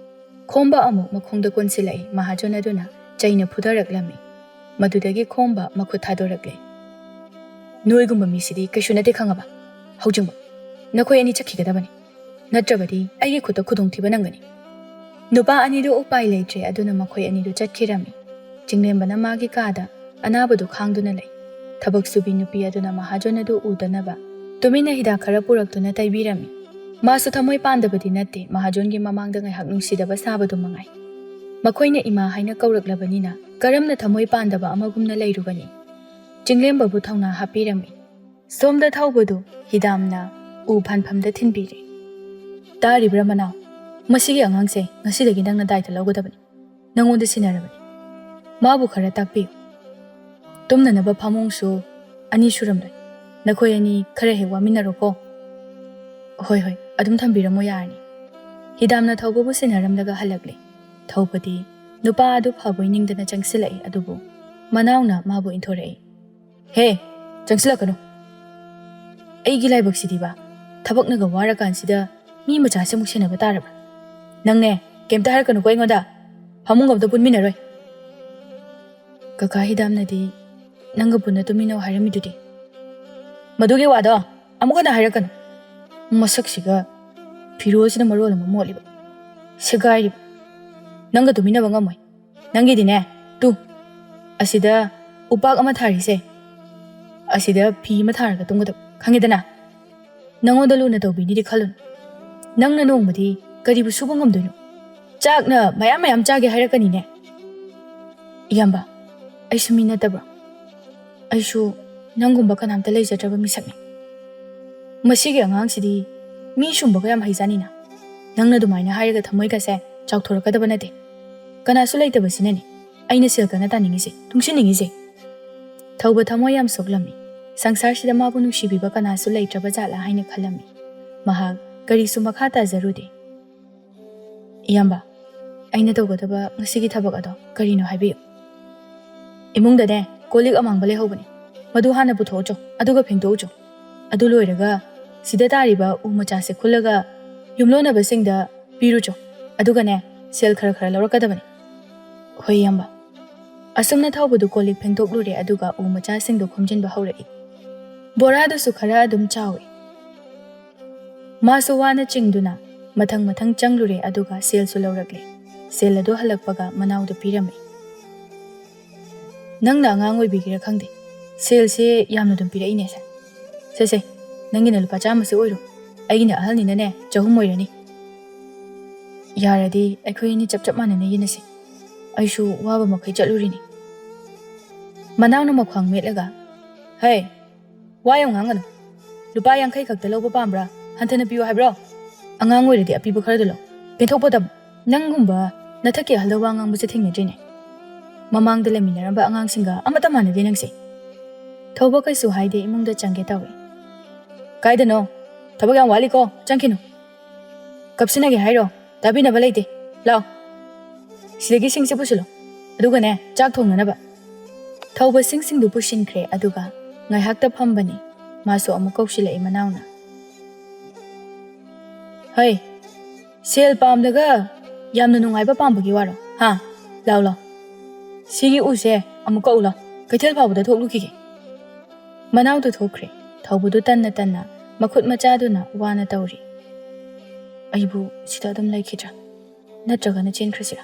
ꯈꯣꯝꯕ ꯑꯃꯨꯛ ꯃꯈꯣꯡꯗ ꯀꯣꯟꯁꯤꯜꯂꯛꯏ꯫ ꯃꯍꯥꯖꯣꯟ ꯑꯗꯨꯅ ꯆꯩꯅ ꯐꯨꯊꯔꯛꯂꯝꯃꯤ꯫ ꯃꯗꯨꯗꯒꯤ ꯈꯣꯝꯕ ꯃꯈꯨꯠ ꯊꯥꯗꯣꯔꯛꯂꯦ꯫ "ꯅꯣꯏꯒꯨꯝꯕ ꯃꯤꯁꯤꯗꯤ ꯀꯩꯁꯨ ꯅꯠꯇꯦ, ꯈꯪꯉꯕ? ꯍꯧꯖꯤꯛꯃꯛ ꯅꯈꯣꯏ ꯑꯅꯤ ꯆꯠꯈꯤꯒꯗꯕꯅꯤ꯫ ꯅꯠꯇ꯭ꯔꯕꯗꯤ ꯑꯩꯒꯤ ꯈꯨꯠꯇ ꯈꯨꯗꯣꯡꯊꯤꯕ ꯅꯪꯒꯅꯤ꯫" ꯅꯨꯄꯥ ꯑꯅꯤꯗꯨ ꯎꯄꯥꯏ ꯂꯩꯇ꯭ꯔꯦ, ꯑꯗꯨꯅ ꯃꯈꯣꯏ ꯑꯅꯤꯗꯨ ꯆꯠꯈꯤꯔꯝꯃꯤ꯫ ꯆꯤꯡꯂꯦꯝꯕꯅ ꯃꯥꯒꯤ ꯀꯥꯗ ꯑꯅꯥꯕꯗꯨ ꯈꯥꯡꯗꯨꯅ ꯂꯩ꯫ ꯊꯕꯛ ꯁꯨꯕꯤ ꯅꯨꯄꯤ ꯑꯗꯨꯅ ꯃꯍꯥꯖꯣꯟ ꯑꯗꯨ ꯎꯗꯅꯕ ꯇꯨꯃꯤꯟꯅ ꯍꯤꯗꯥꯛ ꯈꯔ ꯄꯨꯔꯛꯇꯨꯅ ꯇꯩꯕꯤꯔꯝꯃꯤ꯫ ꯃꯥꯁꯨ ꯊꯃꯣꯏ ꯄꯥꯟꯗꯕꯗꯤ ꯅꯠꯇꯦ, ꯃꯍꯥꯖꯣꯟꯒꯤ ꯃꯃꯥꯡꯗ ꯉꯥꯏꯍꯥꯛ ꯅꯨꯡꯁꯤꯗꯕ ꯁꯥꯕꯗꯨ ꯃꯉꯥꯏ꯫ ꯃꯈꯣꯏꯅ ꯏꯃꯥ ꯍꯥꯏꯅ ꯀꯧꯔꯛꯂꯕꯅꯤꯅ ꯀꯔꯝꯅ ꯊꯃꯣꯏ ꯄꯥꯟꯗꯕ ꯑꯃꯒꯨꯝꯅ ꯂꯩꯔꯨꯒꯅꯤ? ꯆꯤꯡꯂꯦꯝꯕꯕꯨ ꯊꯧꯅꯥ ꯍꯥꯞꯄꯤꯔꯝꯃꯤ꯫ ꯁꯣꯝꯗ ꯊꯧꯕꯗꯨ ꯍꯤꯗꯥꯝꯅ ꯎ ꯐꯥꯟꯐꯝꯗ ꯊꯤꯟꯕꯤꯔꯦ꯫ "ꯇꯥꯔꯤꯕ꯭ꯔꯥ ꯃꯅꯥꯎ? ꯃꯁꯤꯒꯤ ꯑꯉꯥꯡꯁꯦ ꯉꯁꯤꯗꯒꯤ ꯅꯪꯅ ꯗꯥꯏꯇ ꯂꯧꯒꯗꯕꯅꯤ꯫ ꯅꯪꯉꯣꯟꯗ ꯁꯤꯟꯅꯔꯕꯅꯤ꯫ ꯃꯥꯕꯨ ꯈꯔ ꯇꯥꯛꯄꯤꯌꯨ꯫ ꯇꯨꯝꯅꯅꯕ ꯐꯃꯨꯡꯁꯨ ꯑꯅꯤ ꯁꯨꯔꯝꯂꯣꯏ꯫ ꯅꯈꯣꯏ ꯑꯅꯤ ꯈꯔ ꯍꯦꯛ ꯋꯥꯃꯤꯟꯅꯔꯣꯀꯣ꯫" "ꯍꯣꯏ, ꯍꯣꯏ, ꯑꯗꯨꯝ ꯊꯝꯕꯤꯔꯝꯃꯣ, ꯌꯥꯔꯅꯤ꯫" ꯍꯤꯗꯥꯝꯅ ꯊꯧꯕꯕꯨ ꯁꯤꯟꯅꯔꯝꯂꯒ ꯍꯜꯂꯛꯂꯦ꯫ ꯊꯧꯕꯗꯤ ꯅꯨꯄꯥ ꯑꯗꯨ ꯐꯕꯣꯏ ꯅꯤꯡꯗꯅ ꯆꯪꯁꯤꯜꯂꯛꯏ, ꯑꯗꯨꯕꯨ ꯃꯅꯥꯎꯅ ꯃꯥꯕꯨ ꯏꯟꯊꯣꯔꯛꯏ꯫ "ꯍꯦ, ꯆꯪꯁꯤꯜꯂꯛꯀꯅꯨ꯫ ꯑꯩꯒꯤ ꯂꯥꯏꯕꯛꯁꯤꯗꯤꯕ, ꯊꯕꯛꯅꯒ ꯋꯥꯔꯀꯥꯟꯁꯤꯗ ꯃꯤ ꯃꯆꯥꯁꯤꯃꯨꯛ ꯁꯦꯟꯅꯕ ꯇꯥꯔꯕ꯭ꯔꯥ? ꯅꯪꯅꯦ, ꯀꯩꯝꯇ ꯍꯥꯏꯔꯛꯀꯅꯨꯀꯣ ꯑꯩꯉꯣꯟꯗ꯫ ꯐꯃꯨꯡ ꯑꯝꯇ ꯄꯨꯟꯃꯤꯟꯅꯔꯣꯏ꯫ ꯀꯀꯥ ꯍꯤꯗꯥꯝꯅꯗꯤ ꯅꯪꯒ ꯄꯨꯟꯅ ꯇꯨꯝꯃꯤꯟꯅꯧ ꯍꯥꯏꯔꯝꯃꯤꯗꯨꯗꯤ꯫ ꯃꯗꯨꯒꯤ ꯋꯥꯗꯣ ꯑꯃꯨꯛ ꯍꯟꯅ ꯍꯥꯏꯔꯛꯀꯅꯨ꯫ ꯃꯁꯛꯁꯤꯒ ꯐꯤꯔꯣꯜꯁꯤꯅ ꯃꯔꯣꯜ ꯑꯃ ꯃꯣꯠꯂꯤꯕ, ꯁꯦꯒꯥꯏꯔꯤꯕ꯫ ꯅꯪꯒ ꯇꯨꯃꯤꯟꯅꯕ ꯉꯝꯃꯣꯏ꯫ ꯅꯪꯒꯤꯗꯤꯅꯦ, ꯇꯨ, ꯑꯁꯤꯗ ꯎꯄꯥꯛ ꯑꯃ ꯊꯥꯔꯤꯁꯦ, ꯑꯁꯤꯗ ꯐꯤ ꯑꯃ ꯊꯥꯔꯒ ꯇꯨꯝꯒꯗꯕ, ꯈꯪꯉꯦꯗꯅ? ꯅꯪꯉꯣꯟꯗ ꯂꯨꯅ ꯇꯧꯕꯤꯅꯤꯗꯤ ꯈꯜꯂꯨꯅꯨ꯫ ꯅꯪꯅ ꯅꯣꯡꯃꯗꯤ ꯀꯔꯤꯕꯨ ꯁꯨꯕ ꯉꯝꯗꯣꯏꯅꯣ? ꯆꯥꯛꯅ ꯃꯌꯥꯝ ꯃꯌꯥꯝ ꯆꯥꯒꯦ ꯍꯥꯏꯔꯛꯀꯅꯤꯅꯦ꯫ ꯏꯌꯥꯝꯕ, ꯑꯩꯁꯨ ꯃꯤ ꯅꯠꯇꯕ꯭ꯔꯣ? ꯑꯩꯁꯨ ꯅꯪꯒꯨꯝꯕ ꯀꯅꯥꯝꯇ ꯂꯩꯖꯗ꯭ꯔꯕ ꯃꯤꯁꯛꯅꯤ꯫ ꯃꯁꯤꯒꯤ ꯑꯉꯥꯡꯁꯤꯗꯤ ꯃꯤ ꯁꯨꯝꯕꯒ ꯌꯥꯝ ꯍꯩꯖꯥꯅꯤꯅ꯫ ꯅꯪꯅ ꯑꯗꯨꯃꯥꯏꯅ ꯍꯥꯏꯔꯒ ꯊꯃꯣꯏꯒꯁꯦ ꯆꯥꯎꯊꯣꯔꯛꯀꯗꯕ ꯅꯠꯇꯦ꯫ ꯀꯅꯥꯁꯨ ꯂꯩꯇꯕꯁꯤꯅꯅꯦ ꯑꯩꯅ ꯁꯦꯜ ꯀꯟꯅ ꯇꯥꯅꯤꯡꯉꯤꯁꯦ, ꯇꯨꯡꯁꯤꯟꯅꯤꯡꯉꯤꯁꯦ꯫ ꯊꯧꯕ ꯊꯃꯣꯏ ꯌꯥꯝ ꯁꯣꯛꯂꯝꯃꯤ꯫ ꯁꯪꯁꯥꯔꯁꯤꯗ ꯃꯥꯕꯨ ꯅꯨꯡꯁꯤꯕꯤꯕ ꯀꯅꯥꯁꯨ ꯂꯩꯇ꯭ꯔꯕ ꯖꯥꯠꯂꯥ ꯍꯥꯏꯅ ꯈꯜꯂꯝꯃꯤ꯫ ꯃꯍꯥꯛ ꯀꯔꯤꯁꯨ ꯃꯈꯥ ꯇꯥꯖꯔꯨꯗꯦ꯫ ꯏꯌꯥꯝꯕ, ꯑꯩꯅ ꯇꯧꯒꯗꯕ ꯉꯁꯤꯒꯤ ꯊꯕꯛ ꯑꯗꯣ ꯀꯔꯤꯅꯣ ꯍꯥꯏꯕꯤꯌꯨ꯫ ꯏꯃꯨꯡꯗꯅꯦ, ꯀꯣꯜ ꯂꯤꯛ ꯑꯃꯥꯡꯕ ꯂꯩꯍꯧꯕꯅꯦ꯫ ꯃꯗꯨ ꯍꯥꯟꯅ ꯄꯨꯊꯣꯛꯎꯆꯣ, ꯑꯗꯨꯒ ꯐꯦꯡꯗꯣꯛꯎꯆꯣ꯫ ꯑꯗꯨ ꯂꯣꯏꯔꯒ ꯁꯤꯗ ꯇꯥꯔꯤꯕ ꯎ ꯃꯆꯥꯁꯦ ꯈꯨꯜꯂꯒ ꯌꯨꯝꯂꯣꯟꯅꯕꯁꯤꯡꯗ ꯄꯤꯔꯨꯆꯣ꯫ ꯑꯗꯨꯒꯅꯦ, ꯁꯦꯜ ꯈꯔ ꯈꯔ ꯂꯧꯔꯛꯀꯗꯕꯅꯤ꯫ ꯍꯣꯏ, ꯏꯌꯥꯝꯕ꯫ ꯑꯁꯨꯝꯅ ꯊꯧꯕꯗꯨ ꯀꯣꯜ ꯂꯤꯛ ꯐꯦꯡꯗꯣꯛꯂꯨꯔꯦ, ꯑꯗꯨꯒ ꯎ ꯃꯆꯥꯁꯤꯡꯗꯨ ꯈꯣꯝꯖꯤꯟꯕ ꯍꯧꯔꯛꯏ꯫ ꯕꯣꯔꯥꯗꯨꯁꯨ ꯈꯔ ꯑꯗꯨꯝ ꯆꯥꯎꯏ꯫ ꯃꯥꯁꯨ ꯋꯥꯅ ꯆꯤꯡꯗꯨꯅ ꯃꯊꯪ ꯃꯊꯪ ꯆꯪꯂꯨꯔꯦ, ꯑꯗꯨꯒ ꯁꯦꯜꯁꯨ ꯂꯧꯔꯛꯂꯦ꯫ ꯁꯦꯜ ꯑꯗꯨ ꯍꯜꯂꯛꯄꯒ ꯃꯅꯥꯎꯗ ꯄꯤꯔꯝꯃꯤ꯫ "ꯅꯪꯅ ꯑꯉꯥꯡ ꯑꯣꯏꯕꯤꯒꯤꯔ ꯈꯪꯗꯦ, ꯁꯦꯜꯁꯦ ꯌꯥꯝꯅ ꯑꯗꯨꯝ ꯄꯤꯔꯛꯏꯅꯦ ꯁꯦ꯫ ꯁꯦ, ꯁꯦ, ꯅꯪꯒꯤꯅ ꯂꯨꯄꯥ ꯆꯥꯝꯃꯁꯦ ꯑꯣꯏꯔꯣ, ꯑꯩꯒꯤꯅ ꯑꯍꯜꯅꯤꯅꯅꯦ ꯆꯍꯨꯝ ꯑꯣꯏꯔꯅꯤ꯫ ꯌꯥꯔꯗꯤ ꯑꯩꯈꯣꯏ ꯑꯅꯤ ꯆꯞ ꯆꯞ ꯃꯥꯟꯅꯅ ꯌꯦꯟꯅꯁꯤ꯫ ꯑꯩꯁꯨ ꯋꯥꯕ ꯃꯈꯩ ꯆꯠꯂꯨꯔꯤꯅꯤ꯫" ꯃꯅꯥꯎꯅ ꯃꯈ꯭ꯋꯥꯡ ꯃꯦꯠꯂꯒ, "ꯍꯩ, ꯋꯥ ꯌꯥꯝ ꯉꯥꯡꯒꯅꯨ꯫ ꯂꯨꯄꯥ ꯌꯥꯡꯈꯩ ꯈꯛꯇ ꯂꯧꯕ ꯄꯥꯝꯕ꯭ꯔꯥ? ꯍꯟꯊꯅ ꯄꯤꯌꯨ ꯍꯥꯏꯕ꯭ꯔꯣ? ꯑꯉꯥꯡ ꯑꯣꯏꯔꯗꯤ ꯑꯄꯤꯕ ꯈꯔꯗꯨ ꯂꯧ꯫ ꯄꯦꯟꯊꯣꯛꯄ ꯇꯝꯃꯨ꯫ ꯅꯪꯒꯨꯝꯕ ꯅꯊꯛꯀꯤ ꯑꯍꯜꯗ ꯋꯥ ꯉꯥꯡꯕꯁꯦ ꯊꯦꯡꯅꯗ꯭ꯔꯤꯅꯦ꯫ ꯃꯃꯥꯡꯗ ꯂꯩꯃꯤꯟꯅꯔꯝꯕ ꯑꯉꯥꯡꯁꯤꯡꯒ ꯑꯃꯠꯇ ꯃꯥꯟꯅꯗꯦ ꯅꯪꯁꯦ꯫" ꯊꯧꯕ ꯀꯩꯁꯨ ꯍꯥꯏꯗꯦ, ꯏꯃꯨꯡꯗ ꯆꯪꯒꯦ ꯇꯧꯏ꯫ "ꯀꯥꯏꯗꯅꯣ? ꯊꯕꯛ ꯌꯥꯝ ꯋꯥꯠꯂꯤꯀꯣ, ꯆꯪꯈꯤꯅꯨ꯫" "ꯀꯞꯁꯤꯟꯅꯒꯦ ꯍꯥꯏꯔꯣ? ꯇꯥꯕꯤꯅꯕ ꯂꯩꯇꯦ꯫ ꯂꯥꯎ꯫ ꯁꯤꯗꯒꯤ ꯁꯤꯡꯁꯦ ꯄꯨꯁꯤꯜꯂꯣ꯫ ꯑꯗꯨꯒꯅꯦ, ꯆꯥꯛ ꯊꯣꯡꯅꯅꯕ꯫" ꯊꯧꯕ ꯁꯤꯡꯁꯤꯡꯗꯨ ꯄꯨꯁꯤꯟꯈ꯭ꯔꯦ, ꯑꯗꯨꯒ ꯉꯥꯏꯍꯥꯛꯇ ꯐꯝꯕꯅꯤ꯫ ꯃꯥꯁꯨ ꯑꯃꯨꯛ ꯀꯧꯁꯤꯜꯂꯛꯏ ꯃꯅꯥꯎꯅ꯫ "ꯍꯩ, ꯁꯦꯜ ꯄꯥꯝꯂꯒ ꯌꯥꯝꯅ ꯅꯨꯡꯉꯥꯏꯕ ꯄꯥꯝꯕꯒꯤ ꯋꯥꯔꯣ? ꯍꯥ? ꯂꯥꯎ, ꯂꯥꯎ꯫ ꯁꯤꯒꯤ ꯎꯁꯦ ꯑꯃꯨꯛ ꯀꯛꯎ ꯂꯥꯎ꯫ ꯀꯩꯊꯦꯜ ꯐꯥꯎꯕꯗ ꯊꯣꯛꯂꯨꯈꯤꯒꯦ꯫ ꯃꯅꯥꯎꯗꯨ ꯊꯣꯛꯈ꯭ꯔꯦ꯫ ꯊꯧꯕꯗꯨ ꯇꯟꯅ ꯇꯟꯅ ꯃꯈꯨꯠ ꯃꯆꯥꯗꯨꯅ ꯋꯥꯅ ꯇꯧꯔꯤ꯫ ꯑꯩꯕꯨ ꯁꯤꯗ ꯑꯗꯨꯝ ꯂꯩꯈꯤꯗ꯭ꯔꯥ? ꯅꯠꯇ꯭ꯔꯒꯅ ꯆꯦꯟꯈ꯭ꯔꯁꯤꯔꯥ?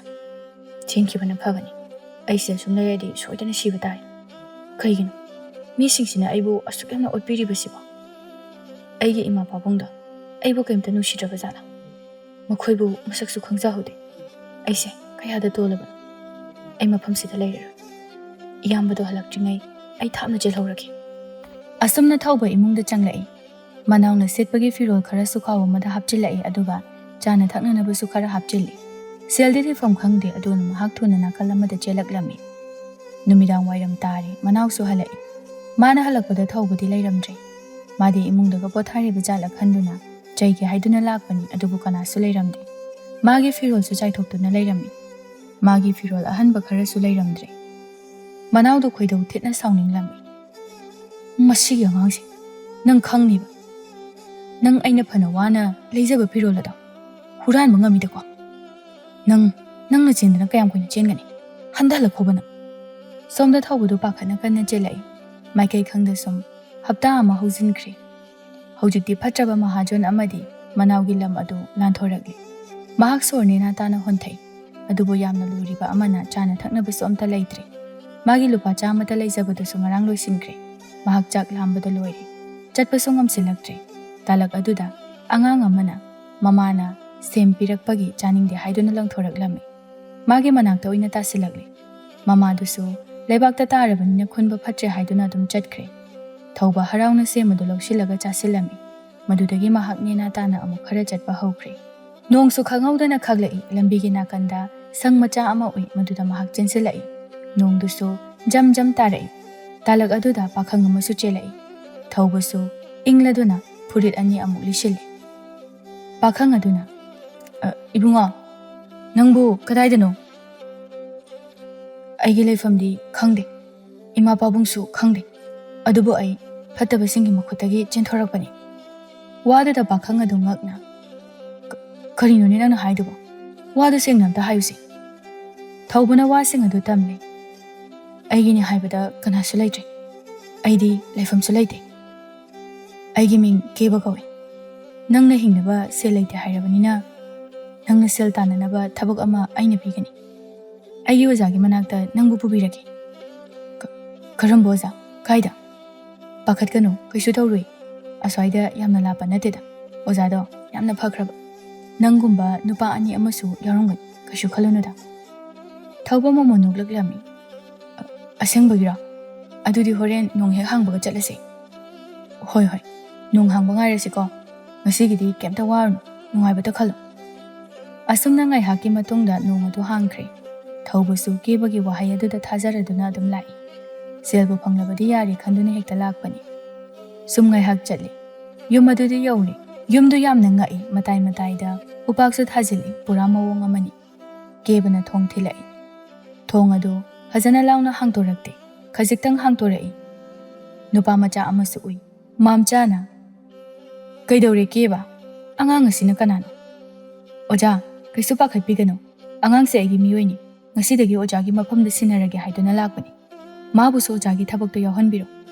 ꯆꯦꯟꯈꯤꯕꯅ ꯐꯒꯅꯤ꯫ ꯑꯩ ꯁꯤꯗ ꯁꯨꯝ ꯂꯩꯔꯗꯤ ꯁꯣꯏꯗꯅ ꯁꯤꯕ ꯇꯥꯔꯦ꯫ ꯀꯩꯒꯤꯅꯣ ꯃꯤꯁꯤꯡꯁꯤꯅ ꯑꯩꯕꯨ ꯑꯁꯨꯛ ꯌꯥꯝꯅ ꯑꯣꯠꯄꯤꯔꯤꯕꯁꯤꯕꯣ? ꯑꯩꯒꯤ ꯏꯃꯥ ꯄꯥꯕꯨꯡꯗꯣ ꯑꯩꯕꯨ ꯀꯩꯝꯇ ꯅꯨꯡꯁꯤꯗ꯭ꯔꯕ ꯖꯥꯠꯂꯥ? ꯃꯈꯣꯏꯕꯨ ꯃꯁꯛꯁꯨ ꯈꯪꯖꯍꯧꯗꯦ꯫ ꯑꯩꯁꯦ ꯀꯌꯥꯗ ꯇꯣꯜꯂꯕꯅꯣ? ꯑꯩ ꯃꯐꯝꯁꯤꯗ ꯂꯩꯔꯔꯣꯏ꯫ ꯏꯌꯥꯝꯕꯗꯣ ꯍꯜꯂꯛꯇ꯭ꯔꯤꯉꯩ ꯑꯩ ꯊꯥꯞꯅ ꯆꯦꯜꯍꯧꯔꯒꯦ꯫ ꯑꯁꯨꯝꯅ ꯊꯧꯕ ꯏꯃꯨꯡꯗ ꯆꯪꯂꯛꯏ꯫ ꯃꯅꯥꯎꯅ ꯁꯦꯠꯄꯒꯤ ꯐꯤꯔꯣꯜ ꯈꯔꯁꯨ ꯈꯥꯎ ꯑꯃꯗ ꯍꯥꯞꯆꯤꯜꯂꯛꯏ, ꯑꯗꯨꯒ ꯆꯥꯅ ꯊꯛꯅꯅꯕꯁꯨ ꯈꯔ ꯍꯥꯞꯆꯤꯜꯂꯤ꯫ ꯁꯦꯜꯗꯤ ꯊꯤꯐꯝ ꯈꯪꯗꯦ, ꯑꯗꯨꯅ ꯃꯍꯥꯛ ꯊꯨꯅ ꯅꯥꯀꯜ ꯑꯃꯗ ꯆꯦꯜꯂꯛꯂꯝꯃꯤ꯫ ꯅꯨꯃꯤꯗꯥꯡ ꯋꯥꯏꯔꯝ ꯇꯥꯔꯦ, ꯃꯅꯥꯎꯁꯨ ꯍꯜꯂꯛꯏ꯫ ꯃꯥꯅ ꯍꯜꯂꯛꯄꯗ ꯊꯧꯕꯗꯤ ꯂꯩꯔꯝꯗ꯭ꯔꯦ꯫ ꯃꯥꯗꯤ ꯏꯃꯨꯡꯗꯒ ꯄꯣꯊꯥꯔꯤꯕ ꯖꯥꯠꯂ ꯈꯟꯗꯨꯅ ꯆꯩꯒꯦ ꯍꯥꯏꯗꯨꯅ ꯂꯥꯛꯄꯅꯤ, ꯑꯗꯨꯕꯨ ꯀꯅꯥꯁꯨ ꯂꯩꯔꯝꯗꯦ꯫ ꯃꯥꯒꯤ ꯐꯤꯔꯣꯜꯁꯨ ꯆꯥꯏꯊꯣꯛꯇꯨꯅ ꯂꯩꯔꯝꯃꯤ꯫ ꯃꯥꯒꯤ ꯐꯤꯔꯣꯜ ꯑꯍꯟꯕ ꯈꯔꯁꯨ ꯂꯩꯔꯝꯗ꯭ꯔꯦ꯫ ꯃꯅꯥꯎꯗꯣ ꯈꯣꯏꯗꯧ ꯊꯤꯠꯅ ꯁꯥꯎꯅꯤꯡꯂꯝꯃꯤ꯫ "ꯃꯁꯤꯒꯤ ꯑꯉꯥꯡꯁꯦ, ꯅꯪ ꯈꯪꯅꯤꯕ꯫ ꯅꯪ ꯑꯩꯅ ꯐꯅ ꯋꯥꯅ ꯂꯩꯖꯕ ꯐꯤꯔꯣꯜ ꯑꯗꯣ ꯍꯨꯔꯥꯟꯕ ꯉꯝꯃꯤꯗꯀꯣ꯫ ꯅꯪ, ꯅꯪꯅ ꯆꯦꯟꯗꯅ ꯀꯌꯥꯝ ꯀꯨꯏꯅ ꯆꯦꯟꯒꯅꯤ? ꯍꯟꯗ ꯍꯜꯂꯛꯈꯣꯕ ꯅꯪ꯫" ꯁꯣꯝꯗ ꯊꯧꯕꯗꯨ ꯄꯥꯈꯠꯅ ꯀꯟꯅ ꯆꯦꯜꯂꯛꯏ꯫ ꯃꯥꯏꯀꯩ ꯈꯪꯗ ꯁꯨꯝ ꯍꯞꯇꯥ ꯑꯃ ꯍꯧꯖꯤꯟꯈ꯭ꯔꯦ꯫ ꯍꯧꯖꯤꯛꯇꯤ ꯐꯠꯇ꯭ꯔꯕ ꯃꯍꯥꯖꯣꯟ ꯑꯃꯗꯤ ꯃꯅꯥꯎꯒꯤ ꯂꯝ ꯑꯗꯨ ꯂꯥꯟꯊꯣꯔꯛꯂꯤ꯫ ꯃꯍꯥꯛ ꯁꯣꯔ ꯅꯦꯅꯥ ꯇꯥꯅ ꯍꯣꯟꯊꯩ, ꯑꯗꯨꯕꯨ ꯌꯥꯝꯅ ꯂꯨꯔꯤꯕ ꯑꯃꯅ ꯆꯥꯅ ꯊꯛꯅꯕꯁꯨ ꯑꯝꯇ ꯂꯩꯇ꯭ꯔꯦ꯫ ꯃꯥꯒꯤ ꯂꯨꯄꯥ ꯆꯥꯃꯇ ꯂꯩꯖꯕꯗꯨꯁꯨ ꯉꯔꯥꯡ ꯂꯣꯏꯁꯤꯟꯈ꯭ꯔꯦ꯫ ꯃꯍꯥꯛ ꯆꯥꯛ ꯂꯥꯝꯕꯗ ꯂꯣꯏꯔꯦ꯫ ꯆꯠꯄꯁꯨ ꯉꯝꯁꯤꯜꯂꯛꯇ꯭ꯔꯦ꯫ ꯇꯥꯂꯛ ꯑꯗꯨꯗ ꯑꯉꯥꯡ ꯑꯃꯅ ꯃꯃꯥꯅ ꯁꯦꯝ ꯄꯤꯔꯛꯄꯒꯤ ꯆꯥꯅꯤꯡꯗꯦ ꯍꯥꯏꯗꯨꯅ ꯂꯪꯊꯣꯔꯛꯂꯝꯃꯤ꯫ ꯃꯥꯒꯤ ꯃꯅꯥꯛꯇ ꯑꯣꯏꯅ ꯇꯥꯁꯤꯜꯂꯛꯂꯦ꯫ ꯃꯃꯥꯗꯨꯁꯨ ꯂꯩꯕꯥꯛꯇ ꯇꯥꯔꯕꯅꯤꯅ ꯈꯨꯟꯕ ꯐꯠꯇ꯭ꯔꯦ ꯍꯥꯏꯗꯨꯅ ꯑꯗꯨꯝ ꯆꯠꯈ꯭ꯔꯦ꯫ ꯊꯧꯕ ꯍꯔꯥꯎꯅ ꯁꯦꯝ ꯑꯗꯨ ꯂꯧꯁꯤꯜꯂꯒ ꯆꯥꯁꯤꯜꯂꯝꯃꯤ꯫ ꯃꯗꯨꯗꯒꯤ ꯃꯍꯥꯛ ꯅꯦꯅꯥ ꯇꯥꯅ ꯑꯃꯨꯛ ꯈꯔ ꯆꯠꯄ ꯍꯧꯈ꯭ꯔꯦ꯫ ꯅꯣꯡꯁꯨ ꯈꯪꯍꯧꯗꯅ ꯈꯥꯛꯂꯛꯏ꯫ ꯂꯝꯕꯤꯒꯤ ꯅꯥꯀꯟꯗ ꯁꯪ ꯃꯆꯥ ꯑꯃ ꯎꯏ, ꯃꯗꯨꯗ ꯃꯍꯥꯛ ꯆꯦꯟꯁꯤꯜꯂꯛꯏ꯫ ꯅꯣꯡꯗꯨꯁꯨ ꯖꯝ ꯖꯝ ꯇꯥꯔꯛꯏ꯫ ꯇꯥꯂꯛ ꯑꯗꯨꯗ ꯄꯥꯈꯪ ꯑꯃꯁꯨ ꯆꯦꯜꯂꯛꯏ꯫ ꯊꯧꯕꯁꯨ ꯏꯪꯂꯗꯨꯅ ꯐꯨꯔꯤꯠ ꯑꯅꯤ ꯑꯃꯨꯛ ꯂꯤꯠꯁꯤꯜꯂꯤ꯫ ꯄꯥꯈꯪ ꯑꯗꯨꯅ, "ꯑ, ꯏꯕꯨꯡꯉꯣ, ꯅꯪꯕꯨ ꯀꯗꯥꯏꯗꯅꯣ?" "ꯑꯩꯒꯤ ꯂꯩꯐꯝꯗꯤ ꯈꯪꯗꯦ꯫ ꯏꯃꯥ ꯄꯥꯕꯨꯡꯁꯨ ꯈꯪꯗꯦ꯫ ꯑꯗꯨꯕꯨ ꯑꯩ ꯐꯠꯇꯕꯁꯤꯡꯒꯤ ꯃꯈꯨꯠꯇꯒꯤ ꯆꯦꯟꯊꯣꯔꯛꯄꯅꯤ꯫" ꯋꯥꯗꯨꯗ ꯄꯥꯈꯪ ꯑꯗꯨ ꯉꯛꯅ, "ꯀ-, ꯀꯔꯤꯅꯣꯅꯦ ꯅꯪꯅ ꯍꯥꯏꯗꯨꯕꯣ? ꯋꯥꯗꯨ ꯁꯦꯡꯅ ꯑꯝꯇ ꯍꯥꯏꯌꯨꯁꯦ꯫ ꯊꯧꯕꯅ ꯋꯥꯁꯤꯡ ꯑꯗꯨ ꯇꯝꯂꯦ꯫ ꯑꯩꯒꯤꯅꯤ ꯍꯥꯏꯕꯗ ꯀꯅꯥꯁꯨ ꯂꯩꯇ꯭ꯔꯦ꯫ ꯑꯩꯗꯤ ꯂꯩꯐꯝꯁꯨ ꯂꯩꯇꯦ꯫ ꯑꯩꯒꯤ ꯃꯤꯡ ꯀꯦꯕ ꯀꯧꯏ꯫ ꯅꯪꯅ ꯍꯤꯡꯅꯕ ꯁꯦꯜ ꯂꯩꯇꯦ ꯍꯥꯏꯔꯕꯅꯤꯅ, ꯅꯪꯅ ꯁꯦꯜ ꯇꯥꯟꯅꯅꯕ ꯊꯕꯛ ꯑꯃ ꯑꯩꯅ ꯄꯤꯒꯅꯤ꯫ ꯑꯩꯒꯤ ꯑꯣꯖꯥꯒꯤ ꯃꯅꯥꯛꯇ ꯅꯪꯕꯨ ꯄꯨꯕꯤꯔꯒꯦ꯫ "ꯀ-, ꯀꯔꯝꯕ ꯑꯣꯖꯥ? ꯀꯥꯏꯗ?" "ꯄꯥꯈꯠꯀꯅꯨ, ꯀꯩꯁꯨ ꯇꯧꯔꯣꯏ꯫ ꯑꯁ꯭ꯋꯥꯏꯗ ꯌꯥꯝꯅ ꯂꯥꯞꯄ ꯅꯠꯇꯦꯗ꯫ ꯑꯣꯖꯥꯗꯣ ꯌꯥꯝꯅ ꯐꯈ꯭ꯔꯕ꯫ ꯅꯪꯒꯨꯝꯕ ꯅꯨꯄꯥ ꯑꯅꯤ ꯑꯃꯁꯨ ꯌꯥꯎꯔꯝꯒꯅꯤ, ꯀꯩꯁꯨ ꯈꯜꯂꯨꯅꯨꯗ꯫" ꯊꯧꯕ ꯃꯣꯃꯣꯟ ꯅꯣꯛꯂꯛꯂꯝꯃꯤ꯫ "ꯑ-, ꯑꯁꯦꯡꯕꯒꯤꯔꯣ? ꯑꯗꯨꯗꯤ ꯍꯣꯔꯦꯟ ꯅꯣꯡ ꯍꯦꯛ ꯍꯥꯡꯕꯒ ꯆꯠꯂꯁꯦ꯫" "ꯍꯣꯏ, ꯍꯣꯏ, ꯅꯣꯡ ꯍꯥꯡꯕ ꯉꯥꯏꯔꯁꯤꯀꯣ꯫ ꯉꯁꯤꯒꯤꯗꯤ ꯀꯩꯝꯇ ꯋꯥꯔꯨꯅꯨ, ꯅꯨꯡꯉꯥꯏꯕꯇ ꯈꯜꯂꯨ꯫" ꯑꯁꯨꯝꯅ ꯉꯥꯏꯍꯥꯛꯀꯤ ꯃꯇꯨꯡꯗ ꯅꯣꯡ ꯑꯗꯨ ꯍꯥꯡꯈ꯭ꯔꯦ꯫ ꯊꯧꯕꯁꯨ ꯀꯦꯕꯒꯤ ꯋꯥꯍꯩ ꯑꯗꯨꯗ ꯊꯥꯖꯔꯗꯨꯅ ꯑꯗꯨꯝ ꯂꯥꯛꯏ꯫ ꯁꯦꯜꯕꯨ ꯐꯪꯂꯕꯗꯤ ꯌꯥꯔꯦ ꯈꯟꯗꯨꯅ ꯍꯦꯛꯇ ꯂꯥꯛꯄꯅꯤ꯫ ꯁꯨꯝ ꯉꯥꯏꯍꯥꯛ ꯆꯠꯂꯤ꯫ ꯌꯨꯝ ꯑꯗꯨꯗꯤ ꯌꯧꯔꯦ꯫ ꯌꯨꯝꯗꯨ ꯌꯥꯝꯅ ꯉꯛꯏ, ꯃꯇꯥꯏ ꯃꯇꯥꯏꯗ ꯎꯄꯥꯛꯁꯨ ꯊꯥꯖꯤꯜꯂꯤ, ꯄꯨꯔꯥ ꯃꯑꯣꯡ ꯑꯃꯅꯤ꯫ ꯀꯦꯕꯅ ꯊꯣꯡ ꯊꯤꯜꯂꯛꯏ꯫ ꯊꯣꯡ ꯑꯗꯨ ꯐꯖꯅ ꯂꯥꯎꯅ ꯍꯥꯡꯗꯣꯔꯛꯇꯦ, ꯈꯖꯤꯛꯇꯪ ꯍꯥꯡꯗꯣꯔꯛꯏ꯫ ꯅꯨꯄꯥ ꯃꯆꯥ ꯑꯃꯁꯨ ꯎꯏ꯫ ꯃꯥꯝꯆꯥꯅ, "ꯀꯩꯗꯧꯔꯦ ꯀꯦꯕ? ꯑꯉꯥꯡ ꯑꯁꯤꯅ ꯀꯅꯥꯅꯣ?" "ꯑꯣꯖꯥ, ꯀꯩꯁꯨ ꯄꯥꯈꯠꯄꯤꯒꯅꯨ꯫ ꯑꯉꯥꯡꯁꯦ ꯑꯩꯒꯤ ꯃꯤꯑꯣꯏꯅꯤ꯫ ꯉꯁꯤꯗꯒꯤ ꯑꯣꯖꯥꯒꯤ ꯃꯐꯝꯗ ꯁꯤꯟꯅꯔꯒꯦ ꯍꯥꯏꯗꯨꯅ ꯂꯥꯛꯄꯅꯤ꯫ ꯃꯥꯕꯨꯁꯨ ꯑꯣꯖꯥꯒꯤ ꯊꯕꯛꯇ ꯌꯥꯎꯍꯟꯕꯤꯔꯣ꯫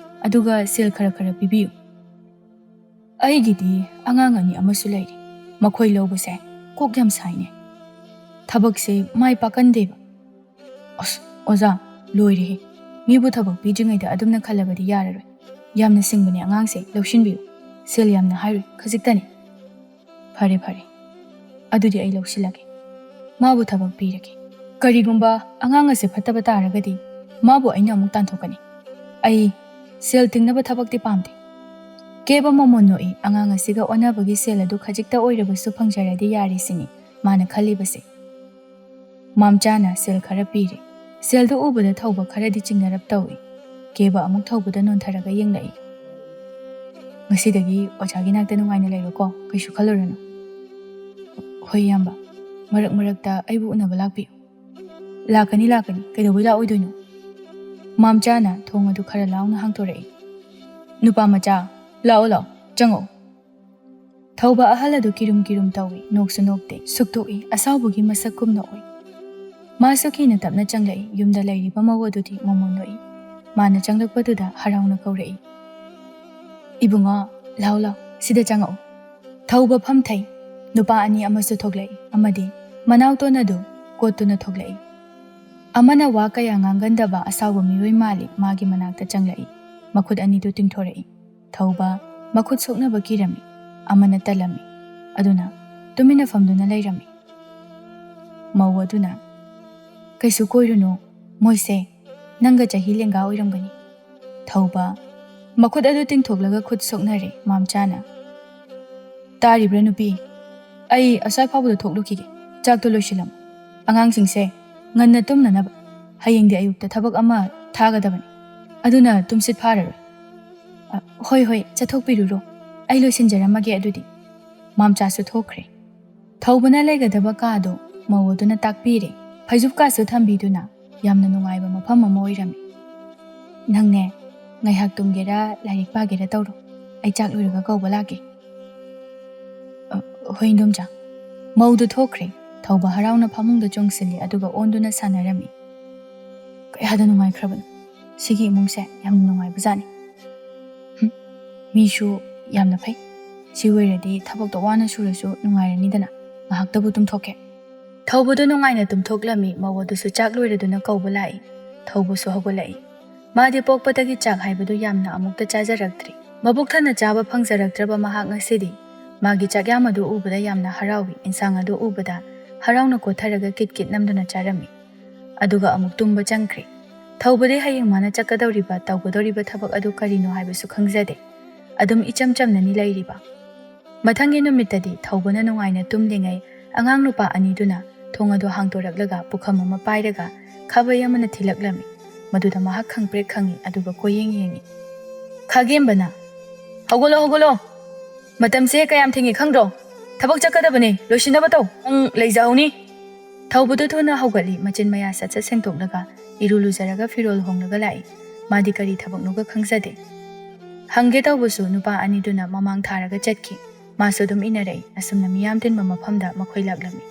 ꯑꯗꯨꯒ ꯁꯦꯜ ꯈꯔ ꯈꯔ ꯄꯤꯕꯤꯌꯨ꯫" "ꯑꯩꯒꯤꯗꯤ ꯑꯉꯥꯡ ꯑꯅꯤ ꯑꯃꯁꯨ ꯂꯩꯔꯤ꯫ ꯃꯈꯣꯏ ꯂꯧꯕꯁꯦ ꯀꯣꯛ ꯌꯥꯝ ꯁꯥꯏꯅꯦ꯫ ꯊꯕꯛꯁꯦ ꯃꯥꯏ ꯄꯥꯛꯀꯟꯗꯦꯕ꯫" "ꯑꯁ, ꯑꯣꯖꯥ, ꯂꯣꯏꯔꯦꯍꯦ꯫ ꯃꯤꯕꯨ ꯊꯕꯛ ꯄꯤꯗ꯭ꯔꯤꯉꯩꯗ ꯑꯗꯨꯝꯅ ꯈꯜꯂꯕꯗꯤ ꯌꯥꯔꯔꯣꯏ꯫ ꯌꯥꯝꯅ ꯁꯤꯡꯕꯅꯦ ꯑꯉꯥꯡꯁꯦ, ꯂꯧꯁꯤꯟꯕꯤꯌꯨ꯫ ꯁꯦꯜ ꯌꯥꯝꯅ ꯍꯥꯏꯔꯣꯏ, ꯈꯖꯤꯛꯇꯅꯤ꯫" "ꯐꯔꯦ, ꯐꯔꯦ꯫ ꯑꯗꯨꯗꯤ ꯑꯩ ꯂꯧꯁꯤꯜꯂꯒꯦ꯫ ꯃꯥꯕꯨ ꯊꯕꯛ ꯄꯤꯔꯒꯦ꯫ ꯀꯔꯤꯒꯨꯝꯕ ꯑꯉꯥꯡ ꯑꯁꯦ ꯐꯠꯇꯕ ꯇꯥꯔꯒꯗꯤ, ꯃꯥꯕꯨ ꯑꯩꯅ ꯑꯃꯨꯛ ꯇꯥꯟꯊꯣꯛꯀꯅꯤ꯫ ꯑꯩ ꯁꯦꯜ ꯇꯤꯡꯅꯕ ꯊꯕꯛꯇꯤ ꯄꯥꯝꯗꯦ꯫" ꯀꯦꯕ ꯃꯃꯣꯟ ꯅꯣꯛꯏ꯫ ꯑꯉꯥꯡ ꯑꯁꯤꯒ ꯑꯣꯟꯅꯕꯒꯤ ꯁꯦꯜ ꯑꯗꯨ ꯈꯖꯤꯛꯇ ꯑꯣꯏꯔꯕꯁꯨ ꯐꯪꯖꯔꯗꯤ ꯌꯥꯔꯦ ꯁꯤꯅꯤ ꯃꯥꯅ ꯈꯜꯂꯤꯕꯁꯦ꯫ ꯃꯥꯝꯆꯥꯅ ꯁꯦꯜ ꯈꯔ ꯄꯤꯔꯦ꯫ ꯁꯦꯜꯗꯨ ꯎꯕꯗ ꯊꯧꯕ ꯈꯔꯗꯤ ꯆꯤꯡꯅꯔꯞ ꯇꯧꯏ꯫ ꯀꯦꯕ ꯑꯃꯨꯛ ꯊꯧꯕꯗ ꯅꯣꯟꯊꯔꯒ ꯌꯦꯡꯂꯛꯏ꯫ "ꯉꯁꯤꯗꯒꯤ ꯑꯣꯖꯥꯒꯤ ꯅꯥꯛꯇ ꯅꯨꯡꯉꯥꯏꯅ ꯂꯩꯔꯣꯀꯣ, ꯀꯩꯁꯨ ꯈꯜꯂꯨꯔꯅꯨ꯫" "ꯍꯣꯏ ꯏꯌꯥꯝꯕ, ꯃꯔꯛ ꯃꯔꯛꯇ ꯑꯩꯕꯨ ꯎꯅꯕ ꯂꯥꯛꯄꯤꯌꯨ꯫" "ꯂꯥꯛꯀꯅꯤ, ꯂꯥꯛꯀꯅꯤ, ꯀꯩꯗꯧꯕꯩ ꯂꯥꯛꯑꯣꯏꯗꯣꯏꯅꯣ?" ꯃꯥꯝꯆꯥꯅ ꯊꯣꯡ ꯑꯗꯨ ꯈꯔ ꯂꯥꯎꯅ ꯍꯥꯡꯗꯣꯔꯛꯏ꯫ "ꯅꯨꯄꯥ ꯃꯆꯥ, ꯂꯥꯛꯑꯣ, ꯂꯥꯛꯑꯣ, ꯆꯪꯉꯛꯑꯣ꯫" ꯊꯧꯕ ꯑꯍꯜ ꯑꯗꯨ ꯀꯤꯔꯨꯝ ꯀꯤꯔꯨꯝ ꯇꯧꯏ, ꯅꯣꯛꯁꯨ ꯅꯣꯛꯇꯦ, ꯁꯨꯛꯇꯣꯛꯏ, ꯑꯁꯥꯎꯕꯒꯤ ꯃꯁꯛ ꯀꯨꯝꯅ ꯎꯏ꯫ ꯃꯥꯁꯨ ꯀꯤꯅ ꯇꯞꯅ ꯆꯪꯂꯛꯏ꯫ ꯌꯨꯝꯗ ꯂꯩꯔꯤꯕ ꯃꯧ ꯑꯗꯨꯗꯤ ꯃꯣꯃꯣꯟ ꯅꯣꯛꯏ꯫ ꯃꯥꯅ ꯆꯪꯂꯛꯄꯗꯨꯗ ꯍꯔꯥꯎꯅ ꯀꯧꯔꯛꯏ, "ꯏꯕꯨꯡꯉꯣ, ꯂꯥꯎ ꯂꯥꯎ, ꯁꯤꯗ ꯆꯪꯉꯛꯎ꯫" ꯊꯧꯕ ꯐꯝꯊꯩ꯫ ꯅꯨꯄꯥ ꯑꯅꯤ ꯑꯃꯁꯨ ꯊꯣꯛꯂꯛꯏ, ꯑꯃꯗꯤ ꯃꯅꯥꯎꯇꯣꯟ ꯑꯗꯨ ꯀꯣꯠꯇꯨꯅ ꯊꯣꯛꯂꯛꯏ꯫ ꯑꯃꯅ ꯋꯥ ꯀꯌꯥ ꯉꯥꯡꯒꯟꯗꯕ ꯑꯁꯥꯎꯕ ꯃꯤꯑꯣꯏ ꯃꯥꯜꯂꯤ, ꯃꯥꯒꯤ ꯃꯅꯥꯛꯇ ꯆꯪꯂꯛꯏ꯫ ꯃꯈꯨꯠ ꯑꯅꯤꯗꯨ ꯇꯤꯡꯊꯣꯔꯛꯏ꯫ ꯊꯧꯕ ꯃꯈꯨꯠ ꯁꯣꯛꯅꯕ ꯀꯤꯔꯝꯃꯤ꯫ ꯑꯃꯅ ꯇꯜꯂꯝꯃꯤ꯫ ꯑꯗꯨꯅ ꯇꯨꯃꯤꯟꯅ ꯐꯝꯗꯨꯅ ꯂꯩꯔꯝꯃꯤ꯫ ꯃꯧ ꯑꯗꯨꯅ, "ꯀꯩꯁꯨ ꯀꯣꯏꯔꯨꯅꯨ, ꯃꯣꯏꯁꯦ ꯅꯪꯒ ꯆꯍꯤ ꯂꯦꯡꯒꯥ ꯑꯣꯏꯔꯝꯒꯅꯤ꯫" ꯊꯧꯕ ꯃꯈꯨꯠ ꯑꯗꯨ ꯇꯤꯡꯊꯣꯛꯂꯒ ꯈꯨꯠ ꯁꯣꯛꯅꯔꯦ꯫ ꯃꯥꯝꯆꯥꯅ, "ꯇꯥꯔꯤꯕ꯭ꯔꯥ ꯅꯨꯄꯤ? ꯑꯩ ꯑꯁ꯭ꯋꯥꯏ ꯐꯥꯎꯕꯗ ꯊꯣꯛꯂꯨꯈꯤꯒꯦ꯫ ꯆꯥꯛꯇꯣ ꯂꯣꯏꯁꯤꯜꯂꯝꯃꯨ꯫ ꯑꯉꯥꯡꯁꯤꯡꯁꯦ ꯉꯟꯅ ꯇꯨꯝꯅꯅꯕ꯫ ꯍꯌꯦꯡꯗꯤ ꯑꯌꯨꯛꯇ ꯊꯕꯛ ꯑꯃ ꯊꯥꯒꯗꯕꯅꯤ꯫ ꯑꯗꯨꯅ ꯇꯨꯝꯁꯤꯠ ꯐꯥꯔꯔꯣꯏ꯫" "ꯑ, ꯍꯣꯏ, ꯍꯣꯏ, ꯆꯠꯊꯣꯛꯄꯤꯔꯨꯔꯣ꯫ ꯑꯩ ꯂꯣꯏꯁꯤꯟꯖꯔꯝꯃꯒꯦ ꯑꯗꯨꯗꯤ꯫" ꯃꯥꯝꯆꯥꯁꯨ ꯊꯣꯛꯈ꯭ꯔꯦ꯫ ꯊꯧꯕꯅ ꯂꯩꯒꯗꯕ ꯀꯥꯗꯣ ꯃꯧ ꯑꯗꯨꯅ ꯇꯥꯛꯄꯤꯔꯦ꯫ ꯐꯩꯖꯨꯞꯀꯥꯁꯨ ꯊꯝꯕꯤꯗꯨꯅ ꯌꯥꯝꯅ ꯅꯨꯡꯉꯥꯏꯕ ꯃꯐꯝ ꯑꯃ ꯑꯣꯏꯔꯝꯃꯤ꯫ "ꯅꯪꯅꯦ, ꯉꯥꯏꯍꯥꯛ ꯇꯨꯝꯒꯦꯔꯥ, ꯂꯥꯏꯔꯤꯛ ꯄꯥꯒꯦꯔꯥ ꯇꯧꯔꯣ꯫ ꯑꯩ ꯆꯥꯛ ꯂꯣꯏꯔꯒ ꯀꯧꯕ ꯂꯥꯛꯀꯦ꯫" "ꯑ, ꯍꯣꯏ, ꯏꯟꯗꯣꯝꯆꯥ꯫" ꯃꯧꯗꯨ ꯊꯣꯛꯈ꯭ꯔꯦ꯫ ꯊꯧꯕ ꯍꯔꯥꯎꯅ ꯐꯃꯨꯡꯗ ꯆꯣꯡꯁꯤꯜꯂꯤ, ꯑꯗꯨꯒ ꯑꯣꯟꯗꯨꯅ ꯁꯥꯟꯅꯔꯝꯃꯤ꯫ "ꯀꯌꯥꯗ ꯅꯨꯡꯉꯥꯏꯈ꯭ꯔꯕꯅꯣ꯫ ꯁꯤꯒꯤ ꯏꯃꯨꯡꯁꯦ ꯌꯥꯝꯅ ꯅꯨꯡꯉꯥꯏꯕꯖꯥꯠꯅꯤ꯫ ꯍꯨꯝ, ꯃꯤꯁꯨ ꯌꯥꯝꯅ ꯐꯩ꯫ ꯁꯤ ꯑꯣꯏꯔꯗꯤ ꯊꯕꯛꯇꯣ ꯋꯥꯅ ꯁꯨꯔꯁꯨ ꯅꯨꯡꯉꯥꯏꯔꯅꯤꯗꯅ꯫ ꯉꯥꯏꯍꯥꯛꯇꯕꯨ ꯇꯨꯝꯊꯣꯛꯀꯦ꯫" ꯊꯧꯕꯗꯨ ꯅꯨꯡꯉꯥꯏꯅ ꯇꯨꯝꯊꯣꯛꯂꯝꯃꯤ꯫ ꯃꯧ ꯑꯗꯨꯁꯨ ꯆꯥꯛ ꯂꯣꯏꯔꯗꯨꯅ ꯀꯧꯕ ꯂꯥꯛꯏ꯫ ꯊꯧꯕꯁꯨ ꯍꯧꯒꯠꯂꯛꯏ꯫ ꯃꯥꯗꯤ ꯄꯣꯛꯄꯗꯒꯤ ꯆꯥꯛ ꯍꯥꯏꯕꯗꯨ ꯌꯥꯝꯅ ꯑꯃꯨꯛꯇ ꯆꯥꯖꯔꯛꯇ꯭ꯔꯤ꯫ ꯃꯕꯨꯛ ꯊꯟꯅ ꯆꯥꯕ ꯐꯪꯖꯔꯛꯇ꯭ꯔꯕ ꯃꯍꯥꯛ ꯉꯁꯤꯗꯤ ꯃꯥꯒꯤ ꯆꯥꯛꯌꯥꯝ ꯑꯗꯨ ꯎꯕꯗ ꯌꯥꯝꯅ ꯍꯔꯥꯎꯏ꯫ ꯏꯟꯁꯥꯡ ꯑꯗꯨ ꯎꯕꯗ ꯍꯔꯥꯎꯅ ꯀꯣꯠꯊꯔꯒ ꯀꯤꯠ ꯀꯤꯠ ꯅꯝꯗꯨꯅ ꯆꯥꯔꯝꯃꯤ꯫ ꯑꯗꯨꯒ ꯑꯃꯨꯛ ꯇꯨꯝꯕ ꯆꯪꯈ꯭ꯔꯦ꯫ ꯊꯧꯕꯗꯤ ꯍꯌꯦꯡ ꯃꯥꯅ ꯆꯠꯀꯗꯧꯔꯤꯕ, ꯇꯧꯒꯗꯧꯔꯤꯕ ꯊꯕꯛ ꯑꯗꯨ ꯀꯔꯤꯅꯣ ꯍꯥꯏꯕꯁꯨ ꯈꯪꯖꯗꯦ꯫ ꯑꯗꯨꯝ ꯏꯆꯝ ꯆꯝꯅꯅꯤ ꯂꯩꯔꯤꯕ꯫ ꯃꯊꯪꯒꯤ ꯅꯨꯃꯤꯠꯇꯗꯤ ꯊꯧꯕꯅ ꯅꯨꯡꯉꯥꯏꯅ ꯇꯨꯝꯂꯤꯉꯩ, ꯑꯉꯥꯡ ꯅꯨꯄꯥ ꯑꯅꯤꯗꯨꯅ ꯊꯣꯡ ꯑꯗꯨ ꯍꯥꯡꯗꯣꯔꯛꯂꯒ ꯄꯨꯈꯝ ꯑꯃ ꯄꯥꯏꯔꯒ ꯈꯥꯕꯩ ꯑꯃꯅ ꯊꯤꯜꯂꯛꯂꯝꯃꯤ꯫ ꯃꯗꯨꯗ ꯃꯍꯥꯛ ꯈꯪꯄ꯭ꯔꯦꯛ ꯈꯪꯏ, ꯑꯗꯨꯒ ꯀꯣꯏꯌꯦꯡ ꯌꯦꯡꯏ꯫ ꯈꯥꯒꯦꯝꯕꯅ, "ꯍꯧꯒꯠꯂꯣ, ꯍꯧꯒꯠꯂꯣ! ꯃꯇꯝꯁꯦ ꯀꯌꯥꯝ ꯊꯦꯡꯉꯦ ꯈꯪꯗ꯭ꯔꯣ? ꯊꯕꯛ ꯆꯠꯀꯗꯕꯅꯦ, ꯂꯣꯏꯁꯤꯟꯅꯕ ꯇꯧ꯫ ꯅꯪ ꯂꯩꯖꯍꯧꯅꯤ꯫" ꯊꯧꯕꯗꯨ ꯊꯨꯅ ꯍꯧꯒꯠꯂꯤ, ꯃꯆꯤꯟ ꯃꯌꯥ ꯁꯠ ꯁꯠ ꯁꯦꯡꯗꯣꯛꯂꯒ ꯏꯔꯨ ꯂꯨꯖꯔꯒ ꯐꯤꯔꯣꯜ ꯍꯣꯡꯂꯒ ꯂꯥꯛꯏ꯫ ꯃꯥꯗꯤ ꯀꯔꯤ ꯊꯕꯛꯅꯣꯒ ꯈꯪꯖꯗꯦ꯫ ꯍꯪꯒꯦ ꯇꯧꯕꯁꯨ ꯅꯨꯄꯥ ꯑꯅꯤꯗꯨꯅ ꯃꯃꯥꯡ ꯊꯥꯔꯒ ꯆꯠꯈꯤ꯫ ꯃꯥꯁꯨ ꯑꯗꯨꯝ ꯏꯟꯅꯔꯛꯏ꯫ ꯑꯁꯨꯝꯅ ꯃꯤꯌꯥꯝ ꯇꯤꯟꯕ ꯃꯐꯝꯗ ꯃꯈꯣꯏ ꯂꯥꯛꯂꯝꯃꯤ꯫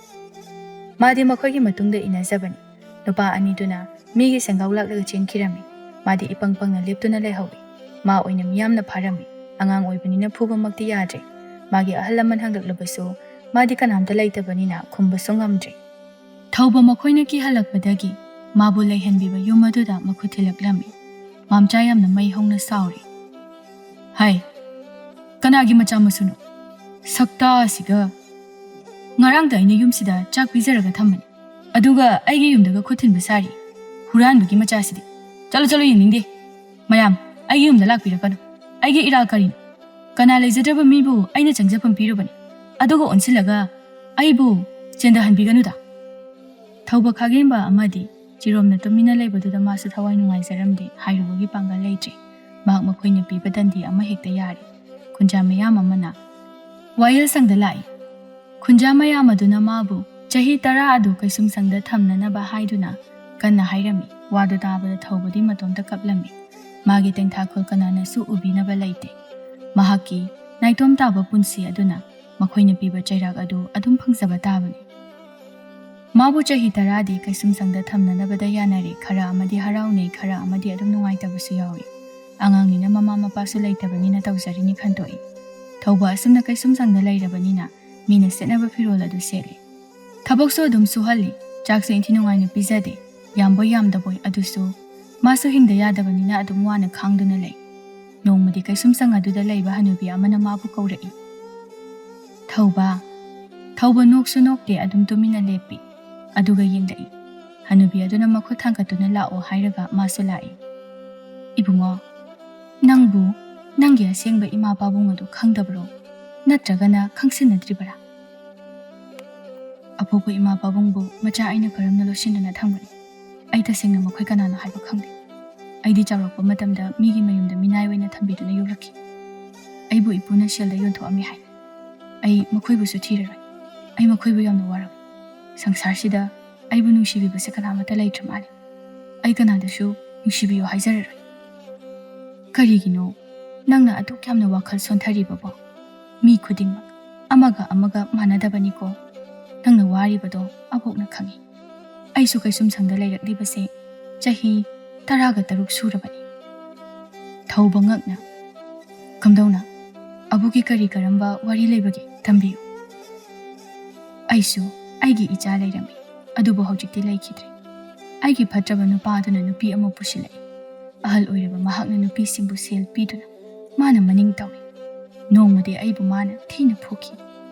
ꯃꯥꯗꯤ ꯃꯈꯣꯏꯒꯤ ꯃꯇꯨꯡꯗ ꯏꯟꯅꯖꯕꯅꯤ꯫ ꯅꯨꯄꯥ ꯑꯅꯤꯗꯨꯅ ꯃꯤꯒꯤ ꯁꯦꯡꯒꯥꯎ ꯂꯥꯛꯂꯒ ꯆꯦꯟꯈꯤꯔꯝꯃꯤ꯫ ꯃꯥꯗꯤ ꯏꯄꯪ ꯄꯪꯅ ꯂꯦꯞꯇꯨꯅ ꯂꯩꯍꯧꯏ꯫ ꯃꯥ ꯑꯣꯏꯅ ꯃꯤꯌꯥꯝꯅ ꯐꯥꯔꯝꯃꯤ꯫ ꯑꯉꯥꯡ ꯑꯣꯏꯕꯅꯤꯅ ꯐꯨꯕꯃꯛꯇꯤ ꯌꯥꯗ꯭ꯔꯦ꯫ ꯃꯥꯒꯤ ꯑꯍꯜ ꯂꯃꯟ ꯍꯪꯂꯛꯂꯕꯁꯨ ꯃꯥꯗꯤ ꯀꯅꯥꯝꯇ ꯂꯩꯇꯕꯅꯤꯅ ꯈꯨꯝꯕꯁꯨ ꯉꯝꯗ꯭ꯔꯦ꯫ ꯊꯧꯕ ꯃꯈꯣꯏꯅ ꯀꯤꯍꯜꯂꯛꯄꯗꯒꯤ ꯃꯥꯕꯨ ꯂꯩꯍꯟꯕꯤꯕ ꯌꯨꯝ ꯑꯗꯨꯗ ꯃꯈꯨꯠ ꯊꯤꯜꯂꯛꯂꯝꯃꯤ꯫ ꯃꯥꯝꯆꯥ ꯌꯥꯝꯅ ꯃꯩ ꯍꯧꯅ ꯁꯥꯎꯔꯤ꯫ "ꯍꯥꯏ, ꯀꯅꯥꯒꯤ ꯃꯆꯥ ꯃꯁꯨꯅꯣ? ꯁꯛꯇꯥ ꯑꯁꯤꯒ! ꯉꯔꯥꯡꯗ ꯑꯩꯅ ꯌꯨꯝꯁꯤꯗ ꯆꯥꯛ ꯄꯤꯖꯔꯒ ꯊꯝꯕꯅꯤ, ꯑꯗꯨꯒ ꯑꯩꯒꯤ ꯌꯨꯝꯗꯒ ꯈꯨꯠ ꯊꯤꯟꯕ ꯁꯥꯔꯤ꯫ ꯍꯨꯔꯥꯟꯕꯒꯤ ꯃꯆꯥꯁꯤꯗꯤ! ꯆꯠꯂꯣ, ꯆꯠꯂꯣ, ꯌꯦꯡꯅꯤꯡꯗꯦ꯫ ꯃꯌꯥꯝ, ꯑꯩꯒꯤ ꯌꯨꯝꯗ ꯂꯥꯛꯄꯤꯔꯛꯀꯅꯨ꯫ ꯑꯩꯒꯤ ꯏꯔꯥꯜ ꯀꯔꯤꯅꯣ? ꯀꯅꯥ ꯂꯩꯖꯗ꯭ꯔꯕ ꯃꯤꯕꯨ ꯑꯩꯅ ꯆꯪꯖꯐꯝ ꯄꯤꯔꯨꯕꯅꯤ, ꯑꯗꯨꯒ ꯑꯣꯟꯁꯤꯜꯂꯒ ꯑꯩꯕꯨ ꯆꯦꯟꯊꯍꯟꯕꯤꯒꯅꯨꯗ"꯫ ꯊꯧꯕ ꯈꯥꯒꯦꯝꯕ ꯑꯃꯗꯤ ꯆꯤꯔꯣꯝꯅ ꯇꯨꯃꯤꯟꯅ ꯂꯩꯕꯗꯨꯗ ꯃꯥꯁꯨ ꯊꯋꯥꯏ ꯅꯨꯡꯉꯥꯏꯖꯔꯝꯗꯦ꯫ ꯍꯥꯏꯔꯨꯕꯒꯤ ꯄꯥꯡꯒꯜ ꯂꯩꯇ꯭ꯔꯦ꯫ ꯃꯍꯥꯛ ꯃꯈꯣꯏꯅ ꯄꯤꯕ ꯗꯟꯗꯤ ꯑꯃ ꯍꯦꯛꯇ ꯌꯥꯔꯦ꯫ ꯈꯨꯟꯖꯥ ꯃꯌꯥꯝ ꯑꯃꯅ ꯋꯥꯌꯦꯜ ꯁꯪꯗ ꯂꯥꯛꯏ꯫ ꯈꯨꯟꯖꯥ ꯃꯌꯥꯝ ꯑꯗꯨꯅ ꯃꯥꯕꯨ ꯆꯍꯤ ꯇꯔꯥ ꯑꯗꯨ ꯀꯩꯁꯨꯝꯁꯪꯗ ꯊꯝꯅꯅꯕ ꯍꯥꯏꯗꯨꯅ ꯀꯟꯅ ꯍꯥꯏꯔꯝꯃꯤ꯫ ꯋꯥꯗꯨ ꯇꯥꯕꯗ ꯊꯧꯕꯗꯤ ꯃꯇꯣꯝꯇ ꯀꯞꯂꯝꯃꯤ꯫ ꯃꯥꯒꯤ ꯇꯦꯡꯊꯥꯈꯣꯜ ꯀꯅꯥꯅꯁꯨ ꯎꯕꯤꯅꯕ ꯂꯩꯇꯦ꯫ ꯃꯍꯥꯛꯀꯤ ꯅꯥꯏꯇꯣꯝ ꯇꯥꯕ ꯄꯨꯟꯁꯤ ꯑꯗꯨꯅ ꯃꯈꯣꯏꯅ ꯄꯤꯕ ꯆꯩꯔꯥꯛ ꯑꯗꯨ ꯑꯗꯨꯝ ꯐꯪꯖꯕ ꯇꯥꯕꯅꯤ꯫ ꯃꯥꯕꯨ ꯆꯍꯤ ꯇꯔꯥꯗꯤ ꯀꯩꯁꯨꯝꯁꯪꯗ ꯊꯝꯅꯅꯕꯗ ꯌꯥꯅꯔꯦ꯫ ꯈꯔ ꯑꯃꯗꯤ ꯍꯔꯥꯎꯅꯩ, ꯈꯔ ꯑꯃꯗꯤ ꯑꯗꯨꯝ ꯅꯨꯡꯉꯥꯏꯇꯕꯁꯨ ꯌꯥꯎꯏ꯫ ꯑꯉꯥꯡꯅꯤꯅ ꯃꯃꯥ ꯃꯄꯥꯁꯨ ꯂꯩꯇꯕꯅꯤꯅ ꯇꯧꯖꯔꯤꯅꯤ ꯈꯟꯗꯣꯛꯏ꯫ ꯊꯧꯕ ꯑꯁꯨꯝꯅ ꯀꯩꯁꯨꯝꯁꯪꯗ ꯂꯩꯔꯕꯅꯤꯅ ꯃꯤꯅ ꯁꯦꯠꯅꯕ ꯐꯤꯔꯣꯜ ꯑꯗꯨ ꯁꯦꯠꯂꯤ꯫ ꯊꯕꯛꯁꯨ ꯑꯗꯨꯝ ꯁꯨꯍꯜꯂꯤ꯫ ꯆꯥꯛꯁꯨ ꯏꯟꯊꯤ ꯅꯨꯡꯉꯥꯏꯅ ꯄꯤꯖꯗꯦ꯫ ꯌꯥꯝꯕꯣꯏ ꯌꯥꯝꯗꯕꯣꯏ ꯑꯗꯨꯁꯨ ꯃꯥꯁꯨ ꯍꯤꯡꯗ ꯌꯥꯗꯕꯅꯤꯅ ꯑꯗꯨꯝ ꯋꯥꯅ ꯈꯥꯡꯗꯨꯅ ꯂꯩ꯫ ꯅꯣꯡꯃꯗꯤ ꯀꯩꯁꯨꯝꯁꯪ ꯑꯗꯨꯗ ꯂꯩꯕ ꯍꯅꯨꯕꯤ ꯑꯃꯅ ꯃꯥꯕꯨ ꯀꯧꯔꯛꯏ꯫ "ꯊꯧꯕ"꯫ ꯊꯧꯕ ꯅꯣꯛꯁꯨ ꯅꯣꯛꯇꯦ, ꯑꯗꯨꯝ ꯇꯨꯃꯤꯟꯅ ꯂꯦꯞꯄꯤ꯫ ꯑꯗꯨꯒ ꯌꯦꯡꯂꯛꯏ꯫ ꯍꯅꯨꯕꯤ ꯑꯗꯨꯅ ꯃꯈꯨꯠ ꯊꯥꯡꯒꯠꯇꯨꯅ "ꯂꯥꯛꯑꯣ" ꯍꯥꯏꯔꯒ ꯃꯥꯁꯨ ꯂꯥꯛꯏ꯫ "ꯏꯕꯨꯡꯉꯣ, ꯅꯪꯕꯨ ꯅꯪꯒꯤ ꯑꯁꯦꯡꯕ ꯏꯃꯥ ꯄꯥꯕꯨꯡ ꯑꯗꯨ ꯈꯪꯗꯕ꯭ꯔꯣ? ꯅꯠꯇ꯭ꯔꯒꯅ ꯈꯪꯁꯤꯟꯅꯗ꯭ꯔꯤꯕꯔꯥ?" "ꯑꯄꯣꯛꯄ ꯏꯃꯥ ꯄꯥꯕꯨꯡꯕꯨ ꯃꯆꯥ ꯑꯩꯅ ꯀꯔꯝꯅ ꯂꯣꯠꯁꯤꯟꯗꯨꯅ ꯊꯝꯒꯅꯤ? ꯑꯩ ꯇꯁꯦꯡꯅ ꯃꯈꯣꯏ ꯀꯅꯥꯅꯣ ꯍꯥꯏꯕ ꯈꯪꯗꯦ꯫ ꯑꯩꯗꯤ ꯆꯥꯎꯔꯛꯄ ꯃꯇꯝꯗ ꯃꯤꯒꯤ ꯃꯌꯨꯝꯗ ꯃꯤꯅꯥꯏ ꯑꯣꯏꯅ ꯊꯝꯕꯤꯗꯨꯅ ꯌꯣꯛꯂꯛꯈꯤ꯫ ꯑꯩꯕꯨ ꯏꯄꯨꯅ ꯁꯦꯜꯗ ꯌꯣꯟꯊꯣꯛꯑꯝꯃꯤ ꯍꯥꯏ꯫ ꯑꯩ ꯃꯈꯣꯏꯕꯨꯁꯨ ꯊꯤꯔꯔꯣꯏ꯫ ꯑꯩ ꯃꯈꯣꯏꯕꯨ ꯌꯥꯝꯅ ꯋꯥꯔꯝꯃꯤ꯫ ꯁꯪꯁꯥꯔꯁꯤꯗ ꯑꯩꯕꯨ ꯅꯨꯡꯁꯤꯕꯤꯕꯁꯦ ꯀꯅꯥꯃꯠꯇ ꯂꯩꯇ꯭ꯔ ꯃꯥꯜꯂꯦ꯫ ꯑꯩ ꯀꯅꯥꯗꯁꯨ ꯅꯨꯡꯁꯤꯕꯤꯌꯨ ꯍꯥꯏꯖꯔꯔꯣꯏ"꯫ "ꯀꯔꯤꯒꯤꯅꯣ ꯅꯪꯅ ꯑꯗꯨꯛ ꯌꯥꯝꯅ ꯋꯥꯈꯜ ꯁꯣꯟꯊꯔꯤꯕꯕꯣ?" ꯃꯤ ꯈꯨꯗꯤꯡꯃꯛ ꯑꯃꯒ ꯑꯃꯒ ꯃꯥꯟꯅꯗꯕꯅꯤꯀꯣ꯫ ꯅꯪꯅ ꯋꯥꯔꯤꯕꯗꯣ ꯑꯕꯣꯛꯅ ꯈꯪꯏ꯫ ꯑꯩꯁꯨ ꯀꯩꯁꯨꯝꯁꯪꯗ ꯂꯩꯔꯛꯂꯤꯕꯁꯦ ꯆꯍꯤ ꯇꯔꯥꯒ ꯇꯔꯨꯛ ꯁꯨꯔꯕꯅꯤ꯫ ꯊꯧꯕ ꯉꯛꯅ, "ꯀꯝꯗꯧꯅ? ꯑꯕꯣꯛꯀꯤ ꯀꯔꯤ ꯀꯔꯝꯕ ꯋꯥꯔꯤ ꯂꯩꯕꯒꯦ? ꯇꯝꯕꯤꯌꯨ꯫" ꯑꯩꯁꯨ ꯑꯩꯒꯤ ꯏꯆꯥ ꯂꯩꯔꯝꯃꯤ, ꯑꯗꯨꯕꯨ ꯍꯧꯖꯤꯛꯇꯤ ꯂꯩꯈꯤꯗ꯭ꯔꯦ꯫ ꯑꯩꯒꯤ ꯐꯠꯇ꯭ꯔꯕ ꯅꯨꯄꯥ ꯑꯗꯨꯅ ꯅꯨꯄꯤ ꯑꯃ ꯄꯨꯁꯤꯜꯂꯛꯏ꯫ ꯑꯍꯜ ꯑꯣꯏꯔꯕ ꯃꯍꯥꯛꯅ ꯅꯨꯄꯤꯁꯤꯡꯕꯨ ꯁꯦꯜ ꯄꯤꯗꯨꯅ ꯃꯥꯅ ꯃꯅꯤꯡ ꯇꯧꯏ꯫ ꯅꯣꯡꯃꯗꯤ ꯑꯩꯕꯨ ꯃꯥꯅ ꯊꯤꯅ ꯐꯨꯈꯤ꯫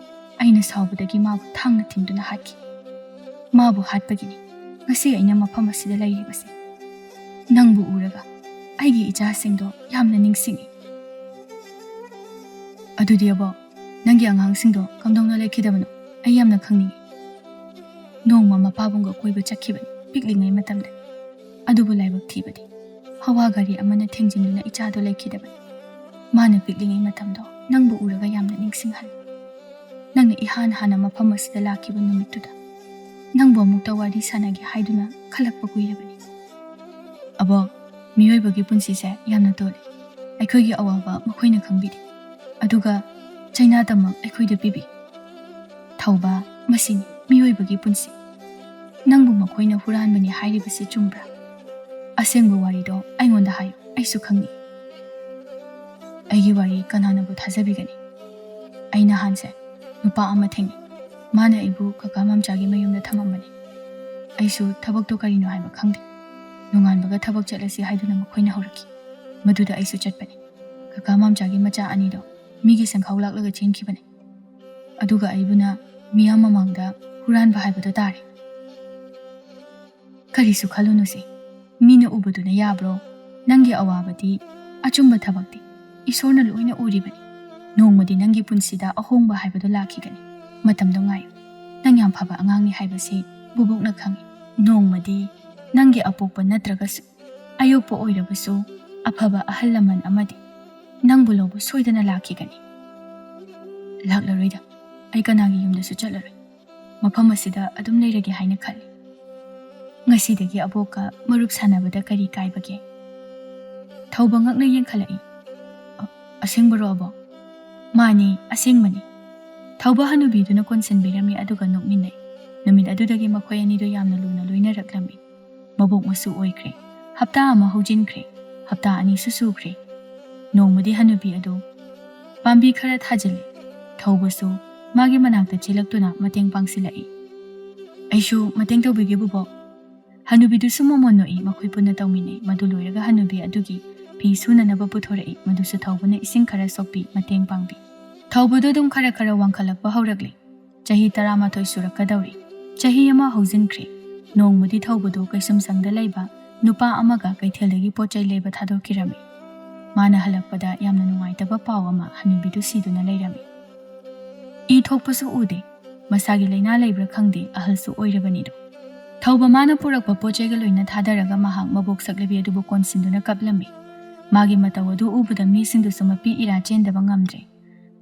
ꯑꯩꯅ ꯁꯥꯎꯕꯗꯒꯤ ꯃꯥꯕꯨ ꯊꯥꯡꯅ ꯊꯤꯟꯗꯨꯅ ꯍꯥꯠꯈꯤ꯫ ꯃꯥꯕꯨ ꯍꯥꯠꯄꯒꯤꯅꯤ ꯉꯁꯤ ꯑꯩꯅ ꯃꯐꯝ ꯑꯁꯤꯗ ꯂꯩꯔꯤꯕꯁꯦ꯫ ꯅꯪꯕꯨ ꯎꯔꯒ ꯑꯩꯒꯤ ꯏꯆꯥꯁꯤꯡꯗꯣ ꯌꯥꯝꯅ ꯅꯤꯡꯁꯤꯡꯏ꯫ ꯑꯗꯨꯗꯤ ꯑꯕꯣꯛ, ꯅꯪꯒꯤ ꯑꯉꯥꯡꯁꯤꯡꯗꯣ ꯀꯝꯗꯧꯅ ꯂꯩꯈꯤꯗꯕꯅꯣ? ꯑꯩ ꯌꯥꯝꯅ ꯈꯪꯅꯤꯡꯏ꯫ ꯅꯣꯡꯃ ꯃꯄꯥꯕꯨꯡꯒ ꯀꯣꯏꯕ ꯆꯠꯈꯤꯕꯅꯤ ꯄꯤꯛꯂꯤꯉꯩ ꯃꯇꯝꯗ꯫ ꯑꯗꯨꯕꯨ ꯂꯥꯏꯕꯛ ꯊꯤꯕꯗꯤ ꯍꯋꯥ ꯒꯥꯔꯤ ꯑꯃꯅ ꯊꯦꯡꯖꯤꯟꯗꯨꯅ ꯏꯆꯥꯗꯣ ꯂꯩꯈꯤꯗꯕꯅꯤ꯫ ꯃꯥꯅ ꯄꯤꯛꯂꯤꯉꯩ ꯃꯇꯝꯗꯣ ꯅꯪꯕꯨ ꯎꯔꯒ ꯌꯥꯝꯅ ꯅꯤꯡꯁꯤꯡꯍꯜꯂꯤ꯫ ꯅꯪꯅ ꯏꯍꯥꯟ ꯍꯥꯟꯅ ꯃꯐꯝ ꯑꯁꯤꯗ ꯂꯥꯛꯈꯤꯕ ꯅꯨꯃꯤꯠꯇꯨꯗ ꯅꯪꯕꯨ ꯑꯃꯨꯛꯇ ꯋꯥꯔꯤ ꯁꯥꯟꯅꯒꯦ ꯍꯥꯏꯗꯨꯅ ꯈꯜꯂꯛꯄ ꯀꯨꯏꯔꯕꯅꯤ꯫ ꯑꯕꯣꯛ, ꯃꯤꯑꯣꯏꯕꯒꯤ ꯄꯨꯟꯁꯤꯁꯦ ꯌꯥꯝꯅ ꯇꯣꯜꯂꯤ꯫ ꯑꯩꯈꯣꯏꯒꯤ ꯑꯋꯥꯕ ꯃꯈꯣꯏꯅ ꯈꯪꯕꯤꯗꯦ, ꯑꯗꯨꯒ ꯆꯩꯅꯥꯇꯃꯛ ꯑꯩꯈꯣꯏꯗ ꯄꯤꯕꯤ꯫ ꯊꯧꯕ, ꯃꯁꯤꯅꯤ ꯃꯤꯑꯣꯏꯕꯒꯤ ꯄꯨꯟꯁꯤ꯫ ꯅꯪꯕꯨ ꯃꯈꯣꯏꯅ ꯍꯨꯔꯥꯟꯕꯅꯤ ꯍꯥꯏꯔꯤꯕꯁꯤ ꯆꯨꯝꯕ꯭ꯔꯥ? ꯑꯁꯦꯡꯕ ꯋꯥꯔꯤꯗꯣ ꯑꯩꯉꯣꯟꯗ ꯍꯥꯏꯌꯨ, ꯑꯩꯁꯨ ꯈꯪꯅꯤꯡꯏ꯫ ꯑꯩꯒꯤ ꯋꯥꯔꯤ ꯀꯅꯥꯅꯕꯨ ꯊꯥꯖꯕꯤꯒꯅꯤ? ꯑꯩ ꯅꯍꯥꯟꯁꯦ ꯅꯨꯄꯥ ꯑꯃ ꯊꯦꯡꯅꯩ꯫ ꯃꯥꯅ ꯑꯩꯕꯨ ꯀꯀꯥ ꯃꯝꯆꯥꯒꯤ ꯃꯌꯨꯝꯗ ꯊꯝꯃꯝꯕꯅꯤ꯫ ꯑꯩꯁꯨ ꯊꯕꯛꯇꯣ ꯀꯔꯤꯅꯣ ꯍꯥꯏꯕ ꯈꯪꯗꯦ꯫ ꯅꯣꯡꯉꯥꯟꯕꯒ ꯊꯕꯛ ꯆꯠꯂꯁꯤ ꯍꯥꯏꯗꯨꯅ ꯃꯈꯣꯏꯅ ꯍꯧꯔꯛꯈꯤ꯫ ꯃꯗꯨꯗ ꯑꯩꯁꯨ ꯆꯠꯄꯅꯤ꯫ ꯀꯀꯥ ꯃꯝꯆꯥꯒꯤ ꯃꯆꯥ ꯑꯅꯤꯗꯣ ꯃꯤꯒꯤ ꯁꯪꯈꯥꯎ ꯂꯥꯛꯂꯒ ꯆꯦꯟꯈꯤꯕꯅꯤ꯫ ꯑꯗꯨꯒ ꯑꯩꯕꯨꯅ ꯃꯤꯌꯥꯝ ꯃꯃꯥꯡꯗ ꯍꯨꯔꯥꯟꯕ ꯍꯥꯏꯕꯗꯣ ꯇꯥꯔꯦ꯫ ꯀꯔꯤꯁꯨ ꯈꯜꯂꯨꯅꯨꯁꯦ, ꯃꯤꯅ ꯎꯕꯗꯨꯅ ꯌꯥꯕ꯭ꯔꯣ? ꯅꯪꯒꯤ ꯑꯋꯥꯕꯗꯤ, ꯑꯆꯨꯝꯕ ꯊꯕꯛꯇꯤ ꯏꯁꯣꯔꯅ ꯂꯣꯏꯅ ꯎꯔꯤꯕꯅꯤ꯫ ꯅꯣꯡꯃꯗꯤ ꯅꯪꯒꯤ ꯄꯨꯟꯁꯤꯗ ꯑꯍꯣꯡꯕ ꯍꯥꯏꯕꯗꯨ ꯂꯥꯛꯈꯤꯒꯅꯤ꯫ ꯃꯇꯝꯗꯣ ꯉꯥꯏꯌꯨ꯫ ꯅꯪ ꯌꯥꯝ ꯐꯕ ꯑꯉꯥꯡꯅꯤ ꯍꯥꯏꯕꯁꯤ ꯕꯨꯕꯣꯛꯅ ꯈꯪꯏ꯫ ꯅꯣꯡꯃꯗꯤ ꯅꯪꯒꯤ ꯑꯄꯣꯛꯄ ꯅꯠꯇ꯭ꯔꯒꯁꯨ ꯑꯌꯣꯛꯄ ꯑꯣꯏꯔꯕꯁꯨ ꯑꯐꯕ ꯑꯍꯜ ꯂꯃꯟ ꯑꯃꯗꯤ ꯅꯪꯕꯨ ꯂꯧꯕ ꯁꯣꯏꯗꯅ ꯂꯥꯛꯈꯤꯒꯅꯤ꯫ ꯂꯥꯛꯂꯔꯣꯏꯗ, ꯑꯩ ꯀꯅꯥꯒꯤ ꯌꯨꯝꯗꯁꯨ ꯆꯠꯂꯔꯣꯏ꯫ ꯃꯐꯝ ꯑꯁꯤꯗ ꯑꯗꯨꯝ ꯂꯩꯔꯒꯦ ꯍꯥꯏꯅ ꯈꯜꯂꯤ꯫ ꯉꯁꯤꯗꯒꯤ ꯑꯕꯣꯛꯀ ꯃꯔꯨꯞ ꯁꯥꯟꯅꯕꯗ ꯀꯔꯤ ꯀꯥꯏꯕꯒꯦ? ꯊꯧꯕ ꯉꯛꯅ ꯌꯦꯡꯈꯠꯂꯛꯏ꯫ "ꯑ-, ꯑꯁꯦꯡꯕꯔꯣ ꯑꯕꯣꯛ?" "ꯃꯥꯅꯤ, ꯑꯁꯦꯡꯕꯅꯤ꯫" ꯊꯧꯕ ꯍꯅꯨꯕꯤꯗꯨꯅ ꯀꯣꯟꯁꯤꯟꯕꯤꯔꯝꯃꯤ, ꯑꯗꯨꯒ ꯅꯣꯛꯃꯤꯟꯅꯩ꯫ ꯅꯨꯃꯤꯠ ꯑꯗꯨꯗꯒꯤ ꯃꯈꯣꯏ ꯑꯅꯤꯗꯨ ꯌꯥꯝꯅ ꯂꯨꯅ ꯂꯣꯏꯅꯔꯛꯂꯝꯃꯤ꯫ ꯃꯕꯣꯛ ꯃꯁꯨ ꯑꯣꯏꯈ꯭ꯔꯦ꯫ ꯍꯞꯇꯥ ꯑꯃ ꯍꯧꯖꯤꯟꯈ꯭ꯔꯦ꯫ ꯍꯞꯇꯥ ꯑꯅꯤꯁꯨ ꯁꯨꯈ꯭ꯔꯦ꯫ ꯅꯣꯡꯃꯗꯤ ꯍꯅꯨꯕꯤ ꯑꯗꯨ ꯄꯥꯝꯕꯤ ꯈꯔ ꯊꯥꯖꯤꯜꯂꯤ꯫ ꯊꯧꯕꯁꯨ ꯃꯥꯒꯤ ꯃꯅꯥꯛꯇ ꯆꯦꯜꯂꯛꯇꯨꯅ ꯃꯇꯦꯡ ꯄꯥꯡꯁꯤꯜꯂꯛꯏ꯫ "ꯑꯩꯁꯨ ꯃꯇꯦꯡ ꯇꯧꯕꯤꯒꯦ, ꯕꯨꯕꯣꯛ꯫" ꯍꯅꯨꯕꯤꯗꯨꯁꯨ ꯃꯃꯣꯟ ꯅꯣꯛꯏ꯫ ꯃꯈꯣꯏ ꯄꯨꯟꯅ ꯇꯧꯃꯤꯟꯅꯩ꯫ ꯃꯗꯨ ꯂꯣꯏꯔꯒ ꯍꯅꯨꯕꯤ ꯑꯗꯨꯒꯤ ꯐꯤ ꯁꯨꯅꯅꯕ ꯄꯨꯊꯣꯔꯛꯏ꯫ ꯃꯗꯨꯁꯨ ꯊꯧꯕꯅ ꯏꯁꯤꯡ ꯈꯔ ꯁꯣꯛꯄꯤ, ꯃꯇꯦꯡ ꯄꯥꯡꯕꯤ꯫ ꯊꯧꯕꯗꯨ ꯑꯗꯨꯝ ꯈꯔ ꯈꯔ ꯋꯥꯡꯈꯠꯂꯛꯄ ꯍꯧꯔꯛꯂꯤ꯫ ꯆꯍꯤ ꯇꯔꯥꯃꯥꯊꯣꯏ ꯁꯨꯔꯛꯀꯗꯧꯔꯤ꯫ ꯆꯍꯤ ꯑꯃ ꯍꯧꯖꯤꯟꯈ꯭ꯔꯦ꯫ ꯅꯣꯡꯃꯗꯤ ꯊꯧꯕꯗꯨ ꯀꯩꯁꯨꯝꯁꯪꯗ ꯂꯩꯕ ꯅꯨꯄꯥ ꯑꯃꯒ ꯀꯩꯊꯦꯜꯗꯒꯤ ꯄꯣꯠ ꯆꯩ ꯂꯩꯕ ꯊꯥꯗꯣꯛꯈꯤꯔꯝꯃꯤ꯫ ꯃꯥꯅ ꯍꯜꯂꯛꯄꯗ ꯌꯥꯝꯅ ꯅꯨꯡꯉꯥꯏꯇꯕ ꯄꯥꯎ ꯑꯃ, ꯍꯅꯨꯕꯤꯗꯨ ꯁꯤꯗꯨꯅ ꯂꯩꯔꯝꯃꯤ꯫ ꯏ ꯊꯣꯛꯄꯁꯨ ꯎꯗꯦ꯫ ꯃꯁꯥꯒꯤ ꯂꯥꯏꯅꯥ ꯂꯩꯕ꯭ꯔꯥ ꯈꯪꯗꯦ, ꯑꯍꯜꯁꯨ ꯑꯣꯏꯔꯕꯅꯤꯗꯣ꯫ ꯊꯧꯕ ꯃꯥꯅ ꯄꯨꯔꯛꯄ ꯄꯣꯠ ꯆꯩꯒ ꯂꯣꯏꯅ ꯊꯥꯗꯔꯒ ꯃꯍꯥꯛ ꯃꯕꯣꯛ ꯁꯛꯂꯕꯤ ꯑꯗꯨꯕꯨ ꯀꯣꯟꯁꯤꯟꯗꯨꯅ ꯀꯞꯂꯝꯃꯤ꯫ ꯃꯥꯒꯤ ꯃꯇꯧ ꯑꯗꯨ ꯎꯕꯗ ꯃꯤꯁꯤꯡꯗꯨꯁꯨ ꯃꯄꯤ ꯏꯔꯥ ꯆꯦꯟꯗꯕ ꯉꯝꯗ꯭ꯔꯦ꯫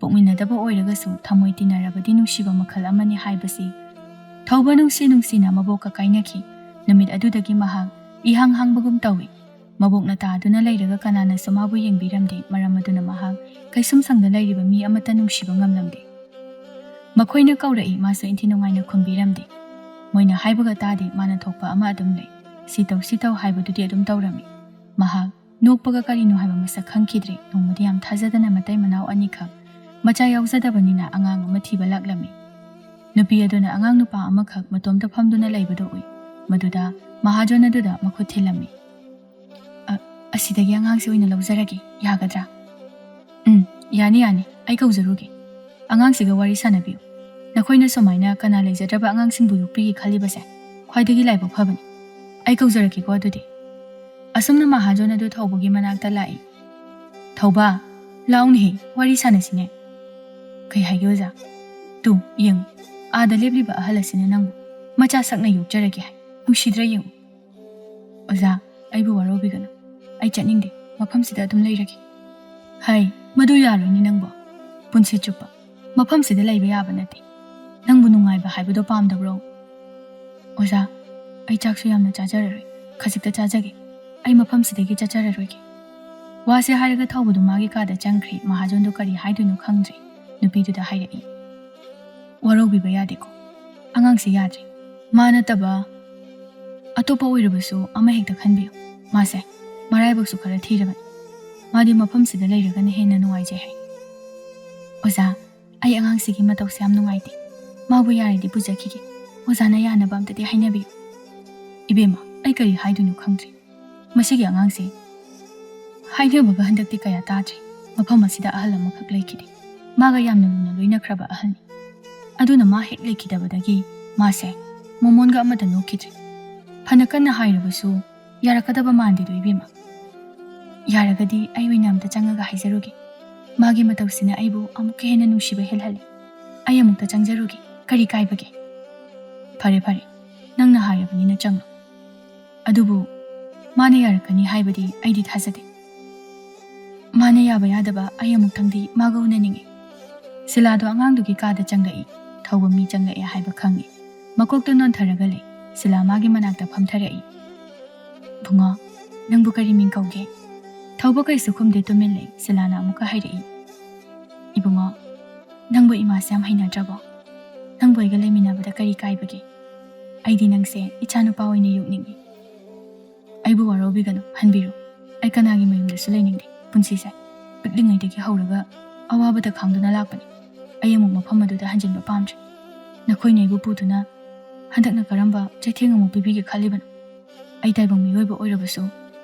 ꯄꯣꯛꯃꯤꯟꯅꯗꯕ ꯑꯣꯏꯔꯒꯁꯨ ꯊꯃꯣꯏ ꯇꯤꯟꯅꯔꯕꯗꯤ ꯅꯨꯡꯁꯤꯕ ꯃꯈꯜ ꯑꯃꯅꯤ ꯍꯥꯏꯕꯁꯤ꯫ ꯊꯧꯕ ꯅꯨꯡꯁꯤ ꯅꯨꯡꯁꯤꯅ ꯃꯕꯣꯛꯀ ꯀꯥꯏꯅꯈꯤ꯫ ꯅꯨꯃꯤꯠ ꯑꯗꯨꯗꯒꯤ ꯃꯍꯥꯛ ꯏꯍꯥꯡ ꯍꯥꯡꯕꯒꯨꯝ ꯇꯧꯏ꯫ ꯃꯕꯣꯛꯅ ꯇꯥꯗꯨꯅ ꯂꯩꯔꯒ ꯀꯅꯥꯅꯁꯨ ꯃꯥꯕꯨ ꯌꯦꯡꯕꯤꯔꯝꯗꯦ꯫ ꯃꯔꯝ ꯑꯗꯨꯅ ꯃꯍꯥꯛ ꯀꯩꯁꯨꯝꯁꯪꯗ ꯂꯩꯔꯤꯕ ꯃꯤ ꯑꯃꯠꯇ ꯅꯨꯡꯁꯤꯕ ꯉꯝꯂꯝꯗꯦ꯫ ꯃꯈꯣꯏꯅ ꯀꯧꯔꯛꯏ, ꯃꯥꯁꯨ ꯏꯟꯊꯤ ꯅꯨꯡꯉꯥꯏꯅ ꯈꯨꯝꯕꯤꯔꯝꯗꯦ꯫ ꯃꯣꯏꯅ ꯍꯥꯏꯕꯒ ꯇꯥꯗꯦ꯫ ꯃꯥꯅ ꯊꯣꯛꯄ ꯑꯃ ꯑꯗꯨꯝ ꯂꯩ꯫ ꯁꯤ ꯇꯧ, ꯁꯤ ꯇꯧ ꯍꯥꯏꯕꯗꯨꯗꯤ ꯑꯗꯨꯝ ꯇꯧꯔꯝꯃꯤ꯫ ꯃꯍꯥꯛ ꯅꯣꯛꯄꯒ ꯀꯔꯤꯅꯣ ꯍꯥꯏꯕ ꯃꯁꯛ ꯈꯪꯈꯤꯗ꯭ꯔꯦ꯫ ꯅꯣꯡꯃꯗꯤ ꯌꯥꯝ ꯊꯥꯖꯗꯅ ꯃꯇꯩ ꯃꯅꯥꯎ ꯑꯅꯤꯈꯛ, ꯃꯆꯥ ꯌꯥꯎꯖꯗꯕꯅꯤꯅ ꯑꯉꯥꯡ ꯑꯃ ꯊꯤꯕ ꯂꯥꯛꯂꯝꯃꯤ꯫ ꯅꯨꯄꯤ ꯑꯗꯨꯅ ꯑꯉꯥꯡ ꯅꯨꯄꯥ ꯑꯃꯈꯛ ꯃꯇꯣꯝꯇ ꯐꯝꯗꯨꯅ ꯂꯩꯕꯗꯨ ꯎꯏ꯫ ꯃꯗꯨꯗ ꯃꯍꯥꯖꯣꯟ ꯑꯗꯨꯗ ꯃꯈꯨꯠ ꯊꯤꯜꯂꯝꯃꯤ꯫ "ꯑ, ꯑꯁꯤꯗꯒꯤ ꯑꯉꯥꯡꯁꯤ ꯑꯣꯏꯅ ꯂꯧꯖꯔꯒꯦ, ꯌꯥꯒꯗ꯭ꯔꯥ?" "ꯎꯝ, ꯌꯥꯅꯤ, ꯌꯥꯅꯤ, ꯑꯩ ꯀꯧꯖꯔꯨꯒꯦ꯫ ꯑꯉꯥꯡꯁꯤꯒ ꯋꯥꯔꯤ ꯁꯥꯟꯅꯕꯤꯌꯨ꯫ ꯅꯈꯣꯏꯅ ꯁꯨꯃꯥꯏꯅ ꯀꯅꯥ ꯂꯩꯖꯗ꯭ꯔꯕ ꯑꯉꯥꯡꯁꯤꯡꯕꯨ ꯌꯣꯛꯄꯤꯒꯦ ꯈꯜꯂꯤꯕꯁꯦ ꯈ꯭ꯋꯥꯏꯗꯒꯤ ꯂꯥꯏꯕꯛ ꯐꯕꯅꯤ꯫ ꯑꯩ ꯀꯧꯖꯔꯛꯀꯦꯀꯣ ꯑꯗꯨꯗꯤ꯫" ꯑꯁꯨꯝꯅ ꯃꯍꯥꯖꯣꯟ ꯑꯗꯨ ꯊꯧꯕꯒꯤ ꯃꯅꯥꯛꯇ ꯂꯥꯛꯏ꯫ "ꯊꯧꯕ, ꯂꯥꯎꯅꯦꯍꯦ, ꯋꯥꯔꯤ ꯁꯥꯟꯅꯁꯤꯅꯦ꯫" "ꯀꯩ ꯍꯥꯏꯒꯦ ꯑꯣꯖꯥ?" "ꯇꯨ, ꯌꯦꯡꯉꯨ, ꯑꯥꯗ ꯂꯦꯞꯂꯤꯕ ꯑꯍꯜ ꯑꯁꯤꯅ ꯅꯪꯕꯨ ꯃꯆꯥ ꯁꯛꯅ ꯌꯣꯛꯆꯔꯒꯦ ꯍꯥꯏ꯫ ꯅꯨꯡꯁꯤꯗ꯭ꯔꯥ ꯌꯦꯡꯉꯨ꯫" "ꯑꯣꯖꯥ, ꯑꯩꯕꯨ ꯋꯥꯔꯧꯕꯤꯒꯅꯨ꯫ ꯑꯩ ꯆꯠꯅꯤꯡꯗꯦ꯫ ꯃꯐꯝꯁꯤꯗ ꯑꯗꯨꯝ ꯂꯩꯔꯒꯦ꯫" "ꯍꯩ, ꯃꯗꯨ ꯌꯥꯔꯣꯏꯅꯦ ꯅꯪꯕꯣ꯫ ꯄꯨꯟꯁꯤ ꯆꯨꯞꯄ ꯃꯐꯝꯁꯤꯗ ꯂꯩꯕ ꯌꯥꯕ ꯅꯠꯇꯦ꯫ ꯅꯪꯕꯨ ꯅꯨꯡꯉꯥꯏꯕ ꯍꯥꯏꯕꯗꯣ ꯄꯥꯝꯗꯕ꯭ꯔꯣ?" "ꯑꯣꯖꯥ, ꯑꯩ ꯆꯥꯛꯁꯨ ꯌꯥꯝꯅ ꯆꯥꯖꯔꯔꯣꯏ꯫ ꯈꯖꯤꯛꯇ ꯆꯥꯖꯒꯦ꯫ ꯑꯩ ꯃꯐꯝꯁꯤꯗꯒꯤ ꯆꯠꯆꯔꯔꯣꯏꯒꯦ꯫" ꯋꯥꯁꯦ ꯍꯥꯏꯔꯒ ꯊꯧꯕꯗꯨ ꯃꯥꯒꯤ ꯀꯥꯗ ꯆꯪꯈ꯭ꯔꯦ꯫ ꯃꯍꯥꯖꯣꯟꯗꯨ ꯀꯔꯤ ꯍꯥꯏꯗꯣꯏꯅꯣ ꯈꯪꯗ꯭ꯔꯦ꯫ ꯅꯨꯄꯤꯗꯨꯗ ꯍꯥꯏꯔꯛꯏ, "ꯋꯥꯔꯧꯕꯤꯕ ꯌꯥꯗꯦꯀꯣ, ꯑꯉꯥꯡꯁꯦ ꯌꯥꯗ꯭ꯔꯦ꯫ ꯃꯥ ꯅꯠꯇꯕ ꯑꯇꯣꯞꯄ ꯑꯣꯏꯔꯕꯁꯨ ꯑꯃ ꯍꯦꯛꯇ ꯈꯟꯕꯤꯌꯨ꯫ ꯃꯥꯁꯦ ꯃꯔꯥꯏꯕꯛꯁꯨ ꯈꯔ ꯊꯤꯔꯕꯅꯤ꯫ ꯃꯥꯗꯤ ꯃꯐꯝꯁꯤꯗ ꯂꯩꯔꯒꯅ ꯍꯦꯟꯅ ꯅꯨꯡꯉꯥꯏꯖꯩ ꯍꯥꯏ꯫" "ꯑꯣꯖꯥ, ꯑꯩ ꯑꯉꯥꯡꯁꯤꯒꯤ ꯃꯇꯧꯁꯦ ꯌꯥꯝ ꯅꯨꯡꯉꯥꯏꯇꯦ꯫ ꯃꯥꯕꯨ ꯌꯥꯔꯗꯤ ꯄꯨꯖꯈꯤꯒꯦ꯫ ꯑꯣꯖꯥꯅ ꯌꯥꯅꯕ ꯑꯝꯇꯗꯤ ꯍꯥꯏꯅꯕꯤꯌꯨ꯫" "ꯏꯕꯦꯝꯃ, ꯑꯩ ꯀꯔꯤ ꯍꯥꯏꯗꯣꯏꯅꯣ ꯈꯪꯗ꯭ꯔꯦ꯫ ꯃꯁꯤꯒꯤ ꯑꯉꯥꯡꯁꯦ ꯍꯥꯏꯅꯕꯒ ꯍꯟꯗꯛꯇꯤ ꯀꯌꯥ ꯇꯥꯗ꯭ꯔꯦ꯫ ꯃꯐꯝ ꯑꯁꯤꯗ ꯑꯍꯜ ꯑꯃꯈꯛ ꯂꯩꯈꯤꯗꯦ꯫ ꯃꯥꯒ ꯌꯥꯝꯅ ꯂꯨꯅ ꯂꯣꯏꯅꯈ꯭ꯔꯕ ꯑꯍꯜꯅꯤ꯫ ꯑꯗꯨꯅ ꯃꯥ ꯍꯦꯛ ꯂꯩꯈꯤꯗꯕꯗꯒꯤ ꯃꯥꯁꯦ ꯃꯣꯃꯣꯟꯒ ꯑꯃꯠꯇ ꯅꯣꯛꯈꯤꯗ꯭ꯔꯦ꯫ ꯐꯅ ꯀꯟꯅ ꯍꯥꯏꯔꯕꯁꯨ ꯌꯥꯔꯛꯀꯗꯕ ꯃꯥꯟꯗꯦꯗꯣ ꯏꯕꯦꯝꯃ꯫ ꯌꯥꯔꯒꯗꯤ ꯑꯩ ꯑꯣꯏꯅ ꯑꯝꯇ ꯆꯪꯉꯒ ꯍꯥꯏꯖꯔꯨꯒꯦ꯫ ꯃꯥꯒꯤ ꯃꯇꯧꯁꯤꯅ ꯑꯩꯕꯨ ꯑꯃꯨꯛꯀ ꯍꯦꯟꯅ ꯅꯨꯡꯁꯤꯕ ꯍꯦꯜꯍꯜꯂꯤ꯫ ꯑꯩ ꯑꯃꯨꯛꯇ ꯆꯪꯖꯔꯨꯒꯦ꯫ ꯀꯔꯤ ꯀꯥꯏꯕꯒꯦ?" "ꯐꯔꯦ, ꯐꯔꯦ, ꯅꯪꯅ ꯍꯥꯏꯔꯕꯅꯤꯅ ꯆꯪꯉꯣ꯫ ꯑꯗꯨꯕꯨ ꯃꯥꯅ ꯌꯥꯔꯛꯀꯅꯤ ꯍꯥꯏꯕꯗꯤ ꯑꯩꯗꯤ ꯊꯥꯖꯗꯦ꯫ ꯃꯥꯅ ꯌꯥꯕ ꯌꯥꯗꯕ ꯑꯩ ꯑꯃꯨꯛꯇꯪꯗꯤ ꯃꯥꯒ ꯎꯅꯅꯤꯡꯉꯤ꯫" ꯁꯤꯂꯥꯗꯣ ꯑꯉꯥꯡꯗꯨꯒꯤ ꯀꯥꯗ ꯆꯪꯂꯛꯏ꯫ ꯊꯧꯕ ꯃꯤ ꯆꯪꯂꯛꯑꯦ ꯍꯥꯏꯕ ꯈꯪꯉꯤ꯫ ꯃꯀꯣꯛꯇꯣ ꯅꯣꯟꯊꯔꯒ ꯂꯩ꯫ ꯁꯤꯂꯥ ꯃꯥꯒꯤ ꯃꯅꯥꯛꯇ ꯐꯝꯊꯔꯛꯏ꯫ "ꯏꯕꯨꯡꯉꯣ, ꯅꯪꯕꯨ ꯀꯔꯤ ꯃꯤꯡ ꯀꯧꯒꯦ?" ꯊꯧꯕ ꯀꯩꯁꯨ ꯈꯨꯝꯗꯦ, ꯇꯨꯃꯤꯟ ꯂꯩ꯫ ꯁꯤꯂꯥꯅ ꯑꯃꯨꯛꯀ ꯍꯥꯏꯔꯛꯏ, "ꯏꯕꯨꯡꯉꯣ, ꯅꯪꯕꯨ ꯏꯃꯥꯁꯦ ꯌꯥꯝ ꯍꯩꯅꯗ꯭ꯔꯕꯣ? ꯅꯪꯕꯨ ꯑꯩꯒ ꯂꯩꯃꯤꯟꯅꯕꯗ ꯀꯔꯤ ꯀꯥꯏꯕꯒꯦ? ꯑꯩꯗꯤ ꯅꯪꯁꯦ ꯏꯆꯥ ꯅꯨꯄꯥ ꯑꯣꯏꯅ ꯌꯣꯛꯅꯤꯡꯉꯤ꯫" "ꯑꯩꯕꯨ ꯋꯥꯔꯧꯕꯤꯒꯅꯨ, ꯍꯟꯕꯤꯔꯨ꯫ ꯑꯩ ꯀꯅꯥꯒꯤ ꯃꯌꯨꯝꯗꯁꯨ ꯂꯩꯅꯤꯡꯗꯦ꯫ ꯄꯨꯟꯁꯤꯁꯦ ꯄꯤꯛꯂꯤꯉꯩꯗꯒꯤ ꯍꯧꯔꯒ ꯑꯋꯥꯕꯗ ꯈꯥꯡꯗꯨꯅ ꯂꯥꯛꯄꯅꯤ꯫ ꯑꯩ ꯑꯃꯨꯛ ꯃꯐꯝ ꯑꯗꯨꯗ ꯍꯟꯖꯤꯟꯕ ꯄꯥꯝꯗ꯭ꯔꯦ꯫ ꯅꯈꯣꯏꯅ ꯑꯩꯕꯨ ꯄꯨꯗꯨꯅ ꯍꯟꯗꯛꯅ ꯀꯔꯝꯕ ꯆꯩꯊꯦꯡ ꯑꯃꯨꯛ ꯄꯤꯕꯤꯒꯦ ꯈꯜꯂꯤꯕꯅꯣ? ꯑꯩ ꯇꯥꯏꯕꯪ ꯃꯤꯑꯣꯏꯕ ꯑꯣꯏꯔꯕꯁꯨ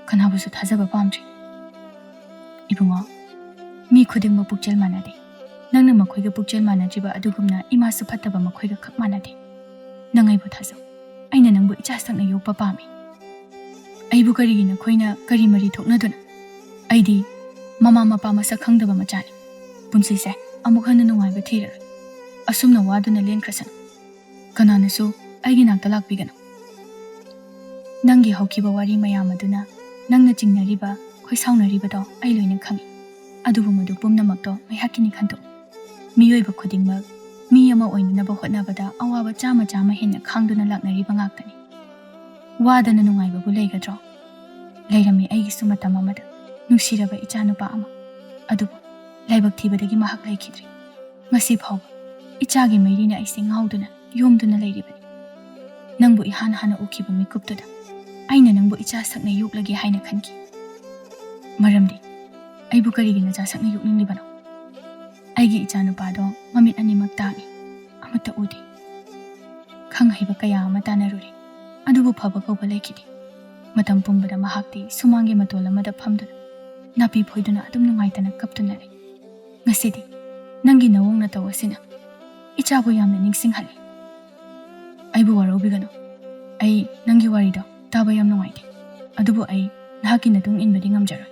ꯀꯅꯥꯕꯨꯁꯨ ꯊꯥꯖꯕ ꯄꯥꯝꯗ꯭ꯔꯦ꯫" "ꯏꯕꯨꯡꯉꯣ, ꯃꯤ ꯈꯨꯗꯤꯡꯃꯛ ꯄꯨꯛꯆꯦꯜ ꯃꯥꯟꯅꯗꯦ꯫ ꯅꯪꯅ ꯃꯈꯣꯏꯒ ꯄꯨꯛꯆꯦꯜ ꯃꯥꯟꯅꯗ꯭ꯔꯤꯕ ꯑꯗꯨꯒꯨꯝꯅ ꯏꯃꯥꯁꯨ ꯐꯠꯇꯕ ꯃꯈꯣꯏꯒ ꯈꯛ ꯃꯥꯟꯅꯗꯦ꯫ ꯅꯪ ꯑꯩꯕꯨ ꯊꯥꯖꯧ꯫ ꯑꯩꯅ ꯅꯪꯕꯨ ꯏꯆꯥ ꯁꯛꯅ ꯌꯣꯛꯄ ꯄꯥꯝꯃꯤ꯫ ꯑꯩꯕꯨ ꯀꯔꯤꯒꯤ ꯅꯈꯣꯏꯅ ꯀꯔꯤ ꯃꯔꯤ ꯊꯣꯛꯅꯗꯨꯅ? ꯑꯩꯗꯤ ꯃꯃꯥ ꯃꯄꯥ ꯃꯁꯛ ꯈꯪꯗꯕ ꯃꯆꯥꯅꯤ꯫ ꯄꯨꯟꯁꯤꯁꯦ ꯑꯃꯨꯛ ꯍꯟꯅ ꯅꯨꯡꯉꯥꯏꯕ ꯊꯤꯔꯔꯣꯏ꯫ ꯑꯁꯨꯝꯅ ꯋꯥꯗꯨꯅ ꯂꯦꯟꯈ꯭ꯔꯁꯅꯨ꯫ ꯀꯅꯥꯅꯁꯨ ꯑꯩꯒꯤ ꯅꯥꯛꯇ ꯂꯥꯛꯄꯤꯒꯅꯨ꯫ ꯅꯪꯒꯤ ꯍꯧꯈꯤꯕ ꯋꯥꯔꯤ ꯃꯌꯥꯝ ꯑꯗꯨꯅ ꯅꯪꯅ ꯆꯤꯡꯅꯔꯤꯕ, ꯈꯣꯏꯁꯥꯎꯅꯔꯤꯕꯗꯣ ꯑꯩ ꯂꯣꯏꯅ ꯈꯪꯏ꯫ ꯑꯗꯨꯕꯨ ꯃꯗꯨ ꯄꯨꯝꯅꯃꯛꯇꯣ ꯉꯥꯏꯍꯥꯛꯀꯤꯅꯤ ꯈꯟꯗꯣꯛꯎ꯫ ꯃꯤꯑꯣꯏꯕ ꯈꯨꯗꯤꯡꯃꯛ ꯃꯤ ꯑꯃ ꯑꯣꯏꯅꯅꯕ ꯍꯣꯠꯅꯕꯗ ꯑꯋꯥꯕ ꯆꯥꯝꯃ ꯆꯥꯝꯃ ꯍꯦꯟꯅ ꯈꯥꯡꯗꯨꯅ ꯂꯥꯛꯅꯔꯤꯕ ꯉꯥꯛꯇꯅꯤ꯫ ꯋꯥꯗꯅ ꯅꯨꯡꯉꯥꯏꯕꯕꯨ ꯂꯩꯒꯗ꯭ꯔꯣ? ꯂꯩꯔꯝꯃꯤ ꯑꯩꯒꯤꯁꯨ ꯃꯇꯝ ꯑꯃꯗ꯫ ꯅꯨꯡꯁꯤꯔꯕ ꯏꯆꯥꯅꯨꯄꯥ ꯑꯃ꯫ ꯑꯗꯨꯕꯨ ꯂꯥꯏꯕꯛ ꯊꯤꯕꯗꯒꯤ ꯃꯍꯥꯛ ꯂꯩꯈꯤꯗ꯭ꯔꯦ꯫ ꯉꯁꯤ ꯐꯥꯎꯕ ꯏꯆꯥꯒꯤ ꯃꯩꯔꯤꯅ ꯑꯩꯁꯦ ꯉꯥꯎꯗꯨꯅ ꯌꯣꯝꯗꯨꯅ ꯂꯩꯔꯤꯕꯅꯤ꯫ ꯅꯪꯕꯨ ꯏꯍꯥꯟ ꯍꯥꯟꯅ ꯎꯈꯤꯕ ꯃꯤꯀꯨꯞꯇꯨꯗ ꯑꯩꯅ ꯅꯪꯕꯨ ꯏꯆꯥ ꯁꯛꯅ ꯌꯣꯛꯂꯒꯦ ꯍꯥꯏꯅ ꯈꯟꯈꯤ꯫ ꯃꯔꯝꯗꯤ ꯑꯩꯕꯨ ꯀꯔꯤꯒꯤ ꯅꯆꯥ ꯁꯛꯅ ꯌꯣꯛꯅꯤꯡꯂꯤꯕꯅꯣ? ꯑꯩꯒꯤ ꯏꯆꯥꯅꯨꯄꯥꯗꯣ ꯃꯃꯤꯠ ꯑꯅꯤꯃꯛ ꯇꯥꯡꯏ, ꯑꯃꯠꯇ ꯎꯗꯦ꯫ ꯈꯪ ꯍꯩꯕ ꯀꯌꯥ ꯑꯃ ꯇꯥꯟꯅꯔꯨꯔꯦ, ꯑꯗꯨꯕꯨ ꯐꯕ ꯀꯧꯕ ꯂꯩꯈꯤꯗꯦ꯫ ꯃꯇꯝ ꯄꯨꯝꯕꯗ ꯃꯍꯥꯛꯇꯤ ꯁꯨꯃꯥꯡꯒꯤ ꯃꯇꯣꯜ ꯑꯃꯗ ꯐꯝꯗꯨꯅ ꯅꯥꯄꯤ ꯐꯣꯏꯗꯨꯅ ꯑꯗꯨꯝ ꯅꯨꯡꯉꯥꯏꯇꯅ ꯀꯞꯇꯨꯅ ꯂꯩ꯫ ꯉꯁꯤꯗꯤ ꯅꯪꯒꯤ ꯅꯑꯣꯡ ꯅꯇꯧ ꯑꯁꯤꯅ ꯏꯆꯥꯕꯨ ꯌꯥꯝꯅ ꯅꯤꯡꯁꯤꯡꯍꯜꯂꯤ꯫ ꯑꯩꯕꯨ ꯋꯥꯔꯧꯕꯤꯒꯅꯨ꯫ ꯑꯩ ꯅꯪꯒꯤ ꯋꯥꯔꯤꯗꯣ ꯇꯥꯕ ꯌꯥꯝ ꯅꯨꯡꯉꯥꯏꯇꯦ꯫ ꯑꯗꯨꯕꯨ ꯑꯩ ꯅꯍꯥꯛꯀꯤ ꯅꯇꯨꯡ ꯏꯟꯕꯗꯤ ꯉꯝꯖꯔꯣꯏ꯫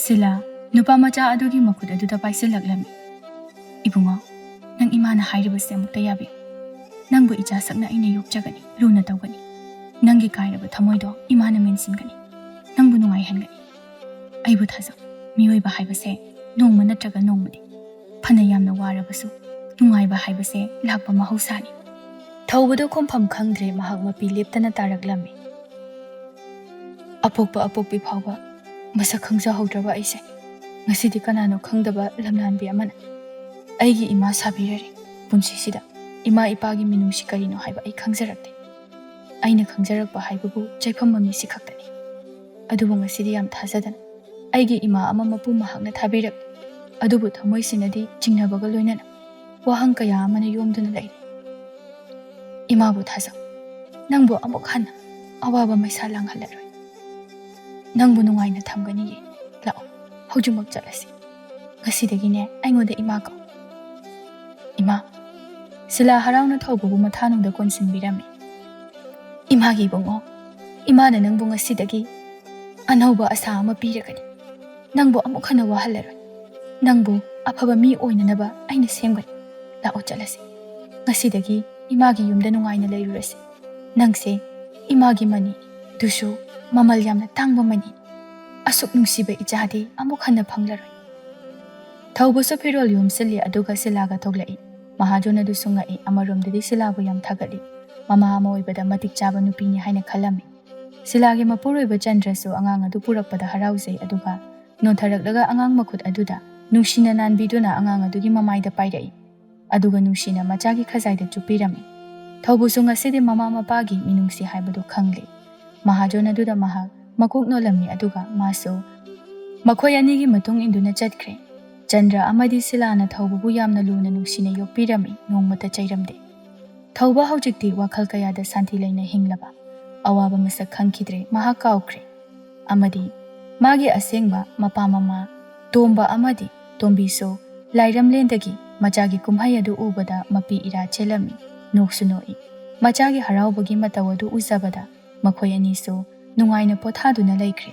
ꯁꯤꯂꯥ ꯅꯨꯄꯥ ꯃꯆꯥ ꯑꯗꯨꯒꯤ ꯃꯈꯨꯠ ꯑꯗꯨꯗ ꯄꯥꯏꯁꯤꯜꯂꯛꯂꯝꯃꯤ꯫ "ꯏꯕꯨꯡꯉꯣ, ꯅꯪ ꯏꯃꯥꯅ ꯍꯥꯏꯔꯤꯕꯁꯦ ꯑꯃꯨꯛꯇ ꯌꯥꯕꯤꯌꯨ꯫ ꯅꯪꯕꯨ ꯏꯆꯥ ꯁꯛꯅ ꯑꯩꯅ ꯌꯣꯛꯆꯒꯅꯤ, ꯂꯨꯅ ꯇꯧꯒꯅꯤ꯫ ꯅꯪꯒꯤ ꯀꯥꯏꯔꯕ ꯊꯃꯣꯏꯗꯣ ꯏꯃꯥꯅ ꯃꯦꯟꯁꯤꯟꯒꯅꯤ꯫ ꯅꯪꯕꯨ ꯅꯨꯡꯉꯥꯏꯍꯟꯒꯅꯤ꯫ ꯑꯩꯕꯨ ꯊꯥꯖꯧ, ꯃꯤꯑꯣꯏꯕ ꯍꯥꯏꯕꯁꯦ ꯅꯣꯡꯃ ꯅꯠꯇ꯭ꯔꯒ ꯅꯣꯡꯃꯗꯤ, ꯐꯅ ꯌꯥꯝꯅ ꯋꯥꯔꯕꯁꯨ, ꯅꯨꯡꯉꯥꯏꯕ ꯍꯥꯏꯕꯁꯦ ꯂꯥꯛꯄ ꯃꯍꯧꯁꯥꯅꯤ꯫" ꯊꯧꯕꯗꯨ ꯈꯨꯝꯐꯝ ꯈꯪꯗ꯭ꯔꯦ, ꯃꯍꯥꯛ ꯃꯄꯤ ꯂꯦꯞꯇꯅ ꯇꯥꯔꯛꯂꯝꯃꯤ꯫ ꯑꯄꯣꯛꯄ ꯑꯄꯣꯛꯄꯤ ꯐꯥꯎꯕ ꯃꯁꯛ ꯈꯪꯖꯍꯧꯗ꯭ꯔꯕ ꯑꯩꯁꯦ ꯉꯁꯤꯗꯤ ꯀꯅꯥꯅꯣ ꯈꯪꯗꯕ ꯂꯝꯂꯥꯟꯕꯤ ꯑꯃꯅ ꯑꯩꯒꯤ ꯏꯃꯥ ꯁꯥꯕꯤꯔꯔꯦ꯫ ꯄꯨꯟꯁꯤꯁꯤꯗ ꯏꯃꯥ ꯏꯄꯥꯒꯤ ꯃꯤꯅꯨꯡꯁꯤ ꯀꯔꯤꯅꯣ ꯍꯥꯏꯕ ꯑꯩ ꯈꯪꯖꯔꯛꯇꯦ꯫ ꯑꯩꯅ ꯈꯪꯖꯔꯛꯄ ꯍꯥꯏꯕꯕꯨ ꯆꯩꯐꯝ ꯃꯃꯤꯁꯤ ꯈꯛꯇꯅꯤ꯫ ꯑꯗꯨꯕꯨ ꯉꯁꯤꯗꯤ ꯌꯥꯝ ꯊꯥꯖꯗꯅ ꯑꯩꯒꯤ ꯏꯃꯥ ꯑꯃ ꯃꯄꯨ ꯃꯍꯥꯛꯅ ꯊꯥꯕꯤꯔꯛꯂꯤ꯫ ꯑꯗꯨꯕꯨ ꯊꯃꯣꯏꯁꯤꯅꯗꯤ ꯆꯤꯡꯅꯕꯒ ꯂꯣꯏꯅꯅ ꯋꯥꯍꯪ ꯀꯌꯥ ꯑꯃꯅ ꯌꯣꯝꯗꯨꯅ ꯂꯩꯔꯤ꯫ ꯏꯃꯥꯕꯨ ꯊꯥꯖꯧ, ꯅꯪꯕꯨ ꯑꯃꯨꯛ ꯍꯟꯅ ꯑꯋꯥꯕ ꯃꯩꯁꯥ ꯂꯥꯡꯍꯜꯂꯔꯣꯏ꯫ ꯅꯪꯕꯨ ꯅꯨꯡꯉꯥꯏꯅ ꯊꯝꯒꯅꯤꯌꯦ꯫ ꯂꯥꯛꯑꯣ, ꯍꯧꯖꯤꯛꯃꯛ ꯆꯠꯂꯁꯤ꯫ ꯉꯁꯤꯗꯒꯤꯅꯦ ꯑꯩꯉꯣꯟꯗ ꯏꯃꯥ ꯀꯧ꯫ ꯏꯃꯥ꯫ ꯁꯤꯂꯥ ꯍꯔꯥꯎꯅ ꯊꯧꯕꯕꯨ ꯃꯊꯥꯅꯨꯡꯗ ꯀꯣꯟꯁꯤꯟꯕꯤꯔꯝꯃꯤ꯫ ꯏꯃꯥꯒꯤ ꯏꯕꯨꯡꯉꯣ, ꯏꯃꯥꯅ ꯅꯪꯕꯨ ꯉꯁꯤꯗꯒꯤ ꯑꯅꯧꯕ ꯑꯁꯥ ꯑꯃ ꯄꯤꯔꯒꯅꯤ꯫ ꯅꯪꯕꯨ ꯑꯃꯨꯛ ꯍꯟꯅ ꯋꯥꯍꯜꯂꯔꯣꯏ꯫ ꯅꯪꯕꯨ ꯑꯐꯕ ꯃꯤ ꯑꯣꯏꯅꯅꯕ ꯑꯩꯅ ꯁꯦꯝꯒꯅꯤ꯫ ꯂꯥꯛꯑꯣ ꯆꯠꯂꯁꯤ꯫ ꯉꯁꯤꯗꯒꯤ ꯏꯃꯥꯒꯤ ꯌꯨꯝꯗ ꯅꯨꯡꯉꯥꯏꯅ ꯂꯩꯔꯨꯔꯁꯤ꯫ ꯅꯪꯁꯦ ꯏꯃꯥꯒꯤ ꯃꯅꯤ, ꯑꯗꯨꯁꯨ ꯃꯃꯜ ꯌꯥꯝꯅ ꯇꯥꯡꯕ ꯃꯅꯤ꯫ ꯑꯁꯨꯛ ꯅꯨꯡꯁꯤꯕ ꯏꯆꯥꯗꯤ ꯑꯃꯨꯛ ꯍꯟꯅ ꯐꯪꯂꯔꯣꯏ꯫ ꯊꯧꯕꯁꯨ ꯐꯤꯔꯣꯜ ꯌꯣꯝꯁꯤꯜꯂꯤ, ꯑꯗꯨꯒ ꯁꯤꯂꯥꯒ ꯊꯣꯛꯂꯛꯏ꯫ ꯃꯍꯥꯖꯣꯟ ꯑꯗꯨꯁꯨ ꯉꯛꯏ, ꯑꯃꯔꯣꯝꯗꯗꯤ ꯁꯤꯂꯥꯕꯨ ꯌꯥꯝ ꯊꯥꯒꯠꯂꯤ꯫ ꯃꯃꯥ ꯑꯃ ꯑꯣꯏꯕꯗ ꯃꯇꯤꯛ ꯆꯥꯕ ꯅꯨꯄꯤꯅꯤ ꯍꯥꯏꯅ ꯈꯜꯂꯝꯃꯤ꯫ ꯁꯤꯂꯥꯒꯤ ꯃꯄꯨꯔꯣꯏꯕ ꯆꯟꯗ꯭ꯔꯁꯨ ꯑꯉꯥꯡ ꯑꯗꯨ ꯄꯨꯔꯛꯄꯗ ꯍꯔꯥꯎꯖꯩ, ꯑꯗꯨꯒ ꯅꯣꯟꯊꯔꯛꯂꯒ ꯑꯉꯥꯡ ꯃꯈꯨꯠ ꯑꯗꯨꯗ ꯅꯨꯡꯁꯤꯅ ꯅꯥꯟꯕꯤꯗꯨꯅ ꯑꯉꯥꯡ ꯑꯗꯨꯒꯤ ꯃꯃꯥꯏꯗ ꯄꯥꯏꯔꯛꯏ꯫ ꯑꯗꯨꯒ ꯅꯨꯡꯁꯤꯅ ꯃꯆꯥꯒꯤ ꯈꯖꯥꯏꯗ ꯆꯨꯞꯄꯤꯔꯝꯃꯤ꯫ ꯊꯧꯕꯁꯨ ꯉꯁꯤꯗꯤ ꯃꯃꯥ ꯃꯄꯥꯒꯤ ꯃꯤꯅꯨꯡꯁꯤ ꯍꯥꯏꯕꯗꯨ ꯈꯪꯂꯦ꯫ ꯃꯍꯥꯖꯣꯟ ꯑꯗꯨꯗ ꯃꯍꯥꯛ ꯃꯀꯣꯛ ꯅꯣꯜꯂꯝꯃꯤ, ꯑꯗꯨꯒ ꯃꯥꯁꯨ ꯃꯈꯣꯏ ꯑꯅꯤꯒꯤ ꯃꯇꯨꯡ ꯏꯟꯗꯨꯅ ꯆꯠꯈ꯭ꯔꯦ꯫ ꯆꯟꯗ꯭ꯔ ꯑꯃꯗꯤ ꯁꯤꯂꯥꯅ ꯊꯧꯕꯕꯨ ꯌꯥꯝꯅ ꯂꯨꯅ ꯅꯨꯡꯁꯤꯅ ꯌꯣꯛꯄꯤꯔꯝꯃꯤ, ꯅꯣꯡꯃꯇ ꯆꯩꯔꯝꯗꯦ꯫ ꯊꯧꯕ ꯍꯧꯖꯤꯛꯇꯤ ꯋꯥꯈꯜ ꯀꯌꯥꯗ ꯁꯥꯟꯇꯤ ꯂꯩꯅ ꯍꯤꯡꯂꯕ, ꯑꯋꯥꯕ ꯃꯁꯛ ꯈꯪꯈꯤꯗ꯭ꯔꯦ, ꯃꯍꯥꯛ ꯀꯥꯎꯈ꯭ꯔꯦ꯫ ꯑꯃꯗꯤ ꯃꯥꯒꯤ ꯑꯁꯦꯡꯕ ꯃꯄꯥ ꯃꯃꯥ ꯇꯣꯝꯕ ꯑꯃꯗꯤ ꯇꯣꯝꯕꯤꯁꯨ ꯂꯥꯏꯔꯝꯂꯦꯟꯗꯒꯤ ꯃꯆꯥꯒꯤ ꯀꯨꯝꯍꯩ ꯑꯗꯨ ꯎꯕꯗ ꯃꯄꯤ ꯏꯔꯥ ꯆꯦꯜꯂꯝꯃꯤ, ꯅꯣꯛꯁꯨ ꯅꯣꯛꯏ꯫ ꯃꯆꯥꯒꯤ ꯍꯔꯥꯎꯕꯒꯤ ꯃꯇꯧ ꯑꯗꯨ ꯎꯖꯕꯗ ꯃꯈꯣꯏ ꯑꯅꯤꯁꯨ ꯅꯨꯡꯉꯥꯏꯅ ꯄꯣꯊꯥꯗꯨꯅ ꯂꯩꯈ꯭ꯔꯦ꯫